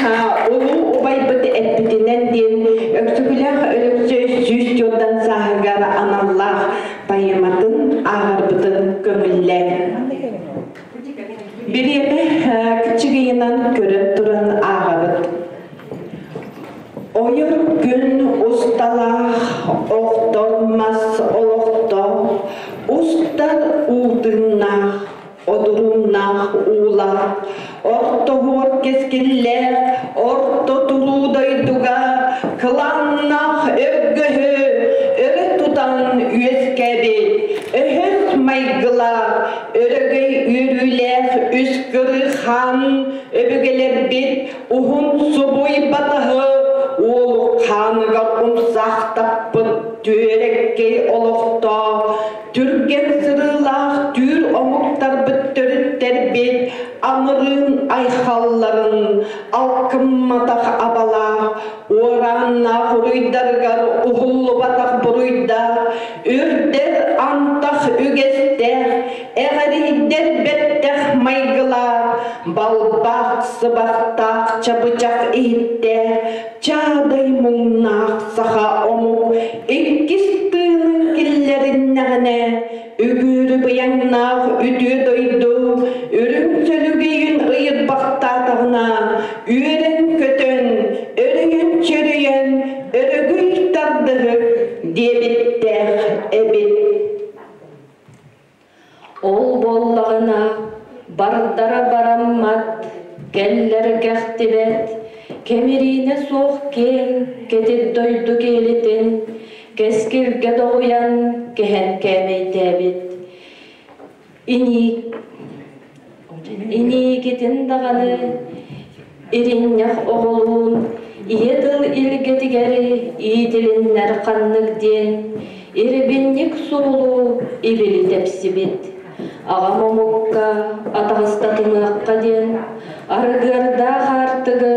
Хара улуу убайбыт эппитинэн диэн Өксөкүлээх Өлөксөй 104 сааһыгар аналлаах поэматын ааҕарбытын көҥүллээн. Бириэмэ кыччыгыйынан көрөн туран ааҕабыт. Ойор күн усталаах, охтор мас олохтоох, устар уу тыыннаах, одурууннаах уулаах, ортоһуор кэскиллээх, орто туруу дойдуга кылааннаах өргөһү өрө тутан үөскээбит өһөс майгылаах, өрөгөй үөрүүлээх үс кырыы хаан өбүгэлэрбит уһун субуй батаһы уолук хааныгар умсаахтаппыт түөрэккэй олохтоох түргэн сырыылаах түүр омуктарбыт төрүттэрбит амырыын айхалларын алкымматах абалаах уорааннаах уруйдарыгар уһуллубатах буруйдаах үрдэр антах үгэстээх эҕэрийдэр бэттэх майгылаах балбаах сыбахтаах чабычах иһиттээх чаадай муҥнаах саха омук иккис тыынын киллэриннэҕинэ үгүөрү быйаҥнаах үтүө дойду үрүҥ сөлүгэйин ыйырбахтаатаҕына үөрэн-көтөн өрөйөн-чөрөйөн өрөгүй тардыһык диэбиттээх эбит. Ол буоллаҕына бардара бараммат, кэллэр кэхтибэт, кэмириинэ суох киэҥ кэтит дойду киэлитин кэскилгэ доҕуйан кэһэн кээмэйдээбит. Иниикитин даҕаны иринньэх оҕолуун ийэ тыл илгэтигэр иитилиннэр ханнык диэн ирбинньик суолу ибили тэпсибит. Аҕам омукка атаҕастатымыахха диэн арыгыардаах аартыгы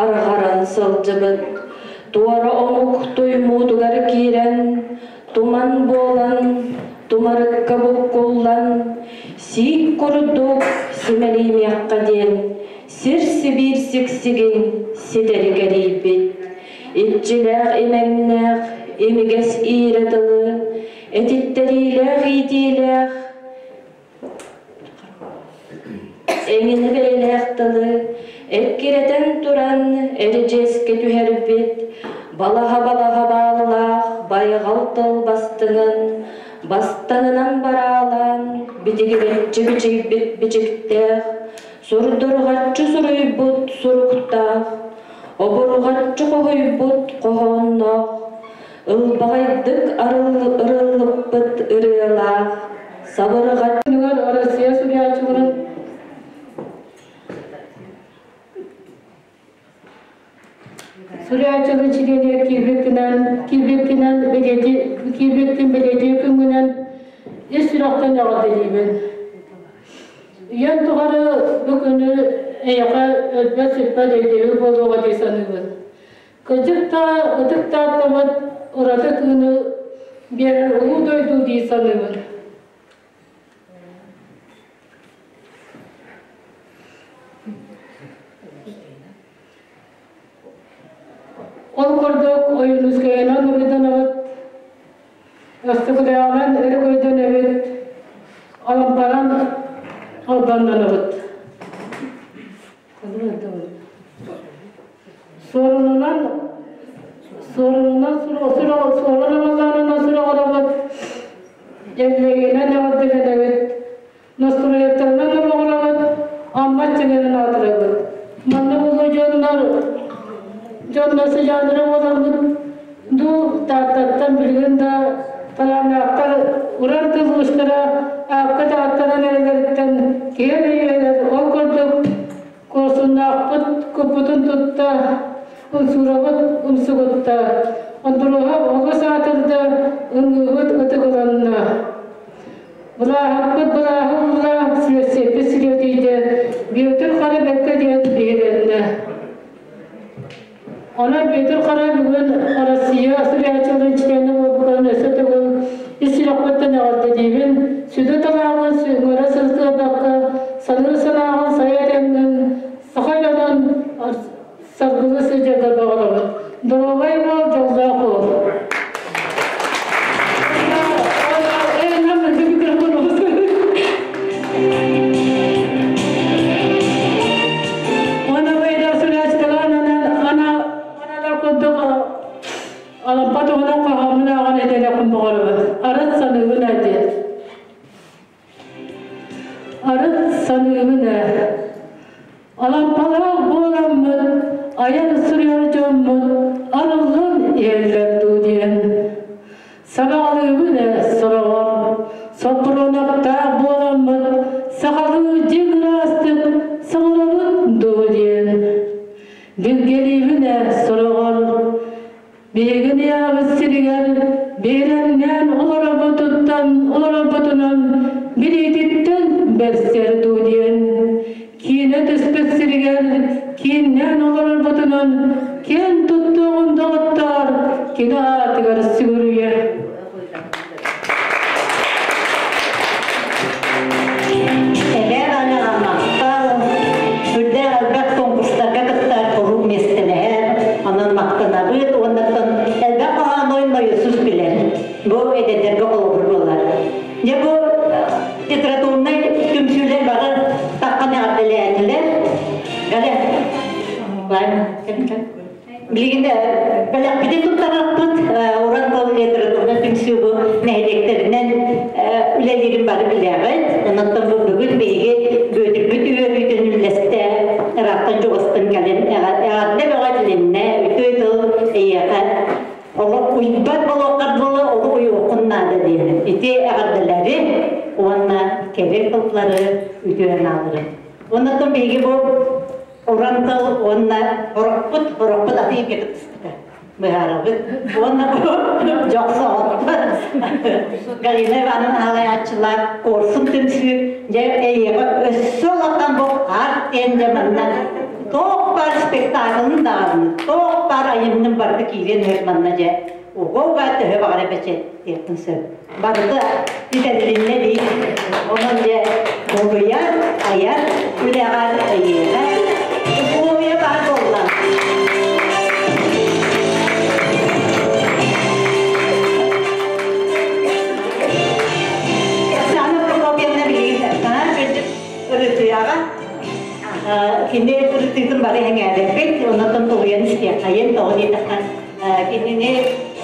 арҕаран сылдьыбыт. Туора омук туймуутугар киирэн туман буолан, тумарыкка буккуллан, сиик курдук симэлийимиэххэ диэн сир-сибиир сиксигин ситэри кэрийбит, иччилээх имэҥнээх имигэс иирэ тылы, этиттэриилээх иитиилээх Эҥинэ бэйэлээх тылы эккирэтэн туран эридьиэскэ түһэрбит, балаһа-балаһа бааллаах байҕал тыл бастыҥын бастаҥынан бараалаан битигирэччи бичийбит бичиктээх, сурдурҕаччы суруйбут суруктаах, обурҕаччы хоһуйбут хоһоонноох, ылбаҕайдык ырыллыппыт ырыалаах сабырҕа Күнүгэр Россия суруйааччыларын суруйааччыларын чилиэнигэр киирбиккинэн киирбиккинэн киирбиккин бэлиэтии күҥҥүнэн ис сүрэхтэн эҕэрдэлиибин. Үйэн тухары бу күнү эйиэхэ өлбөт-сүппэт өйдөбүл буолуоҕа дии саныыбын. Кырдьык да, ытык Тааттабыт ураты тыыны биэрэр улуу дойду дии саныыбын. Ол курдук Ойуунускайынан уруйданабыт, Астыкылааҕынан өрөгөйдөнөбүт, Алампанан албаннанабыт. Суорунунан суорунунан суорун сураҕырабыт, Эллэйинэн эҕэрдэлэнэбит, Настроектарынан олоҕурабыт, Амма чиҥэрин аатырабыт. Манна улуу дьоннор дьоннор сыдьааннара буоламмыт дуу Тааттаттан билигин да талааннаахтар уран тыл уустара аакка тааттанан эрэлэриттэн киһи өйүөлэр ол курдук куорсуннаахпыт куппутун тутта умсуурабыт умсугутта Ондуруоһа оҕо саатырда ымыыбыт ытыгыланна Былааһаппыт былааһы ылла, сүөссиэппит сүрүөтүйдэ, Бүөтүр Хара бэркэ диэн биһирэннэ. Онон Бүөтүр Хара бүгүн Россия суруйааччыларын чилиэнэ буолбутун өссө төгүл ис сүрэхпиттэн эҕэрдэлиибин. Сүдү талааҥҥын сүҥүрэ сылдьыбакка, саныыр санааҕын сайа этэҥҥин, саха дьонун саргылыы сылдьаргар баҕарабын. Доруобай буол, дьоллоох буол. Алампа туһунан хоһооммун ааҕан этэлэхпин баҕарабын. Арыт саныыбын ээ диэн. Арыт саныыбын ээ. Алампалаах буоламмыт, айан суруйар дьоммут арыллан иһэллэр дуу диэн. Сабаҕалыыбын ээ сороҕор, соппуруонаптаах буоламмыт, сахалыы дьиҥ ыраастык саҥарабыт дуу диэн. Билгэлиибин ээ сороҕор, Биһигин ыйаабыт сиригэр биһирэмнээн олорорбутуттан олорорбутунан билиититтэн бэрсэр дуу диэн, киинэ түспүт сиригэр кииннээн олорорбутунан киэн туттуоҕун доҕоттоор, кини аатыгар сүгүрүйэр. Эбээ Ваняҕа махтал, сүрдээх элбэх конкурстарга кыттар куруук миэстэлэһэр, онон махтанабыт уоннаттан элбэх хоһоону нойосус билэр. Бу эдэрдэргэ холобур буолар. Дьэ бу литературнай түмсүүлэр бары таххан эҕэрдэлээтилэр. Галя, Билигин бэлэхпитин туттарарбыт уран тыл литературнай түмсүү бу нэһилиэктэринэн үлэлиирин бары билэҕит. Онон бу бүгүн биһиги Бүөтүрбүт үөрүүтүн үллэстэ ыраахтан чугастан кэлэн эҕэрдэ бөҕө этилиннэ. Үтүө тыл эйиэхэ олох уйбат болуоххар буола олох уйуоххун наада диэн. Ити эҕэрдэлэри уонна кэрэ тыллары үтүө анаалары. Оннуттан биһиги бу Уран тыл уонна орохпут, орохпут атын иһиккэ кыттыспыта. Быһаарабыт. Уонна бу дьохсоҕоттор Галина Ивановна халайааччылар куорсун түмсүү дьэ эйиэхэ өссө улахан бу арт диэн дьэ манна туох баар спектаклын даҕаны, туох баар айымньын барыта киирэн иһэр манна дьэ уга-уга төһө баҕара бэчээттиэххин сөп. Барыта бүтэрилиннэ дии. Онон дьэ булуйар, айар үлэҕэр эйиэхэ условия баар буолла. Оксана Прокопьевна билигин наһаа кырдьык ырытыаҕа. Кини ырытыытын бары эҥээрдэппит, оннуттан тулуйан истиэххэйин, тоҕо диэтэххэ Кинини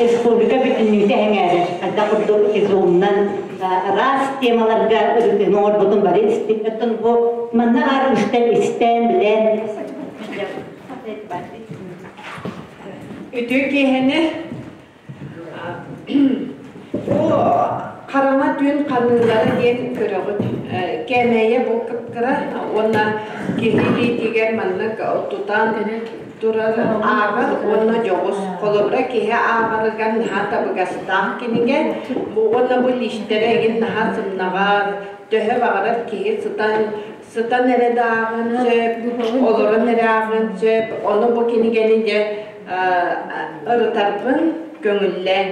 республика бүтүннүүтэ эҥээрэр, хайдах курдук изумнан араас темаларга ырытыыны оҥорбутун бары истибит. Оттон бу манна аар үстэн истэн, билэн Үтүө киэһэни Бу хараҥа түүн ханыылара диэн көрөҕүт. Кээмэйэ бу кып-кыра уонна киһи илиитигэр маннык тутан турар ааҕар уонна дьоҕус. Холобура, киһи ааҕарыгар наһаа табыгастаах кинигэ. Уонна бу лиистэрэ эҥин наһаа сымнаҕас, төһө баҕарар киһи сытан Сытан эрэ да ааҕыан сөп, олорон эрэ ааҕыан сөп. Ону бу кинигэни дьэ ырытарбын көҥүллээн.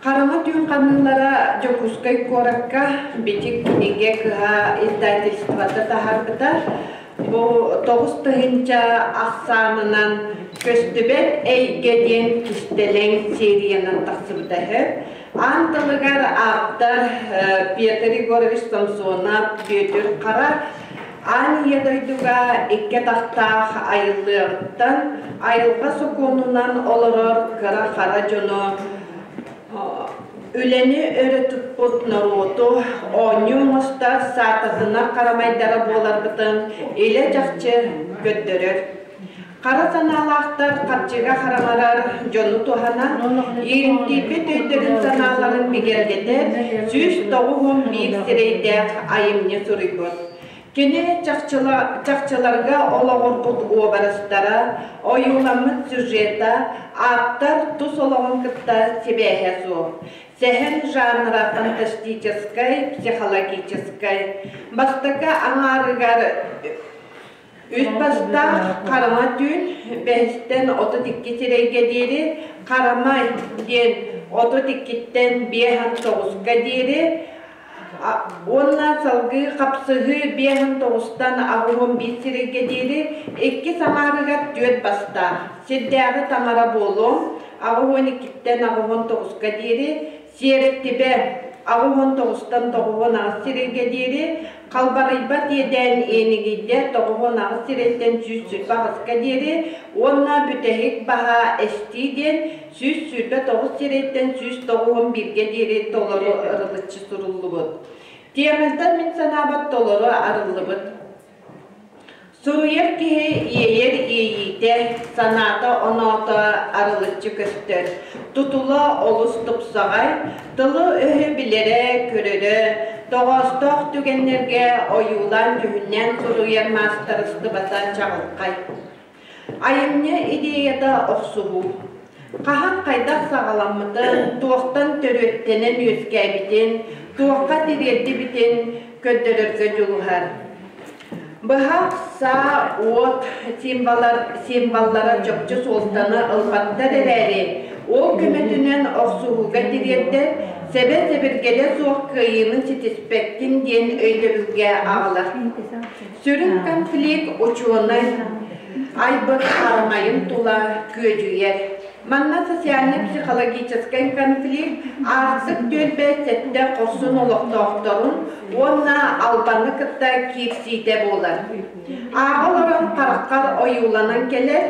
Хараҥа түүн ханыылара Дьокуускай куоракка Бичик кинигэ кыһа издательствота таһаарбыта. Бу 9000 ахсаанынан Көстүбэт эйгэ диэн кистэлэҥ сериянан тахсыбыта үһү. Аан тылыгар ааптар Петр Егорович Самсонов Бүөтүр Хара Аан Ийэ дойдуга икки атахтаах айыллыаҕыттан айылҕа сокуонунан олорор кыра-хара дьону үлэни өрө туппут норуоту оонньуу оҥостор саататынар харамайдара буоларбытын илэ-чахчы көрдөрөр. Хара санаалаахтар харчыга хараҥарар дьону туһанан, ииримтийбит өйдөрүн-санааларын бигэргэтэр 191 сирэйдээх айымньы суруйбут. Кини чахчыларга олоҕурбут уобарастара, ойууламмыт сюжета ааптар тус олоҕун кытта сибээһэ суох. Сэһэн жанра фантастическай, психологическай. Бастакы аҥаарыгар Үс бастаах хараҥа түүн бэһистэн 32 сирэйгэ диэри Харамай диэн 32-ттэн 59-ка диэри уонна салгыы хапсыһыы 59-тан 81 сирэйгэ диэри иккис аҥаарыгар түөрт бастаах сирдээҕи таҥара буолуом 82-ттэн 89-ка диэри Сиэртибэ 89-тан 98 сирэйгэ диэри Халбарыйбат иэдээн иэнигийдэ 98 сирэйтэн 128-ка диэри уонна бүтэһик баһа эстии диэн 129 сирэйтэн 191-гэ диэри толору ырылыччы суруллубут. Тиэмэттэн мин санаабар толору арыллыбыт. Суруйар киһи иэйэр иэйиитэ, санаата-оноото арылыччы көстөр. Тутула олус тупсаҕай, тылы-өһү билэрэ-көрөрө, тоҕоостоох түгэннэргэ ойуулаан-дьүһүннээн суруйар маастарыстыбата чаҕылхай. Айымньы идеята охсуһуу. Хаһан хайдах саҕаламмытын, туохтан төрүөттэнэн үөскээбитин, туохха тириэрдибитин көрдөрөргө дьулуһар. Быһах, саа, уот символлара чопчу суолтаны ылбаттар эрээри, ол көмөтүнэн охсуһууга тириэрдэр, сэбэ-сэбиргэлэ суох кыайыыны ситиспэккин диэн өйдөбүлгэ аҕалар. Сүрүн конфликт учуонай айбыт харамайын тула күөдьүйэр. Манна социально-психологическай конфликт Аартык түөлбэ сэттэ хорсун олохтоохторун уонна Албаны кытта киирсиитэ буолар. Ааҕа олорон хараххар ойууланан кэлэр,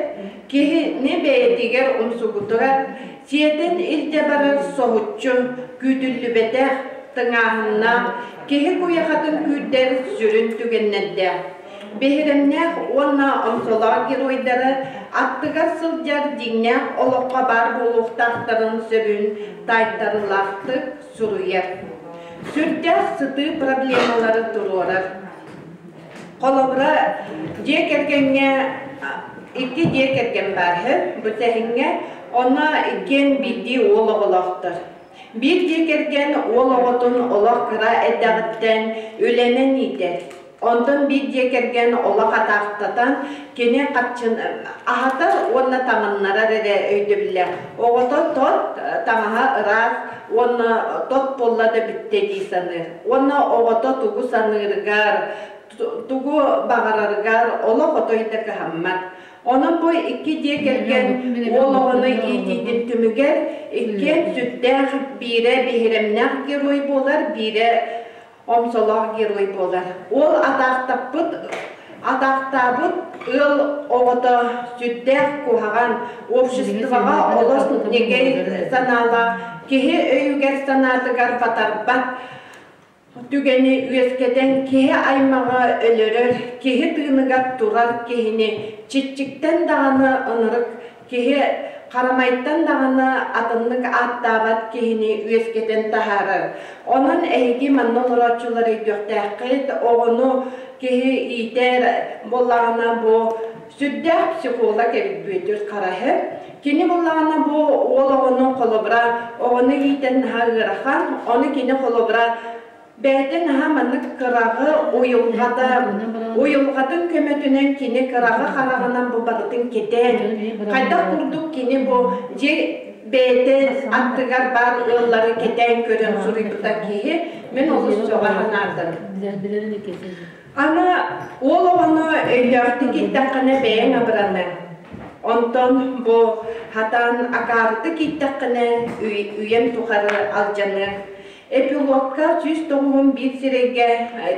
киһини бэйэтигэр умсугутар, сиэтэн илдьэ барар соһуччу, күүтүллүбэтэх, тыҥааһыннаах, киһи куйахатын күүрдэр сүрүн түгэннэрдээх. Биһирэмнээх уонна омсолоох геройдары аттыгар сылдьар дьиҥнээх олоххо баар буолуохтаахтарын сөбүн таайтарыылаахтык суруйар. Сүрдээх сытыы проблемалары туруорар. Холобура, дьиэ кэргэҥҥэ икки дьиэ кэргэн баар үһү. Бу сэһэҥҥэ онно иккиэн биирдии уол оҕолоохтор. Биир дьиэ кэргэн уол оҕотун олох кыра эрдэҕиттэн үлэнэн иитэр. Онтон биир дьиэ кэргэн олох атаахтатан, кини харчын аһатар уонна таҥыннарар эрэ өйдөбүллээх. Оҕото тот, таҥаһа ыраас уонна тот буолла да бүттэ дии саныыр. Уонна оҕото тугу саныырыгар, тугу баҕарарыгар олох отой да кыһаммат. Онон бу икки дьиэ кэргэн уол оҕону иитиитин түмүгэр иккиэн сүрдээх биирэ биһирэмнээх герой буолар, биирэ омсолоох герой буолар. Уол атаахтаппыт, атаахтаабыт ыал оҕото сүрдээх куһаҕан, обществоҕа олус ньэгэй санаалаах, киһи өйүгэр-санаатыгар батарбат түгэни үөскэтэн киһи аймаҕы өлөрөр, киһи тыыныгар турар киһини чиччиктэн даҕаны ынырык киһи харамайтан даҕаны атыннык ааттаабат киһини үөскэтэн таһаарар. Онон эһиги манна олорооччулар өйдүөхтээххит, оҕону киһи иитэр буоллаҕына бу сүрдээх психолог эбит Бүөтүр Хараһы. Кини буоллаҕына бу уол оҕону холобура оҕону иитэн наһаа ыарахан, ону кини холобура. Бэйэтэ наһаа маннык кыраҕы уйулҕата, уйулҕатын көмөтүнэн кини кыраҕы хараҕынан бу барытын кэтээн, хайдах курдук кини бу дьиэ бэйэтэ аттыгар баар ыаллары кэтээн көрөн суруйбута киһи мин олус сөҕө санаатым. Аны уол оҕону өйдөөхтүк ииттэххинэ бэйэҥ абыраныаҥ. Онтон бу хатан акаарытык ииттэххинэ үйэҥ тухары алдьаныаҥ. Эпилогка 191 сирэйгэ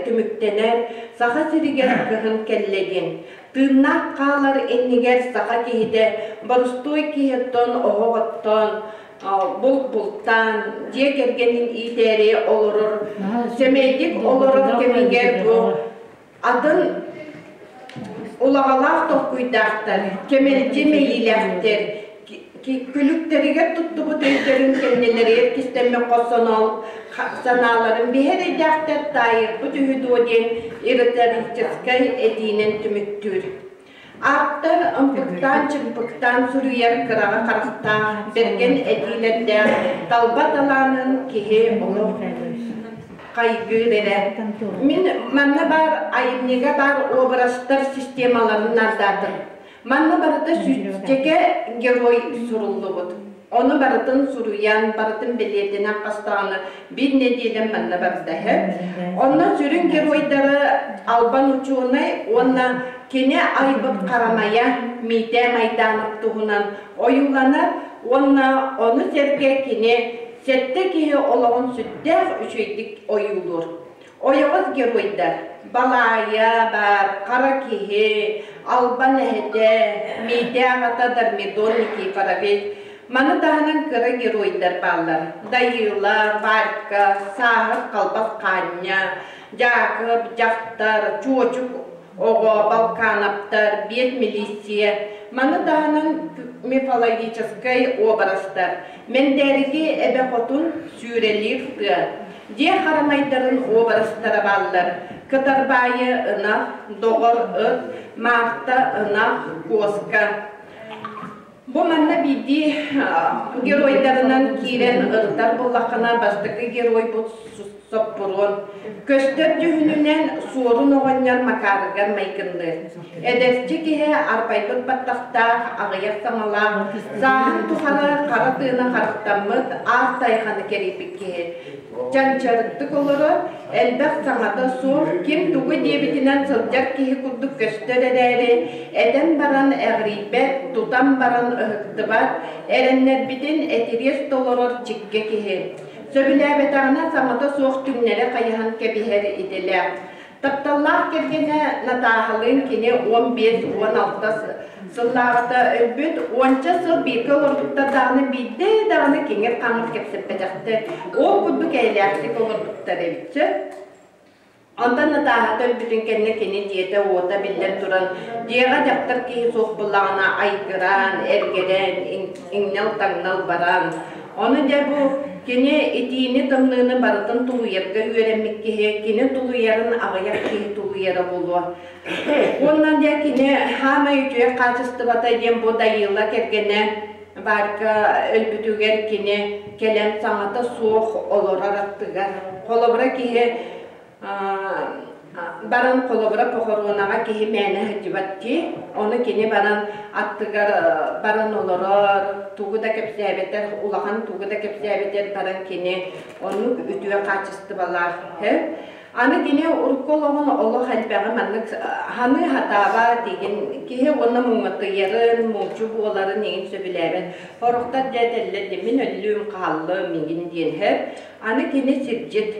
түмүктэнэр Саха сиригэр кыһын кэллэ диэн. Тыыннаах хаалар иннигэр саха киһитэ боростуой киһиттэн оһох оттоон, булт бултаан, дьиэ кэргэнин иитээри олорор, сэмэйдик олорор кэмигэр бу атын улаҕалаах толкуйдаахтар, кэмэлдьи мэйиилээхтэр, күлүктэригэр туттубут өйдөрүн кэннилэригэр кистэммит хос санааларын биһэр өйдөөхтөр таайыахпыт үһү дуо диэн риторическай этиинэн түмүктүүр. Ааптар ымпыктаан-чымпыктаан суруйар кыраҕа харахтаах, бэргэн этиилэрдээх талба талаанын киһи олох хайгыыр эрэ. Мин манна баар айымньыга баар образтар системаларын нардаатым. Манна барыта сүүсчэкэ герой суруллубут. Ону барытын суруйан, барытын бэлиэтэнэн хастаҕына биир нэдиэлэм манна барда үһү. Онно сүрүн геройдары Албан учуонай уонна кини айбыт харамайа Миитээ Майданов туһунан ойууланар уонна ону сэргэ кини сэттэ киһи олоҕун сүрдээх үчүгэйдик ойуулуур. Ойоҕос геройдар Балаайа баар, Хара киһи, Албан эһэтэ, Миитээ аҕата Дармидон Никифорович. Маны таһынан кыра геройдар бааллар: Дайыыла, Варька, Сааһыт Халбас Хаанньа, Дьаакып, Дьахтар, Чуочук оҕо, Балкановтар, Биэс милиция. Маны таһынан мифологическай образтар: Мэндээрики эбэ хотун, Сүүрэлиир тыа. Дьиэ харамайдарын уобарастара бааллар: Кытарбаайы ынах, Доҕор ыт, Маарта ынах, Куоска. Бу манна биирдии геройдарынан киирэн ырытар буоллаххына, бастакы геройбут Соппуруон. Көстөр дьүһүнүнэн Суорун оҕонньор Макаарыгар майгынныыр. Эдэрчи киһи арбайбыт баттахтаах, аҕыйах саҥалаах, сааһын тухары хара тыына харахтаммыт, аар тайҕаны кэрийбит киһи. Чанчарыктык олорор, элбэх саҥата суох, ким тугу диэбитинэн сылдьар киһи курдук көстөр эрээри, этэн баран эҕирийбэт, тутан баран ыһыктыбат, эрэннэрбитин этириэс толорор чиккэ киһи. Сөбүлээбэтэҕинэ саҥата суох түҥнэри хайыһан кэбиһэр идэлээх. Тапталлаах кэргэнэ Натааһалыын кини 15-16 сыллааҕыта өлбүт, уонча сыл бииргэ олорбуттар даҕаны биирдэ даҕаны киҥир-хаҥыр кэпсэппэтэхтэр. Ол курдук эйэлээхтик олорбуттар эбит. Онтон Натааһата өлбүтүн кэннэ кини дьиэтэ-уота биллэн туран, дьиэҕэ дьахтар киһи суох буоллаҕына айгыраан, эргэрэн, иҥнэл-таҥнал баран, Ону дьэ бу кини итиини-тымныыны барытын тулуйарга үөрэммит киһи, кини тулуйарын аҕыйах киһи тулуйара буолуо. Уонна дьэ кини хаамай үчүгэй хаачыстыбата диэн бу Дайыыла кэргэнэ Варька өлбүтүгэр кини кэлэн саҥата суох олорор аттыгар. Холобура киһи баран холобура похоруонаҕа киһи мээнэ сылдьыбат дии. Ону кини баран аттыгар баран олорор, тугу да кэпсээбэтэр, улахан тугу да кэпсээбэтэр баран кини оннук үтүө хаачыстыбалаах. Аны кини урукку олоҕун олох элбэҕи маннык ханыы хатаабат игин киһи уонна муҥатыйарын, муучу буоларын игин сөбүлээбэт. Сорохтор дьэ этэллэр дии мин өллүүм, хааллым игин диэн. Аны кини сирдьит.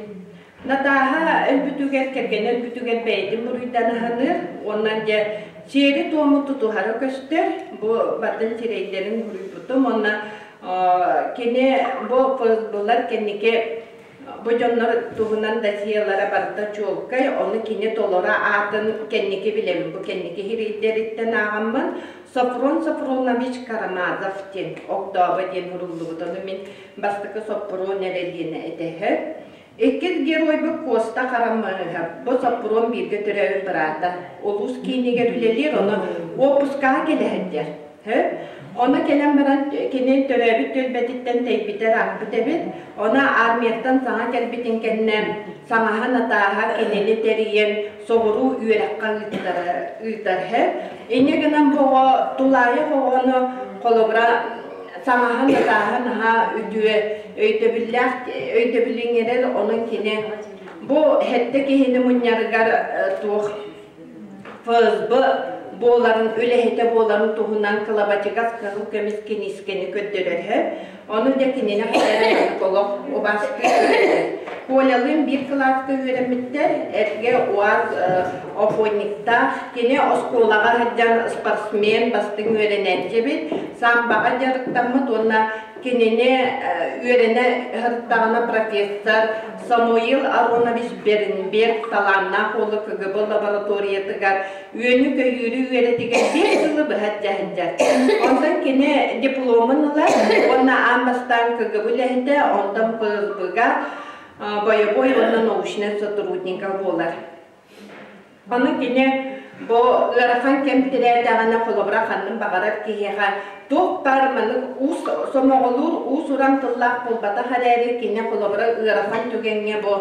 Натааһа өлбүтүгэр, кэргэнэ өлбүтүгэр бэйэтин буруйданаһыныыр уонна дьэ сиэри-туому тутуһара көстөр. Бу батын сирэйдэрин буруйбутум уонна кини бу ФСБ-лар кэнники бу дьоннор туһунан досьелара барыта чуолкай, ону кини толоро аатын кэнники билэбин. Бу кэнники сирэйдэриттэн ааҕаммын Софрон Софронович Карамазов диэн огдообо диэн суруллубут. Ону мин бастакы Соппуруон эрэ диэн этэһэр. Иккис геройбут Куоста Харамыһап. Бу Соппуруон бииргэ төрөөбүт быраата. Улуус киинигэр үлэлиир, ону уоппускаҕа кэлэ сылдьар. Ону кэлэн баран кини төрөөбүт түөлбэтиттэн тэйбитэ ырааппыт эбит. Ону армияттан саҥа кэлбитин кэннэ саҥаһа Натааһа кинини тэрийэн соҕуруу үөрэххэ ыытар һэ. Инньэ гынан бу оҕо тулаайах оҕону холобура саҥаһа Натааһа наһаа үтүө өйдөбүллээх өйдөбүл иҥэрэр, онон кини бу сэттэ киһини мунньарыгар туох ФСБ буоларын, үлэһитэ буоларын туһунан кылабачыгас кыһыл көмүс киниискэни көрдөрөрө. Ону дьэ кинини кытары олох убаастыы көрөрө. Колялыын биир кылааска үөрэммиттэр, эргэ УАЗ охотниктаах. Кини оскуолаҕа сылдьан спортсмен, бастыҥ үөрэнээччи эбит. Самбаҕа дьарыктаммыт уонна Кинини үөрэнэ сырыттаҕына профессор Самуил Аронович Бернберг талааннаах уолу КГБ лабораториятыгар үөнү-көйүүрү үөрэтигэр биир сылы быһа дьаһайдар. Онтон кини дипломун ылар уонна аан бастаан КГБ үлэһитэ, онтон ФСБ-га бойобуой уонна научнай сотрудника буолар. Ону кини бу ыарахан кэм тирээтэҕинэ, холобура, ханнык баҕарар киһиэхэ туох баар маннык уус сомоҕолуур уус-уран тыллаах буолбатах эрээри, кини холобура ыарахан түгэҥҥэ бу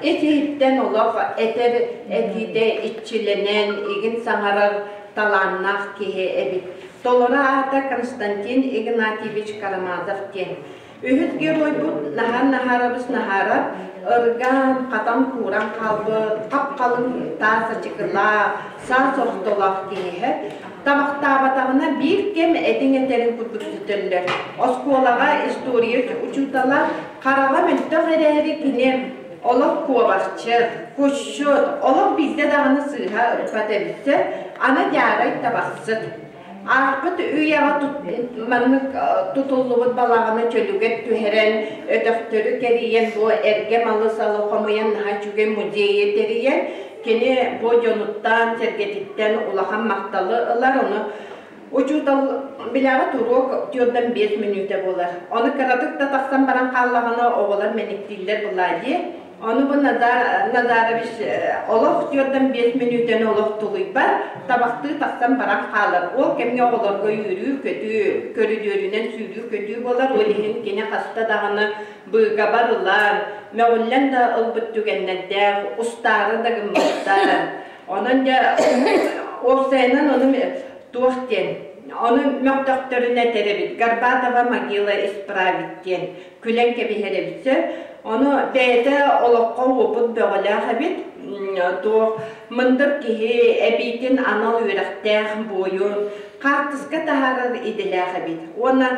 ис-иһиттэн олох этэр этиитэ иччилэнэн, игин саҥарар талааннаах киһи эбит. Толору аата Константин Игнатьевич Карамазов диэн. Үһүс геройбут Наһаар Наһаарабыс Наһаарап ыргаан, хатан-кууран хаалбыт, хап-халыҥ таас ачыкылаах, саас ортолоох киһиһэ. Табахтаабатаҕына биир кэм этиҥ этэрин курдук сүтэллэр. Оскуолаҕа история учуутала хараҕа мөлтөх эрээри кини олох куобахчы, кусчут, олох биирдэ даҕаны сыыһа ыппат эбитсэ, аны дьаарай табахсыт. Ааспыт үйэҕэ маннык тутуллубут балаҕаны чөлүгэр түһэрэн, өтөхтөрү кэрийэн, бу эргэ малы-салы хомуйан наһаа үчүгэй музейы тэрийэн, кини бу дьонуттан, сэргэтиттэн улахан махталы ылар. Ону учуутал билэҕит уруок түөртэн биэс мүнүүтэ буолар. Ону кыратык да тахсан баран хааллаҕына оҕолор мэниктииллэр булаа дии. Ону бу Назар Назарович олох түөртэн биэс мүнүүтэни олох тулуйбат, табахтыы тахсан баран хаалар. Ол кэмҥэ оҕолорго үүрүү-көтүү, көрүдүөрүнэн сүүрүү-көтүү буолар. Ол иһин кини хаста даҕаны быыгабар ылан, мөҕүллэн да ылбыт түгэннэрдээх, устаары да гыммыттар. Онон дьэ, уопсайынан ону туох диэн, ону мөхтөхтөрүнэ этэр эбит, Горбатова могила исправит диэн. күлэн кэбиһэр эбит сөп. Ону бэйэтэ олоххо уопут бөҕөлөөх эбит. Туох мындыр киһи эбиитин анал үөрэхтээх буойун, хаартыска таһаарар идэлээх эбит. Уонна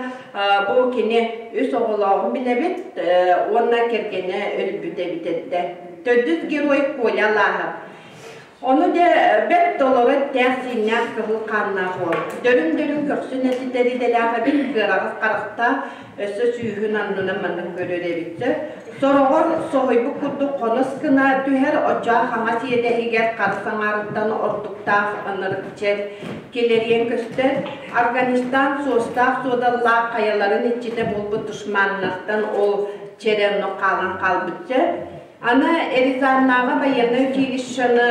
бу кини үс оҕолооҕун билэбит уонна кэргэнэ өлбүт эбит эрдэ. Төрдүс герой Коля Лааһап. Ону дьэ бэрт толору эттээх-сииннээх кыһыл хааннаах уол. Дөрүн-дөрүн көхсүн этитэр идэлээх эбит, кыараҕас харахтаах, өссө сүүһүн аннынан маннык көрөр эбит. Сороҕор соһуйбут курдук хонос гына түһэр, оччоох хаҥас иэдэһигэр харыс аҥаарыттан ордуктаах ынырык чэр килэриэн көстөр. Афганистан суостаах-суодаллаах хайаларын иччитэ буолбут душманнартан ол чэрэ онно хаалан хаалбытча. Аны Рязаннааҕы байыаннай училищены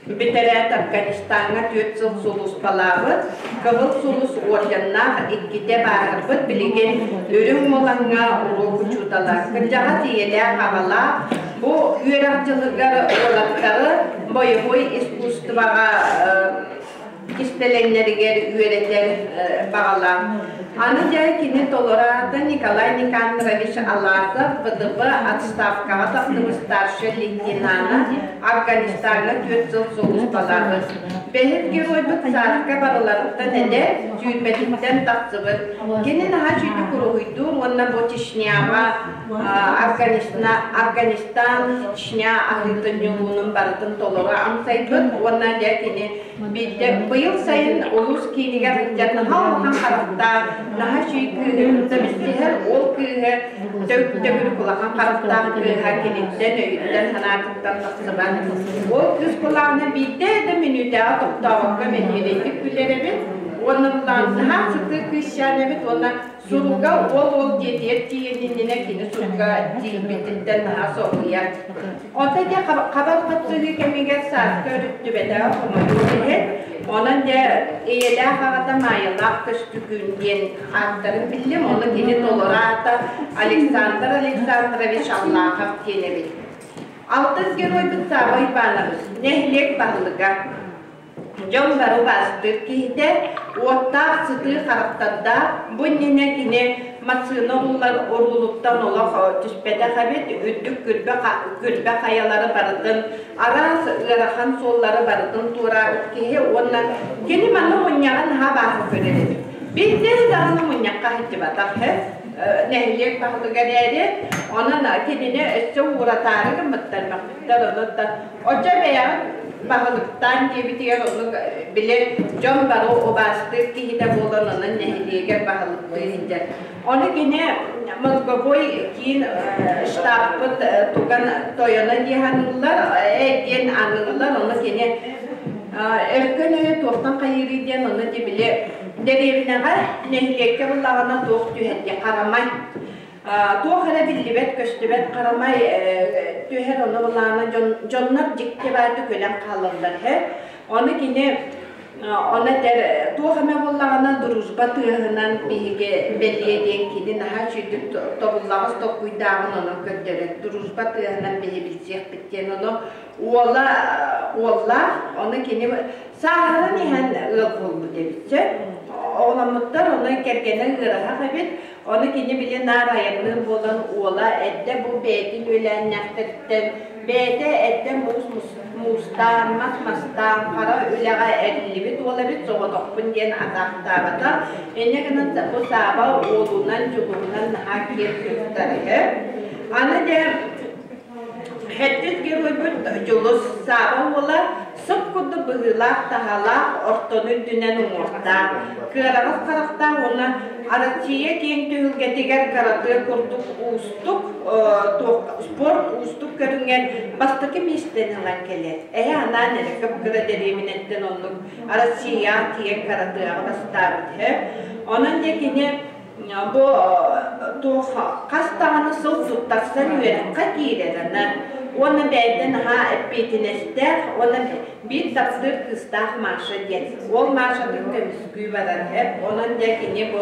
бүтэрээт Афганистаҥҥа түөрт сыл сулууспалаабыт, Кыһыл Сулус орденнаах иккитэ бааһырбыт, билигин Үрүҥ Мулаҥҥа уруок учуутала. Кырдьаҕас ийэлээх аҕалаах бу үөрэх дьылыгар уолаттары бойобуой искусствоҕа кистэлэҥнэригэр үөрэтэр баҕалаах. Аны дьэ кини толораата Николай Никандрович Аласов ВДБ отставкаҕа тахсыбыт старшай лейтенана, Афганистаҥҥа түөрт сыл сулууспалаабыт. Бэһис геройбут Сааска барыларыттан эдэр, сүүрбэтиттэн тахсыбыт. Кини наһаа үчүгэй уруһуйдуур уонна бу Чечняҕа Афганистан, Чечня аһыытын ньулуунун барытын толору амсайбыт уонна дьэ кини Биирдэ быйыл сайын улуус киинигэр сылдьан наһаа улахан харахтаах, наһаа үчүгэй кыыһы кытта билсиһэр. Ол кыыһы төгүрүк улахан харахтаах кыыһа киниттэн өйүттэн санаатыттан тахсыбат. Ол кыыс былаана биирдэ да мүнүүтэҕэ тохтообокко мэһиэрэйдик күлэр эбит. Уонна былаан наһаа сытыы кыысчаан эбит уонна Суруга уол-уол диэтигэр тиийэн иннинэ кини суруга тиийбититтэн наһаа соһуйар. Онтон дьэ хабар хапсыһыы кэмигэр сааскы өрүттүбэтэҕэ хомойуох иһин, Онон дьэ ийэлээх аҕата Маайалаах Көстүкүүн диэн ааттарын биллим. Ону кини толору аата Александр Александрович Аллахов диэн эбит. Алтыс геройбут Савва Иванович, нэһилиэк баһылыга. Дьон бары убаастыыр киһитэ, уоттаах сытыы харахтардаах, бу иннинэ кини массыына уруулар уруулуттан олох түспэтэх эбит, үрдүк күрбэ, күрбэ хайалары барытын, араас ыарахан суоллары барытын туораабыт киһи уонна кини манна мунньаҕы наһаа бааһы көрөр эбит. Биирдэ даҕаны мунньахха сылдьыбатах нэһилиэк баһылыга эрээри, онон кинини өссө ууратаары гыммыттар, мөхпүттэр, онон Оччо бэйэҕит баһылыктаан диэбитигэр оннук били дьон бары убаастыыр киһитэ буолан онон нэһилиэгэр баһылыктыы сылдьар. Ону кини мозговой киин штабпыт туган тойоно дии саныыллар, диэн аныыллар, ону кини өркөн өйө туохтан хайыырый диэн ону дии били дэриэбинэҕэ нэһилиэккэ буллаҕына туох түһэр диye харамай Туох эрэ биллибэт-көстүбэт харамай түһэр ону былаана дьоннор дьикти бааты көлөн хаалаллар һэ. Ону кини ону этэр туох эмэ буоллаҕына дружба тыаһынан биһиги бэлиэ диэн кини наһаа үчүгдүк тобуллаҕас толкуйдааҕын онон көрдөрөр. Дружба тыаһынан биһи билсиэхпит диэн ону уола уоллаах ону кини сааһыран иһэн ыал буолбут эбит сөп. Оҕоломмуттар ону кэргэнэ ыараһах эбит. Ону кини били наар айанныыр буолан уола эрдэ бу бэйэтин үөлээннээхтэриттэн бэйэтэ эрдэ муус муустаан, мас мастаан, хара үлэҕэ эриллибит уол эбит соҕотохпун диэн атаахтаабата. Инньэ гынан бу Сааба уолунан, дьулуһунан наһаа киэр туттар үһү. Аны дьэ Хэттис геройбут Дьулус Сааба уола сып курдук быһыылаах-таһаалаах, ортону үрдүнэн уҥуохтаах, кыараҕас харахтаах уонна Россия киэҥ түһүлгэтигэр каратэ курдук уустук спорт уустук көрүҥэр бастакы миэстэни ылан кэлэр. Эһэ анаан эрэ кып-кыра дэриэбинэттэн оннук Россияҕа тиийэн каратэҕа бастаабыт үһү. Онон дьэ кини Бу туох хас даҕаны сыл туттарсан үөрэххэ киирэр аны уонна бэйэтэ наһаа эппиэтинэстээх уонна биир таптыыр кыыстаах Маша диэн. Уол Машатын көмүскүү барар эп. Онон дьэ кини бу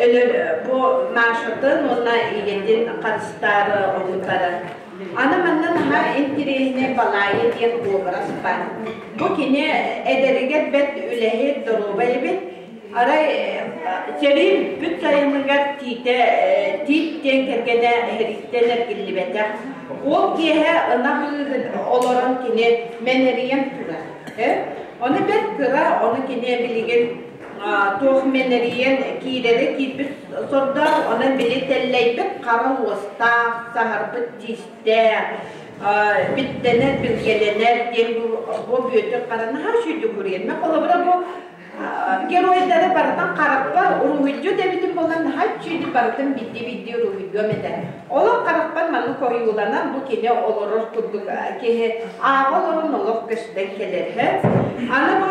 өлөр бу Машатын уонна ийэтин харыстаары онутара. Аны манна наһаа интириэһинэй Балаайа диэн уобарас баар. Бу кини эдэригэр бэрт үлэһит, доруобай эбит. Арай сэрии бүт сайыныгар тиитэ тиит диэн кэргэнэ эһэриттэн эргиллибэтэх. Ол киэһэ ынах ыыһын олорон кини мэнэрийэн турар. Ону бэрт кыра, ону кини билигин туох мэнэрийэн киирэрэ киирбит сордоох, онон били тэллэйбит хара уостаах, саһарбыт тиистээх, биттэнэр, билгэлэнэр диэн бу Бүөтүр хара наһаа үчүгүйдүк уруйар. Мен холобура бу Геройдары барытын харахпар уруһуйдьут эбитим буолан наһаа үчүгэйдик барытын бидди-бидди уруһуйдуом этэ. Олох харахпар маннык ойууланан бу кини олорор курдук киһи ааҕа олорон олох көстөн кэлэр. Аны бу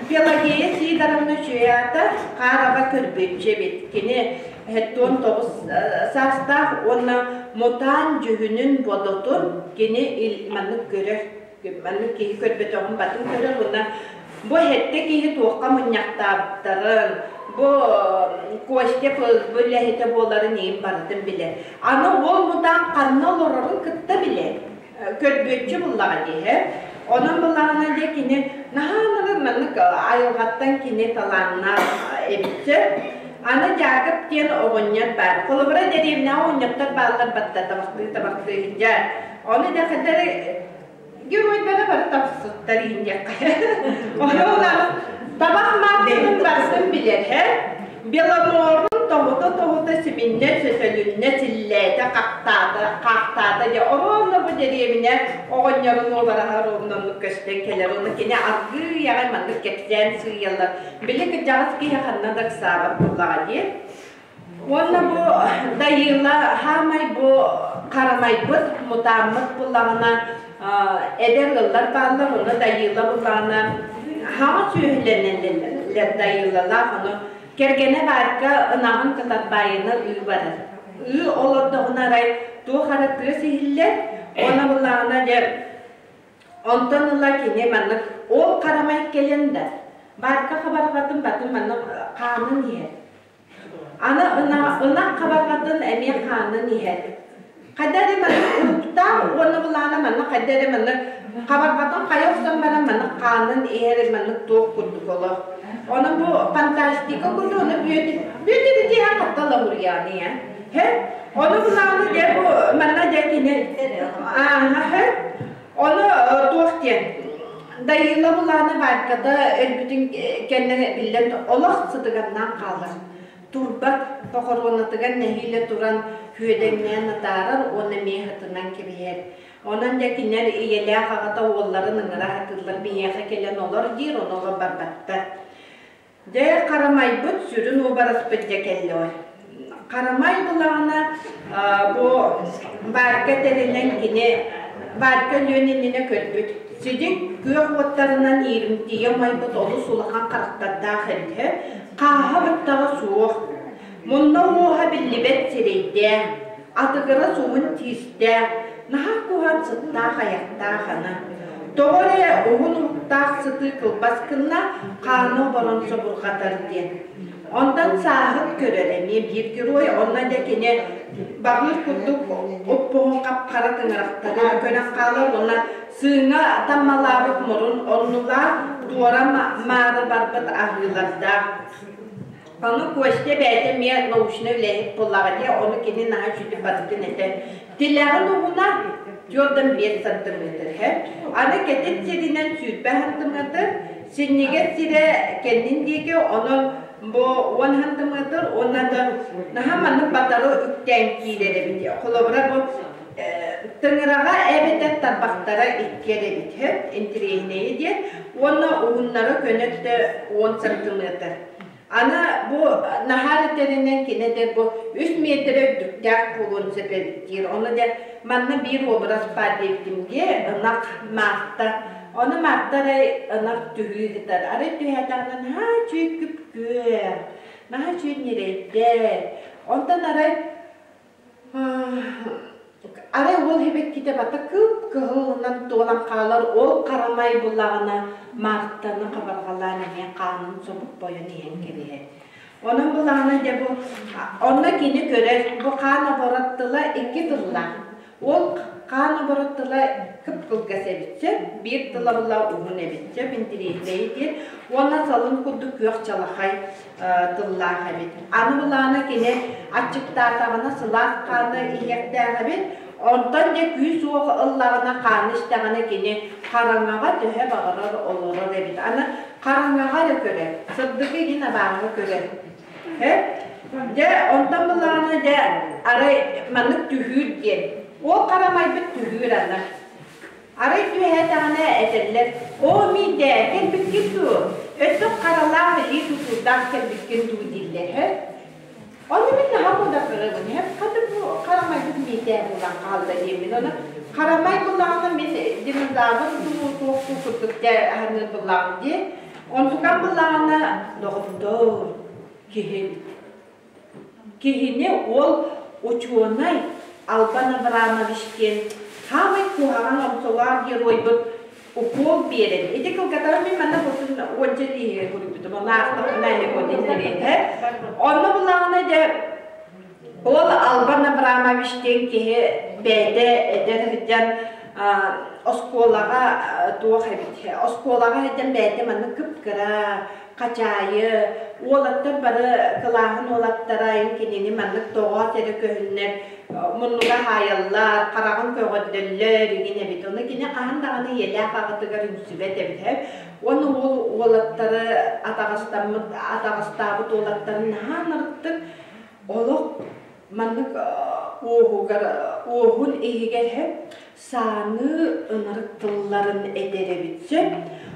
Пелагея Сидоровна үчүгэй аата Хаараба көрбүөччү эбит. Кини 79 саастаах уонна мутаан дьүһүнүн бодотун кини маннык көрөр Маннык киһи көрбөтөҕүн батын көрөр уонна бу эһэттэ киһи туохха мунньахтаабыттарын, бу Костя ФСБ үлэһитэ буоларын иһин барытын билэр. Аны уол мутаан ханна олорорун кытта билэр. Көрбүөччү буллаҕа дии, Онон буллаҕына дьэ кини наһаа ынырык маннык айылҕаттан кини талааннаах эбит. Аны Дьаакып диэн оҕонньор баар. Холобура дэриэбинэҕэ оҕонньоттор бааллар батта табахтыы-табахтыы сылдьар. Ону дэхэдэри геройдара бары тапсыттар иһин диэххэ. Ону улахан табах маартарын барытын билэр һэ. Беломорун тоһута-тоһута симиннэ, сөтөлүннэ, силлээтэ, хахтаата, хаахтаата дьэ оруобуна бу дэриэбинэ оҕонньорун уобараһа оруобуна оннук көстөн кэлэр. Ону кини аргыый аҕай маннык кэпсээн сыыйаллар. Били кырдьаҕас киһи ханна да ыксаабат буоллаҕа дии. Уонна бу Дайыыла хаамай бу харамайбыт, мутааммыт буллаҕына эдэр ыаллар бааллар, ону Дайыыла буллаҕына хаҥа сүөһүлэнэллэр Дайыылалаах, ону кэргэнэ баарга ынаҕын кытарбаайына ыы барар. Ыы олордоҕуна арай туох эрэ тыас иһиллэр, уонна буллаҕына дьэ. Онтон ыла кини маннык ол харамай кэлэн да, баарка хабарҕатын батын маннык хаанын иһэр. Аны ынах хабарҕатын эмиэ хаанын иһэр. Хайда эрэ маннык уһуктаах уонна былаана маннык хайда эрэ маннык хабарҕатын хайа охсон баран маннык хаанын иһэр маннык туох курдук олох. Ону бу фантастика курдук ону бүөтү бүөтү диэн хаттал уруйааны Хэ? Ону былааны дьэ бу манна дьэ кини ааһа хэ? Ону туох диэн Дайыла былааны Варьката өлбүтүн кэннэ биллэн олох сытыганнаан хаалар. Турбат похоронатыгар нэһиилэ туран күөдэҥнээн атаарар уонна эмиэ сытынан кэбиһэр. Онон дьэ кинилэр ийэлээх аҕата уолларын ыҥыра сатыыллар биһиэхэ кэлэн олор диир, ону олор барбаттар. Дьэ, харамайбыт сүрүн уобараспыт дьэ кэллэ ой. Харамай булаҕына бу Варька тэринэн кини Варька өлүөн иннинэ көрбүт. Сидиҥ күөх уоттарынан ииримтийэ умайбыт олус улахан харахтардаах эбит. Хааһа баттаҕа суох. Мунна уоһа биллибэт сирэйдээх, атыгырас уһун тиистээх, наһаа куһаҕан сыттаах айахтаах ана. Тоҕо эрэ уһун уһуктаах сытыы кылбас гынна, хааны оборон собурҕатар диэн. Онтон сааһыт көрөр эмиэ биир герой, онно дьэ кини баҕыыр курдук уппуһун хап-хара тыҥырахтары көрөн хаалар уонна сыыҥа таммалаабыт мурун оннулаах, туора маары барбыт аһыылардаах. Ону Костя бэйэтэ эмиэ научнай үлэһит буоллаҕа дии, ону кини наһаа үчүгэй барытын этэр. Тилэҕин уһуна 4,5 сантиметр һэ. Аны кэтит сиринэн 20 сантиметр, синньигэс сирэ кэннин диэки, онон бу 10 сантиметр уонна да наһаа маннык батары үктээн киирэр эбит. Холобура бу тыҥыраҕа эбэтэр тарбахтара иккиэр эбит һэ, интириэһинэйи диэн, уонна уһуннара көнөттө 10 сантиметр. Аны бу наһаар этэринэн кини этэр бу үс миэтэрэ үрдүктээх буолуон сөп эбит диир. Ону дьэ манна биир уобарас баар диэбитим дии, ынах Марта. Ону Марта арай ынах түһүү сытар. Арай түһээтэҕинэ наһаа үчүгэй күп-күөх, наһаа үчүгэй ньирэйдэр. Онтон арай Арай уол сибэккитэ бата кып-кыһылынан туолан хаалар, ол харамай буллаҕына Мартаны хабарҕалаан эмиэ хаанын собуппойон иһэн кэбиһэр. Онон булаҕына дьэ бу онно кини көрөр, бу хаан оборот тыла икки тыллаах. Ол хаан оборот тыла кып-кылгас эбит сөп, биир тыла була уһун эбит сөп, интириэһинэйи диэн. Уонна салын курдук күөх чалахай тыллаах эбит. Аны былаана кини аччыктаатаҕына сылаас хааны иһиэхтээх эбит. Онтон дьэ күүс-уох ыллаҕына хааны истэҕинэ кини хараҥаҕа төһө баҕарар олорор эбит. Аны хараҥаҕа эрэ көрөр, сырдыгы игин абааһы көрөр. Дьэ онтон былаана дьэ арай маннык түһүүр диэн. Ол харамайбыт түһүүр аны. Арай түһээтэҕинэ этэллэр, «Оо, Миитээ, кэлбиккин дуу? Өттүк харалаах илии тутуурдаах кэлбиккин дуу?» дииллэр үһү. Ону мин наһаа муодарҕыыбын үһү. Хата бу харамайбыт Миитээ буолан хаалла диэммин. Ону харамай буллаҕына мин динозавр дуу, туох дуу курдук дьэ аһыныыр буллаҕым дии. Онтукам буллаҕына доҕоттоор, киһи Киһини уол учуонай Албан Абрамович диэн хаамай куһаҕан омсолоох геройбут укол биэрэн ити кылгатара мин манна бутун уонча лииһи суруйбутум онно аахтахпына элекодиннэриэтэ онно булаҕына дьэ ол Албан Абрамович диэн киһи бэйэтэ эдэр сылдьан оскуолаҕа туох эбит оскуолаҕа сылдьан бэйэтэ маннык кып-кыра Хачаайы, уолаттар бары кылааһын уолаттара кинини маннык тоҕоос эрэ көһүннэр муннуга хаайаллар, хараҕын көҕөрдөллөр игин эбит. Ону кини хаһан даҕаны ийэлээх аҕатыгар үҥсүбэт эбит. Уонна уол уолаттары атаҕастаммыт атаҕастаабыт уолаттарын наһаа ынырыктык олох маннык уоһугар уоһун иһигэр сааныы ынырык тылларын этэр эбит сөп.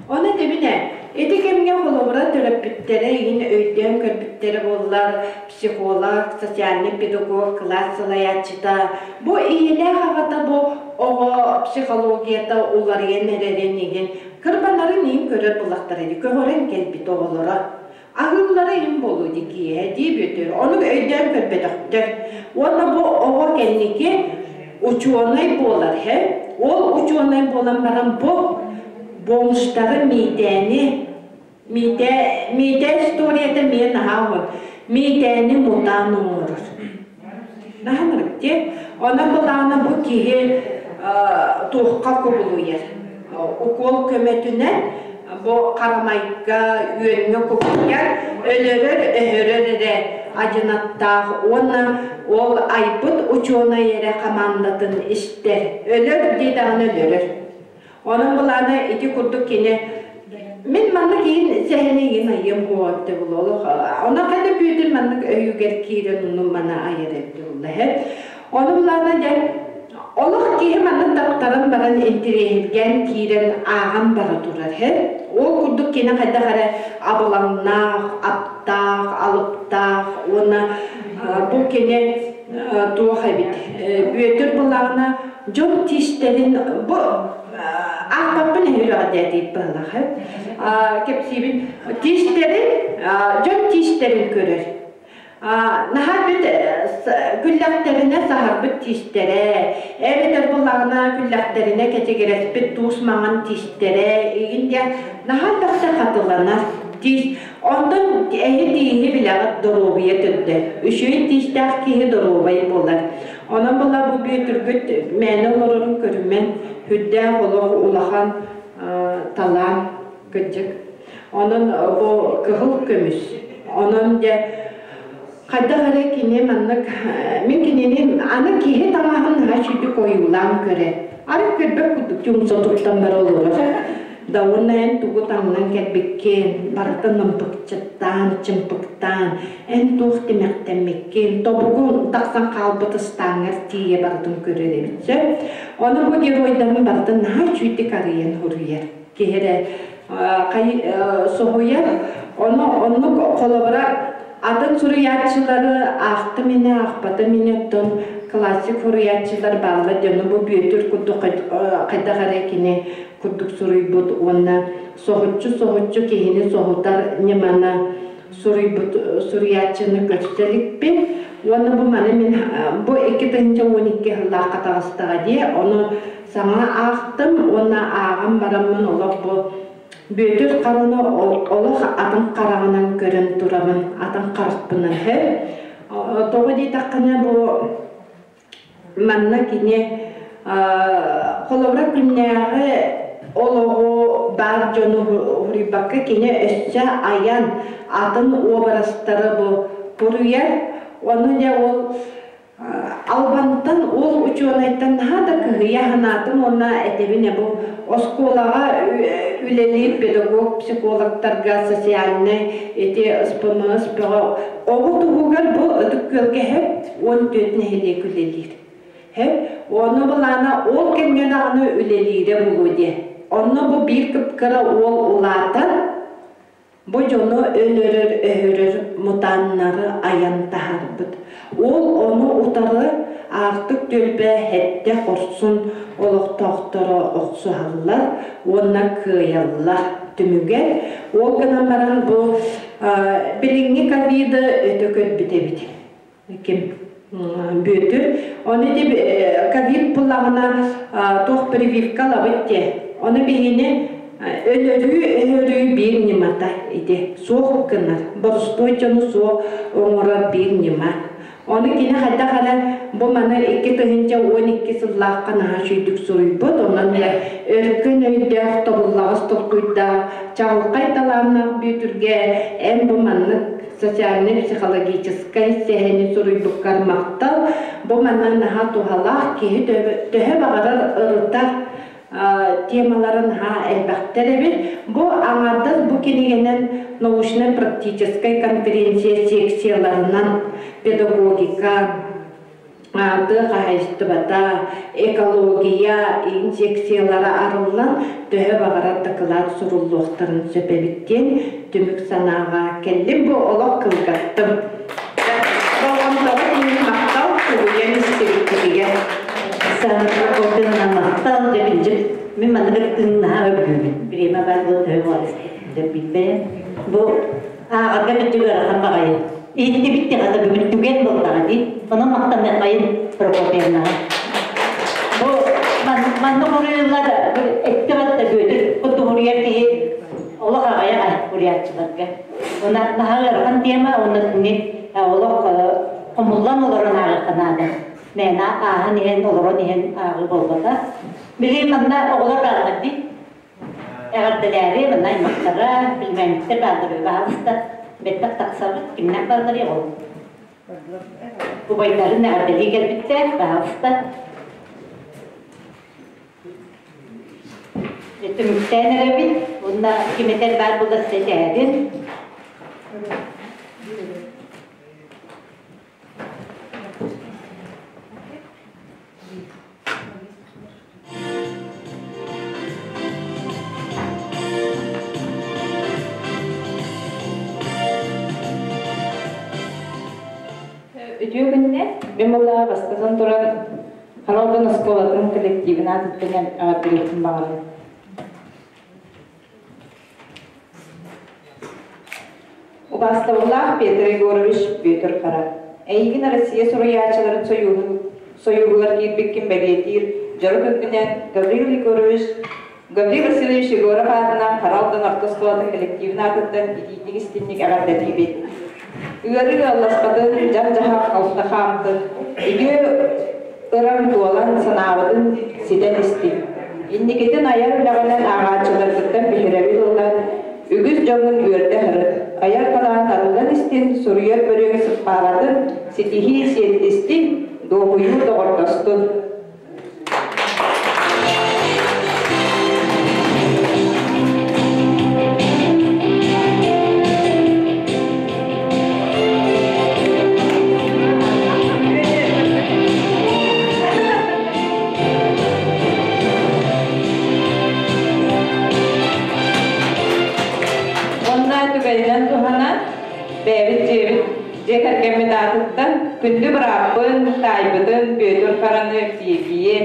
Ону этэбин ээ, ити кэмҥэ холобура төрөппүттэрэ игин өйдөөн көрбүттэрэ буоллар, психолог, социальный педагог, кылаас салайааччыта бу ийэлээх аҕата бу оҕо психологията уларыйан эрэрин игин кырбанарын иһин көрөр буллахтара дии, көҕөрөн кэлбит оҕолоро. Аһыыллара иһин буолуо дии киэһэ дии Бүөтүр. Ону өйдөөн көрбөтөхтөр. Уонна бу оҕо кэнники учуонай буолар һэ. Ол учуонай буолан баран бу бомжтары миитээни миитээ миитээ историята эмиэ наһаа уһун. Миитээни мутаан оҥорор. Наһаа ынырык дии. Онон былаана бу киһи туохха кубулуйар. Укол көмөтүнэн бу харамайга, үөҥҥэ кубулуйар, өлөрөр, өһөрөр эрэ адьынаттаах уонна ол айбыт учуонай эрэ хамаандатын истэр. Өлөр диэтэҕинэ өлөрөр. Онон былаана ити курдук кини мин маннык иин сэһэни иин айыам буолуо олох онон хайда бүөтүн маннык өйүгэр киирэн онну мана айар эбит булла Ону былаана дьэ олох киһи маннык таптаран баран интириэһиргээн киирэн ааҕан бара турар һэ. Ол курдук кини хайдах эрэ абылаҥнаах, аптаах, алыптаах уонна бу кини туох эбит Бүөтүр былаана дьон тиистэрин бу аахпаппын эһиги дээтиит быһалаах кэпсиибин тиистэрин дьон тиистэрин көрөр. Наһаа бүт күллэхтэринэ саһарбыт тиистэрэ, эбэтэр буллаҕына күллэхтэринэ кэчигирэспит туус маҥан тиистэрэ игин диэн наһаа тахса хатыланар тиис. Онтон эһи тииһи билэҕит доруобуйа төрдө. Үчүгэй тиистээх киһи доруобай буолар. Онон була бу бүөтүргүт мээнэ олорорун көрүмэн, үрдээх олох улахан талаан кырдьык. Онон бу кыһыл көмүс. Онон дьэ хайдах эрэ кини маннык мин кинини аны киһи таҥаһын наһаа үчүгдүк ойуулаан көрөр. Арыт көрбөт курдук тумса туттан бара олорор. Да уонна эн тугу таҥнан кэлбиккин, барытын ымпыкчыттаан, чымпыктаан, эн туох тимэхтэммиккин, тобугун тахсан хаалбыт ыстааҥҥар тиийэ барытын көрөр эбит сөп. Ону бу геройдарын барытын наһаа үчүгдүк арыйан суруйар. Киһи эрэ соһуйар. Ону оннук холобура атын суруйааччылары аахтым ини, аахпатым ини, оттон классик суруйааччылар бааллар дьону бу Бүөтүр курдук хайдах эрэ кини курдук суруйбут уонна соһуччу-соһуччу киһини соһутар ньыманы суруйбут суруйааччыны көрсө иликпин. Уонна бу маны мин бу 2012 сыллаахха таҕыстаҕа дии, ону саҥа аахтым уонна ааҕан бараммын олох бу Бүөтүр Хараны олох атын хараҕынан көрөн турабын, атын харахпынан һэ. Тоҕо диэтэххинэ бу манна кини холобура күннээҕи олоҕу баар дьону уһуруйбакка кини өссө айан атын уобарастары бу суруйар. Ону дьэ ол Албантан ол учуонайтан наһаа да кыһыйа санаатым уонна этэбин бу оскуолаҕа үлэлиир педагог психологтарга социальнай ити СПМС бөҕө оҕо туһугар бу Ытык Күөлгэ һэп 14 нэһилиэк үлэлиир. Һэп уонна былаана ол кэмҥэ даҕаны үлэлиирэ буолуо диэ. Онно бу биир кып-кыра уол улаатан Бу дьону өлөрөр-өһөрөр мутаннары айан таһаарбыт. Ол ону утары Аартык түөлбэ сэттэ хорсун олохтоохторо охсуһаллар уонна кыайаллар. Түмүгэр ол гынан баран бу билиҥҥи ковиды өтө көрбүт эбит. Ким Бүөтүр. Ону ити ковид буллаҕына туох прививка ылабыт диэ. Ону биһини өлөрүү өһөрүү биир ньымата ити. Суох гынар. Боростуой дьону суох оҥорор биир ньыма. Ону кини хайдах эрэ бу маны 2012 сыллаахха наһаа үчүгдүк суруйбут. Онон өркөн өйдөөх, тобуллаҕас толкуйдаах, чаҕылхай талааннаах Бүөтүргэ эн бу маннык социальнай-психологическай сэһэни суруйбуккар махтал. Бу манна наһаа туһалаах киһи төһө баҕарар ырытар темаларын наһаа элбэхтэр эбит. Бу аҥаардас бу кинигэнэн научнай-практическай конференция секцияларынан педагогика, тыа хаһаайыстыбата, экология инсекциялара арыллан, төһө баҕарар дакылаат суруллуохтарын сөп эбит диэн түмүк санааҕа кэллим. Бу олох кылгаттым. Болҕомтоҕут иһин махтал, тулуйан истибиккитигэр. Саҥа махтал, дьэ кырдьык, мин маннык тыыннаһа өлгүүбүн. Бириэмэ баар буолан төһө буолар билбэйэн. Бу ааҕарга кырдьык ыарахан баҕайы. Иһиттибит хата бүгүн түгэн буоллаҕа дии. Онон махтаныаххайын Прокопьевнаҕа. Бу Манна хоруйуллар эттэ-батта Бүөтүр курдук уруйар киһи олох аҕыйах уруйааччыларга. Уна наһаа ыарахан тема, уонна кини олох хомуллан олорон ааҕыахха наада. Мээнэ ааһан иһэн, олорон иһэн ааҕыы буолбата. Билигин манна оҕолор бааллар дии. Эҕэрдэлээри манна аймахтара, племянниктэр бааллар баһаалыста. Бэттэх тахсабыт, кимнээх баалларый оҕолор? Убайдарын эҕэрдэлии кэлбиттэр, баһаалыста. Түмүктээн эрэбит, уонна ким этэр баар буолла сэтээбин. Үтүө күнүнэн мин буоллаҕа бастатан туран Харалдан оскуолатын коллективин аатыттан эҕэрдэлиэхпин баҕарабын. Убаастабыллаах Петр Егорович Бүөтүр Хара, эйигин Россия суруйааччыларын сойууһун сойууһугар киирбиккин бэлиэтиир дьоро күҥҥүнэн Гаврил Егорович Гаврил Васильевич Егоров аатынан Хара Алдан орто оскуолатын коллективин аатыттан итиитик-истинник эҕэрдэлиибит. Ыарыы ыалласпатын, дьаҥ-дьаһах алта хаамтын, үтүө ырам туолан санаабытын ситэн истин. Инникитин айар үлэҕинэн ааҕааччыларгыттан биһирэбил ылан, үгүс дьоҥҥун үөрдэ сырыт. Айар талаан арыллан истин, суруйар бөрүөҥ сыппаабатын, ситиһии сиэттистин, дуоһуйуу доҕордостун. Онно түгэнинэн туһанан бэйэбит дьиэбит дьиэ кэргэммит аатыттан күндү бырааппын, таайбытын Бүөтүр Хараны Пиэгийи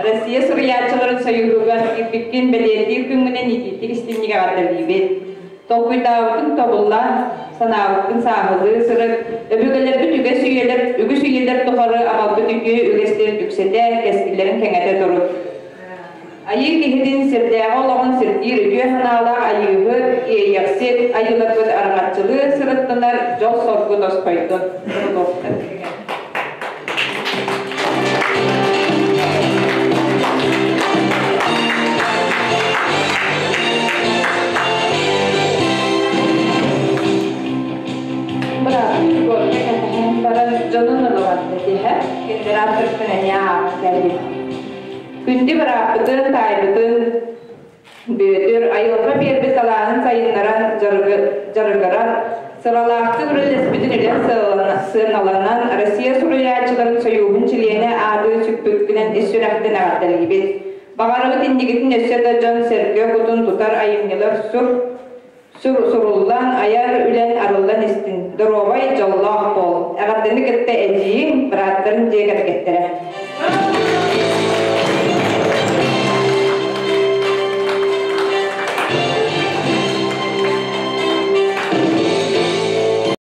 Россия суруйааччыларын сойууһугар киирбиккин бэлиэтиир күҥҥүнэн итиитик истинник эҕэрдэлиибит. Толкуйдаабытыҥ тобулла, санаабыккын сааһылыы сырыт, өбүгэлэрбит үгэс үйэлэр, үгүс үйэлэр тухары аҕалбыт үтүө үгэстэрин үксэтэ, кэскиллэрин кэҥэтэ турут. Айыы киһитин сирдээҕи олоҕун сирдиир үтүө санаалаах айыыһыт, иэйэхсит, айыыларбыт араҥаччылыы сырыттынар дьол-соргу тосхойдун. Бырааппыт горка кэтэһэн баран дьонун ылабат этиһэ, кинилэр ааттарыттан эмиэ ааҕан кэллим. Күндү бырааппытын, таайбытын Бүөтүр айылҕа биэрбит талаанын сайыннаран, дьарыгыран, сыралаахтык үлэлэспитин үлэ сыаналанан, Россия суруйааччыларын сойууһун чилиэнэ ааты сүкпүккүнэн ис сүрэхтэн эҕэрдэлиибит. Баҕарабыт иннигитин өссө да дьон-сэргэ кутун тутар айымньылар сур суруллан, айар үлэн арыллан истин. Доруобай, дьоллоох буол. Эҕэрдэни кытта эдьиийиҥ, бырааттарын дьиэ кэргэттэрэ.